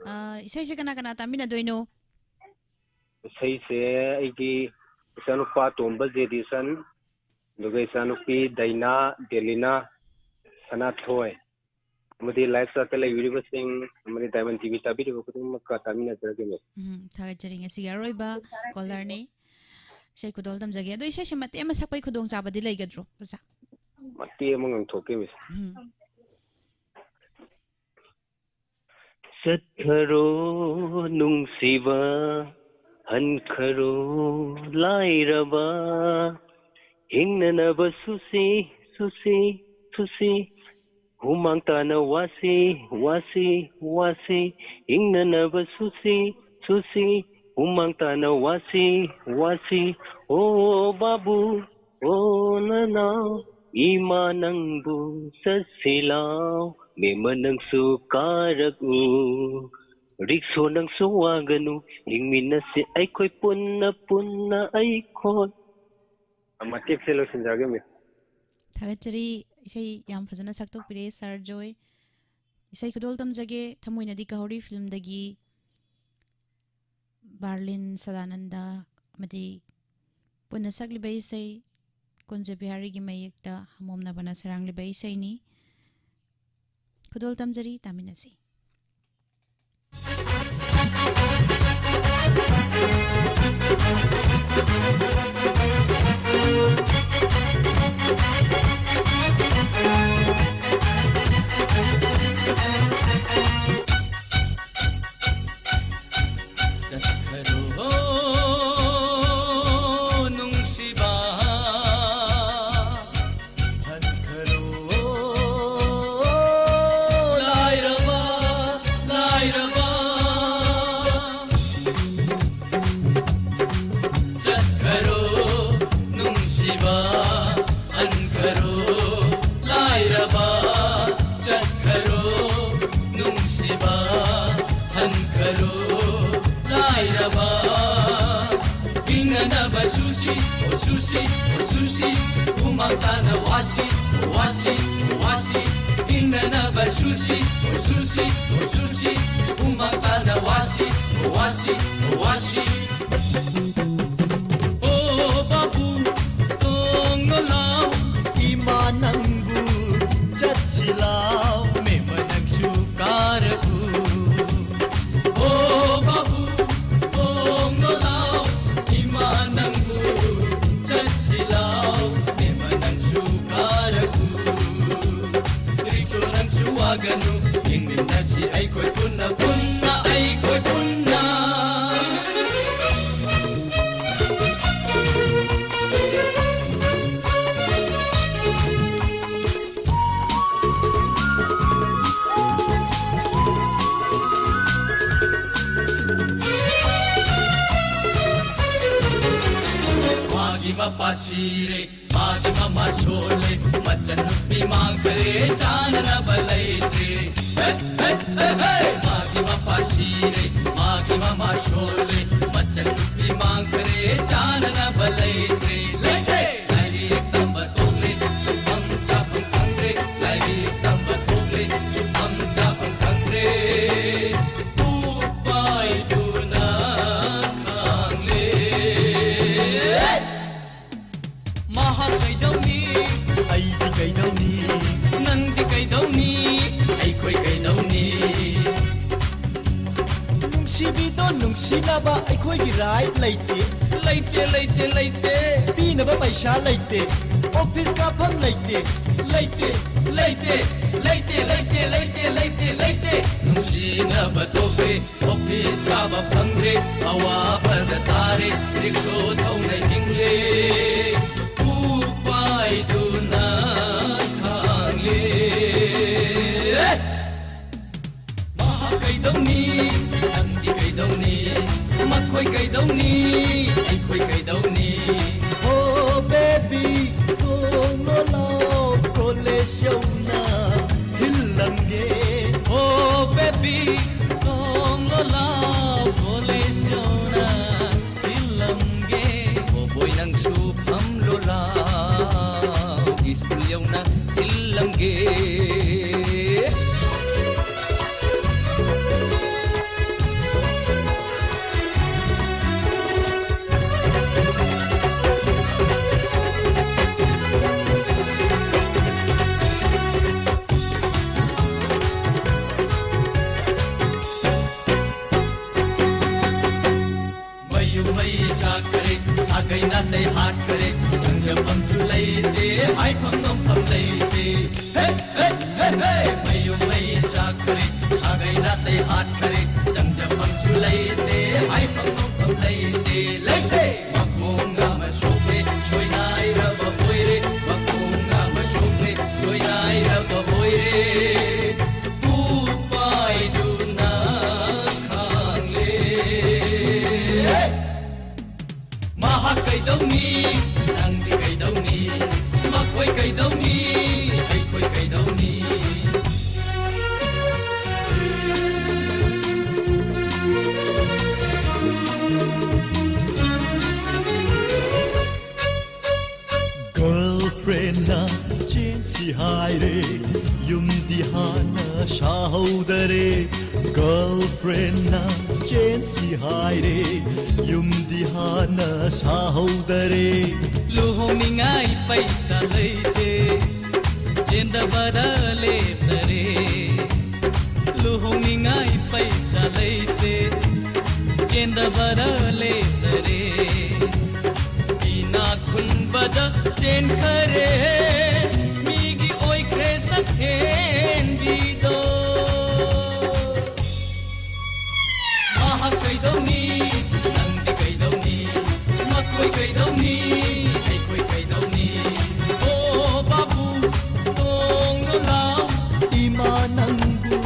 ꯑ, ꯏꯁꯩꯁꯦ ꯀꯅꯥ ꯀꯅꯥ ꯇꯥꯃꯤꯟꯅꯗꯣꯏꯅꯣ? ꯏꯁꯩꯁꯦ ꯑꯩꯒꯤ ꯏꯆꯥꯅꯨꯄꯥ ꯑꯇꯣꯝꯕ ꯖꯦꯗꯤꯁꯟ, ꯑꯗꯨꯒ ꯏꯆꯥꯅꯨꯄꯤ ꯗꯩꯅꯥ, ꯗꯦꯂꯤꯅꯥ, ꯁꯅꯥꯊꯣꯏ, ꯑꯃꯗꯤ live chatꯇ ꯂꯩꯕꯤꯔꯤꯕꯁꯤꯡ ꯑꯃꯗꯤ Diamond TV ꯇꯥꯕꯤꯔꯤꯕ ꯈꯨꯗꯤꯡꯃꯛꯀ ꯇꯥꯃꯤꯟꯅꯖꯔꯒꯦ, miss꯫ ꯎꯝ, ꯊꯥꯒꯠꯆꯔꯤ꯫ ꯉꯁꯤꯒꯤ ꯑꯔꯣꯏꯕ callerꯅꯤ꯫ ꯏꯁꯩ ꯈꯨꯗꯣꯜ ꯇꯝꯖꯒꯦ꯫ ꯑꯗꯣ ꯏꯁꯩꯁꯦ ꯃꯇꯦꯛ ꯑꯃ ꯁꯛꯄꯒꯤ ꯈꯨꯗꯣꯡꯆꯥꯕꯗꯤ ꯂꯩꯒꯗ꯭ꯔꯣ, ꯑꯣꯖꯥ? ꯃꯇꯦꯛ ꯑꯃ ꯉꯪꯊꯣꯛꯀꯦ, miss꯫ ꯎꯝ꯫ ꯆꯠꯈ꯭ꯔꯣ ꯅꯨꯡꯁꯤꯕ, ꯍꯟꯈ꯭ꯔꯣ ꯂꯥꯏꯔꯕ, ꯍꯤꯡꯅꯅꯕ ꯁꯨꯁꯤ, ꯁꯨꯁꯤ, ꯁꯨꯁꯤ, ꯍꯨꯃꯥꯡ ꯇꯥꯅ ꯋꯥꯁꯤ, ꯋꯥꯁꯤ, ꯋꯥꯁꯤ, ꯍꯤꯡꯅꯅꯕ ꯁꯨꯁꯤ, ꯁꯨꯁꯤ, ꯍꯨꯃꯥꯡ ꯇꯥꯅ ꯋꯥꯁꯤ, ꯋꯥꯁꯤ, ꯑꯣ ꯕꯥꯕꯨ, ꯑꯣ ꯅꯅꯥꯎ, ꯏꯃꯥ ꯅꯪꯕꯨ ꯆꯠꯁꯤ ꯂꯥꯎ, ꯃꯦꯝꯃ ꯅꯪꯁꯨ ꯀꯥꯔꯛꯎ, ꯔꯤꯛꯁꯣ ꯅꯪꯁꯨ ꯋꯥꯒꯅꯨ, ꯍꯤꯡꯃꯤꯟꯅꯁꯤ ꯑꯩꯈꯣꯏ ꯄꯨꯟꯅ, ꯄꯨꯟꯅ ꯑꯩꯈꯣꯏ꯫ ꯃꯇꯦꯛꯁꯦ ꯂꯣꯏꯁꯤꯟꯖꯔꯒꯦ, miss꯫ ꯊꯥꯒꯠꯆꯔꯤ꯫ ꯏꯁꯩ ꯌꯥꯝ ꯐꯖꯅ ꯁꯛꯇꯣꯛꯄꯤꯔꯦ ꯁꯥꯔ ꯖꯣꯏ꯫ ꯏꯁꯩ ꯈꯨꯗꯣꯜ ꯇꯝꯖꯒꯦ꯫ ꯊꯃꯣꯏꯅꯗꯤ ꯀꯍꯧꯔꯤ ꯐꯤꯂꯝꯗꯒꯤ ꯕꯥꯔꯂꯤꯟ ꯁꯗꯥꯅꯟꯗ ꯑꯃꯗꯤ ꯄꯨꯟꯅ ꯁꯛꯂꯤꯕ ꯏꯁꯩ ꯀꯨꯟꯖ ꯕꯤꯍꯥꯔꯤꯒꯤ ꯃꯌꯦꯛꯇ ꯍꯃꯣꯝꯅꯕꯅ ꯁꯩꯔꯥꯡꯂꯤꯕ ꯏꯁꯩꯅꯤ꯫ ꯈꯨꯗꯣꯜ ꯇꯝꯖꯔꯤ, ꯇꯥꯃꯤꯟꯅꯁꯤ꯫ ꯆꯠꯈ꯭ꯔꯣ ꯅꯨꯡꯁꯤꯕ, ꯍꯟꯈ꯭ꯔꯣ ꯂꯥꯏꯔꯕ, ꯂꯥꯏꯔꯕ꯫ ꯆꯠꯈ꯭ꯔꯣ ꯅꯨꯡꯁꯤꯕ, ꯍꯟꯈ꯭ꯔꯣ ꯂꯥꯏꯔꯕ꯫ ꯆꯠꯈ꯭ꯔꯣ ꯅꯨꯡꯁꯤꯕ, ꯍꯟꯈ꯭ꯔꯣ ꯂꯥꯏꯔꯕ꯫ ꯍꯤꯡꯅꯅꯕ ꯁꯨꯁꯤ, ꯑꯣ ꯁꯨꯁꯤ, ꯑꯣ ꯁꯨꯁꯤ, ꯍꯨꯃꯥꯡ ꯇꯥꯅ ꯋꯥꯁꯤ, ꯑꯣ ꯋꯥꯁꯤ, ꯑꯣ ꯋꯥꯁꯤ꯫ ꯍꯤꯡꯅꯅꯕ ꯁꯨꯁꯤ, ꯑꯣ ꯁꯨꯁꯤ, ꯑꯣ ꯁꯨꯁꯤ, ꯍꯨꯃꯥꯡ ꯇꯥꯅ ꯋꯥꯁꯤ, ꯑꯣ ꯋꯥꯁꯤ, ꯑꯣ ꯋꯥꯁꯤ꯫ ꯑꯣ ꯕꯥꯕꯨ, ꯇꯣꯡꯉꯣ ꯂꯥꯎ, ꯏꯃꯥ ꯅꯪꯕꯨ ꯆꯠꯁꯤ ꯂꯥꯎ, ꯃꯦꯝꯃ ꯀꯅꯨ, ꯌꯦꯡꯃꯤꯟꯅꯁꯤ ꯑꯩꯈꯣꯏ ꯄꯨꯟꯅ, ꯄꯨꯟꯅ, ꯑꯩꯈꯣꯏ ꯄꯨꯟꯅ꯫ ꯃꯥꯒꯤ ꯃꯄꯥ ꯁꯤꯔꯦ, ꯃꯥꯒꯤ ꯃꯃꯥ ꯁꯣꯜꯂꯦ, ꯃꯆꯟꯅꯨꯄꯤ ꯃꯥꯡꯈ꯭ꯔꯦ, ꯆꯥꯅꯅꯕ ꯂꯩꯇ꯭ꯔꯦ꯫ ꯍꯦ, ꯍꯦ, ꯍꯦ, ꯍꯦ! ꯃꯥꯒꯤ ꯃꯄꯥ ꯁꯤꯔꯦ, ꯃꯥꯒꯤ ꯃꯃꯥ ꯁꯣꯜꯂꯦ, ꯃꯆꯟꯅꯨꯄꯤ ꯃꯥꯡꯈ꯭ꯔꯦ, ꯆꯥꯅꯅꯕ ꯂꯩꯇ꯭ꯔꯦ, ꯂꯩꯇ꯭ꯔꯦ! ꯂꯥꯏꯔꯤꯛ ꯇꯝꯕ ꯇꯣꯛꯂꯦ, ꯁꯨꯐꯝ ꯆꯥꯐꯝ ꯈꯪꯗ꯭ꯔꯦ, ꯂꯥꯏꯔꯤꯛ ꯇꯝꯕ ꯇꯣꯛꯂꯦ, ꯁꯨꯐꯝ ꯆꯥꯐꯝ ꯈꯪꯗ꯭ꯔꯦ꯫ ꯎꯄꯥꯏꯗꯨꯅ ꯈꯥꯡꯂꯦ꯫ ꯃꯍꯥꯛ ꯀꯩꯗꯧꯅꯤ? ꯑꯩꯗꯤ ꯀꯩꯗꯧꯅꯤ? ꯅꯪꯗꯤ ꯀꯩꯗꯧꯅꯤ? ꯑꯩꯈꯣꯏ ꯀꯩꯗꯧꯅꯤ? ꯅꯨꯡꯁꯤꯕꯤꯗꯣ ꯅꯨꯡꯁꯤꯅꯕ ꯑꯩꯈꯣꯏꯒꯤ right ꯂꯩꯇꯦ꯫ ꯂꯩꯇꯦ, ꯂꯩꯇꯦ, ꯂꯩꯇꯦ꯫ ꯄꯤꯅꯕ ꯄꯩꯁꯥ ꯂꯩꯇꯦ꯫ Office ꯀꯥꯐꯝ ꯂꯩꯇꯦ꯫ ꯂꯩꯇꯦ, ꯂꯩꯇꯦ, ꯂꯩꯇꯦ, ꯂꯩꯇꯦ, ꯂꯩꯇꯦ, ꯂꯩꯇꯦ, ꯂꯩꯇꯦ꯫ ꯅꯨꯡꯁꯤꯅꯕ ꯇꯣꯛꯈ꯭ꯔꯦ꯫ Office ꯀꯥꯕ ꯐꯪꯗ꯭ꯔꯦ, ꯑꯋꯥꯕꯗ ꯇꯥꯔꯦ, ꯔꯤꯛꯁꯣ ꯊꯧꯅ ꯍꯤꯡꯂꯦ, ꯎꯄꯥꯏꯗꯨꯅ ꯈꯥꯡꯂꯦ꯫ ꯃꯍꯥꯛ ꯀꯩꯗꯧꯅꯤ? ꯅꯪꯗꯤ ꯀꯩꯗꯧꯅꯤ? ꯃꯈꯣꯏ ꯀꯩꯗꯧꯅꯤ? ꯑꯩꯈꯣꯏ ꯀꯩꯗꯧꯅꯤ? Oh baby, ꯇꯣꯡꯂꯣ ꯂꯥꯎ, college ꯌꯧꯅ ꯊꯤꯜꯂꯝꯒꯦ꯫ Oh baby, ꯇꯣꯡꯂꯣ ꯂꯥꯎ, college ꯌꯧꯅ ꯊꯤꯜꯂꯝꯒꯦ꯫ Oh boy, ꯅꯪꯁꯨ ꯐꯝꯂꯣ ꯂꯥꯎ, school ꯌꯧꯅ ꯊꯤꯜꯂꯝꯒꯦ꯫ ꯈꯔꯦ, ꯁꯥꯒꯩ ꯅꯥꯇꯩ ꯍꯥꯠꯈꯔꯦ, ꯆꯪꯖꯐꯝꯁꯨ ꯂꯩꯇꯦ, ꯍꯥꯏꯐꯝ ꯅꯣꯛꯐꯝ ꯂꯩꯇꯦ, ꯂꯩꯇꯦ꯫ ꯃꯈꯣꯡ ꯅꯥꯝꯃ ꯁꯣꯛꯂꯦ, ꯁꯣꯏꯅꯥꯏꯔꯕ ꯑꯣꯏꯔꯦ, ꯃꯈꯣꯡ ꯅꯥꯝꯃ ꯁꯣꯛꯂꯦ, ꯁꯣꯏꯅꯥꯏꯔꯕ ꯑꯣꯏꯔꯦ꯫ ꯎꯄꯥꯏꯗꯨꯅ ꯈꯥꯡꯂꯦ꯫ ꯃꯍꯥꯛ ꯀꯩꯗꯧꯅꯤ? ꯅꯪꯗꯤ ꯀꯩꯗꯧꯅꯤ? ꯃꯈꯣꯏ ꯀꯩꯗꯧꯅꯤ? ꯑꯩꯈꯣꯏ ꯀꯩꯗꯧꯅꯤ? Girlfriendꯅ ꯆꯦꯟꯁꯤ ꯍꯥꯏꯔꯦ, ꯌꯨꯝꯗꯤ ꯍꯥꯟꯅ ꯁꯥꯍꯧꯗꯔꯦ꯫ Girlfriendꯅ ꯆꯦꯟꯁꯤ ꯍꯥꯏꯔꯦ, ꯌꯨꯝꯗꯤ ꯍꯥꯟꯅ ꯁꯥꯍꯧꯗꯔꯦ꯫ ꯂꯨꯍꯣꯡꯅꯤꯡꯉꯥꯏ ꯄꯩꯁꯥ ꯂꯩꯇꯦ, ꯆꯦꯟꯗꯕꯗ ꯂꯦꯞꯇꯔꯦ꯫ ꯂꯨꯍꯣꯡꯅꯤꯡꯉꯥꯏ ꯄꯩꯁꯥ ꯂꯩꯇꯦ, ꯆꯦꯟꯗꯕꯗ ꯂꯦꯞꯇꯔꯦ꯫ ꯏꯅꯥꯛ ꯈꯨꯟꯕꯗ ꯆꯦꯟꯈꯔꯦ, ꯃꯤꯒꯤ ꯑꯣꯏꯈ꯭ꯔꯦ ꯁꯛꯍꯦꯟꯕꯤꯗꯣ꯫ ꯃꯍꯥꯛ ꯀꯩꯗꯧꯅꯤ? ꯅꯪꯗꯤ ꯀꯩꯗꯧꯅꯤ? ꯃꯈꯣꯏ ꯀꯩꯗꯧꯅꯤ? ꯑꯩꯈꯣꯏ ꯀꯩꯗꯧꯅꯤ? ꯑꯣ ꯕꯥꯕꯨ, ꯇꯣꯡꯅ ꯂꯥꯎ꯫ ꯏꯃꯥ ꯅꯪꯕꯨ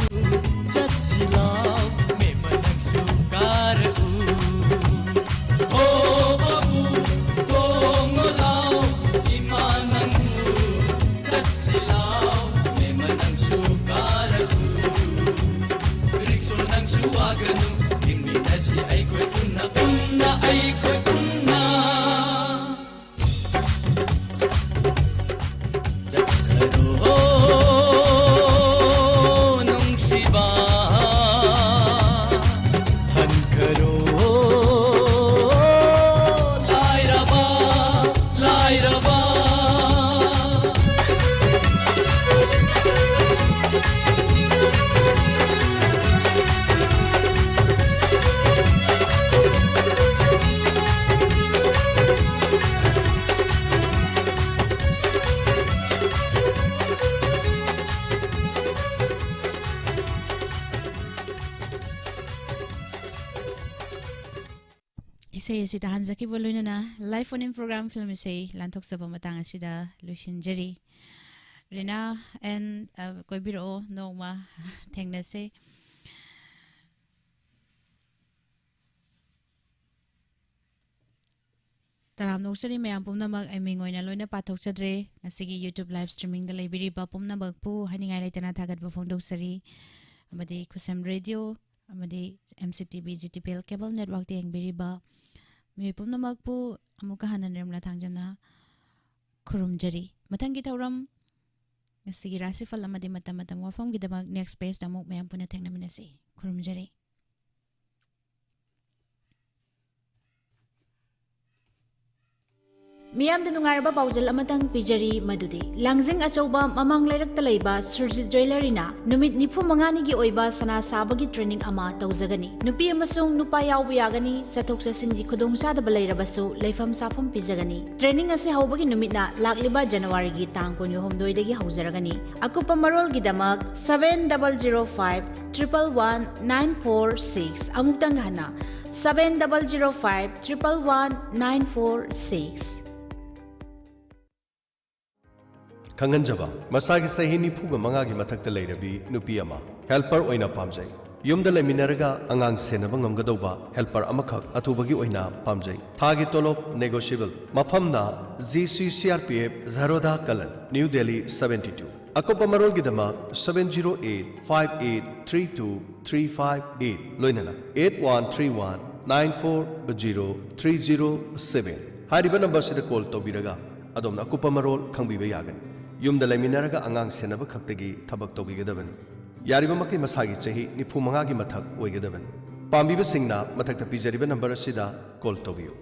ꯆꯠꯁꯤ ꯂꯥꯎ꯫ ꯃꯦꯝꯃ ꯅꯪꯁꯨ ꯀꯥꯔꯛꯎ꯫ ꯏꯁꯩ ꯑꯁꯤ ꯇꯥꯍꯟꯖꯈꯤꯕ ꯂꯣꯏꯅꯅ live phone in program film ꯏꯁꯩ ꯂꯥꯟꯊꯣꯛꯆꯕ ꯃꯇꯥꯡ ꯑꯁꯤꯗ ꯂꯣꯏꯁꯤꯟꯖꯔꯤ꯫ ꯔꯤꯅꯥ and, ꯑ, ꯀꯣꯏꯕꯤꯔꯛꯑꯣ, ꯅꯣꯡꯃ ꯊꯦꯡꯅꯁꯦ꯫ ꯇꯔꯥꯝꯅ ꯑꯣꯛꯆꯔꯤ ꯃꯌꯥꯝ ꯄꯨꯝꯅꯃꯛ꯫ ꯑꯩ ꯃꯤꯡ ꯑꯣꯏꯅ ꯂꯣꯏꯅ ꯄꯥꯊꯣꯛꯆꯗ꯭ꯔꯦ꯫ ꯉꯁꯤꯒꯤ YouTube live streamingꯗ ꯂꯩꯕꯤꯔꯤꯕ ꯄꯨꯝꯅꯃꯛꯄꯨ ꯍꯥꯏꯅꯤꯡꯉꯥꯏ ꯂꯩꯇꯅ ꯊꯥꯒꯠꯄ ꯐꯣꯡꯗꯣꯛꯆꯔꯤ꯫ ꯑꯃꯗꯤ ꯈꯨꯁꯝ ꯔꯦꯗꯤꯑꯣ ꯑꯃꯗꯤ MCTV GTPL cable networkꯇ ꯌꯦꯡꯕꯤꯔꯤꯕ ꯃꯤꯑꯣꯏ ꯄꯨꯝꯅꯃꯛꯄꯨ ꯑꯃꯨꯛꯀ ꯍꯟꯅ ꯅꯤꯔꯃꯂꯥ ꯊꯥꯡꯖꯝꯅ ꯈꯨꯔꯨꯝꯖꯔꯤ꯫ ꯃꯊꯪꯒꯤ ꯊꯧꯔꯝ, ꯉꯁꯤꯒꯤ ꯔꯥꯁꯤꯐꯜ ꯑꯃꯗꯤ ꯃꯇꯝ ꯃꯇꯝ ꯋꯥꯐꯝꯒꯤꯗꯃꯛ next pageꯇ ꯑꯃꯨꯛ ꯃꯌꯥꯝ ꯄꯨꯟꯅ ꯊꯦꯡꯅꯃꯤꯟꯅꯁꯤ꯫ ꯈꯨꯔꯨꯝꯖꯔꯤ꯫ ꯃꯤꯌꯥꯝꯗ ꯅꯨꯡꯉꯥꯏꯔꯕ ꯄꯥꯎꯖꯦꯜ ꯑꯃꯇꯪ ꯄꯤꯖꯔꯤ, ꯃꯗꯨꯗꯤ ꯂꯥꯡꯖꯤꯡ ꯑꯆꯧꯕ ꯃꯃꯥꯡ ꯂꯩꯔꯛꯇ ꯂꯩꯕ ꯁꯨꯔꯖꯤꯠ ꯖ꯭ꯋꯦꯂꯔꯤꯅ ꯅꯨꯃꯤꯠ ꯅꯤꯐꯨ ꯃꯉꯥꯅꯤꯒꯤ ꯑꯣꯏꯕ ꯁꯅꯥ ꯁꯥꯕꯒꯤ training ꯑꯃ ꯇꯧꯖꯒꯅꯤ꯫ ꯅꯨꯄꯤ ꯑꯃꯁꯨꯡ ꯅꯨꯄꯥ ꯌꯥꯎꯕ ꯌꯥꯒꯅꯤ꯫ ꯆꯠꯊꯣꯛ ꯆꯠꯁꯤꯟꯒꯤ ꯈꯨꯗꯣꯡꯆꯥꯗꯕ ꯂꯩꯔꯕꯁꯨ ꯂꯩꯐꯝ ꯁꯥꯐꯝ ꯄꯤꯖꯒꯅꯤ꯫ Training ꯑꯁꯤ ꯍꯧꯕꯒꯤ ꯅꯨꯃꯤꯠꯅ ꯂꯥꯛꯂꯤꯕ ꯖꯅꯋꯥꯔꯤꯒꯤ ꯇꯥꯡ ꯀꯨꯟꯒ ꯍꯨꯝꯗꯣꯏꯗꯒꯤ ꯍꯧꯖꯔꯒꯅꯤ꯫ ꯑꯀꯨꯞꯄ ꯃꯔꯣꯜꯒꯤꯗꯃꯛ seven double zero five triple one nine four six, ꯑꯃꯨꯛꯇꯪ ꯍꯟꯅ, seven double zero five triple one nine four six꯫ ꯈꯪꯍꯟꯖꯕ, ꯃꯁꯥꯒꯤ ꯆꯍꯤ ꯅꯤꯐꯨꯒ ꯃꯉꯥꯒꯤ ꯃꯊꯛꯇ ꯂꯩꯔꯕꯤ ꯅꯨꯄꯤ ꯑꯃ helper ꯑꯣꯏꯅ ꯄꯥꯝꯖꯩ꯫ ꯌꯨꯝꯗ ꯂꯩꯃꯤꯟꯅꯔꯒ ꯑꯉꯥꯡ ꯁꯦꯟꯅꯕ ꯉꯝꯒꯗꯧꯕ helper ꯑꯃꯈꯛ ꯑꯊꯨꯕꯒꯤ ꯑꯣꯏꯅ ꯄꯥꯝꯖꯩ꯫ ꯊꯥꯒꯤ ꯇꯣꯂꯣꯞ negotiable꯫ ꯃꯐꯝꯅ GC CRPF ꯖꯔꯣꯗꯥ ꯀꯂꯟ, New Delhi seventy two꯫ ꯑꯀꯨꯞꯄ ꯃꯔꯣꯜꯒꯤꯗꯃꯛ seven zero eight five eight three two three five eight, ꯂꯣꯏꯅꯅ eight one three one nine four zero three zero seven ꯍꯥꯏꯔꯤꯕ ꯅꯝꯕꯔꯁꯤꯗ call ꯇꯧꯕꯤꯔꯒ ꯑꯗꯣꯝꯅ ꯑꯀꯨꯞꯄ ꯃꯔꯣꯜ ꯈꯪꯕꯤꯕ ꯌꯥꯒꯅꯤ꯫ ꯌꯨꯝꯗ ꯂꯩꯃꯤꯟꯅꯔꯒ ꯑꯉꯥꯡ ꯁꯦꯟꯅꯕ ꯈꯛꯇꯒꯤ ꯊꯕꯛ ꯇꯧꯕꯤꯒꯗꯕꯅꯤ꯫ ꯌꯥꯔꯤꯕ ꯃꯈꯩ ꯃꯁꯥꯒꯤ ꯆꯍꯤ ꯅꯤꯐꯨ ꯃꯉꯥꯒꯤ ꯃꯊꯛ ꯑꯣꯏꯒꯗꯕꯅꯤ꯫ ꯄꯥꯝꯕꯤꯕꯁꯤꯡꯅ ꯃꯊꯛꯇ ꯄꯤꯖꯔꯤꯕ ꯅꯝꯕꯔ ꯑꯁꯤꯗ call ꯇꯧꯕꯤꯌꯨ꯫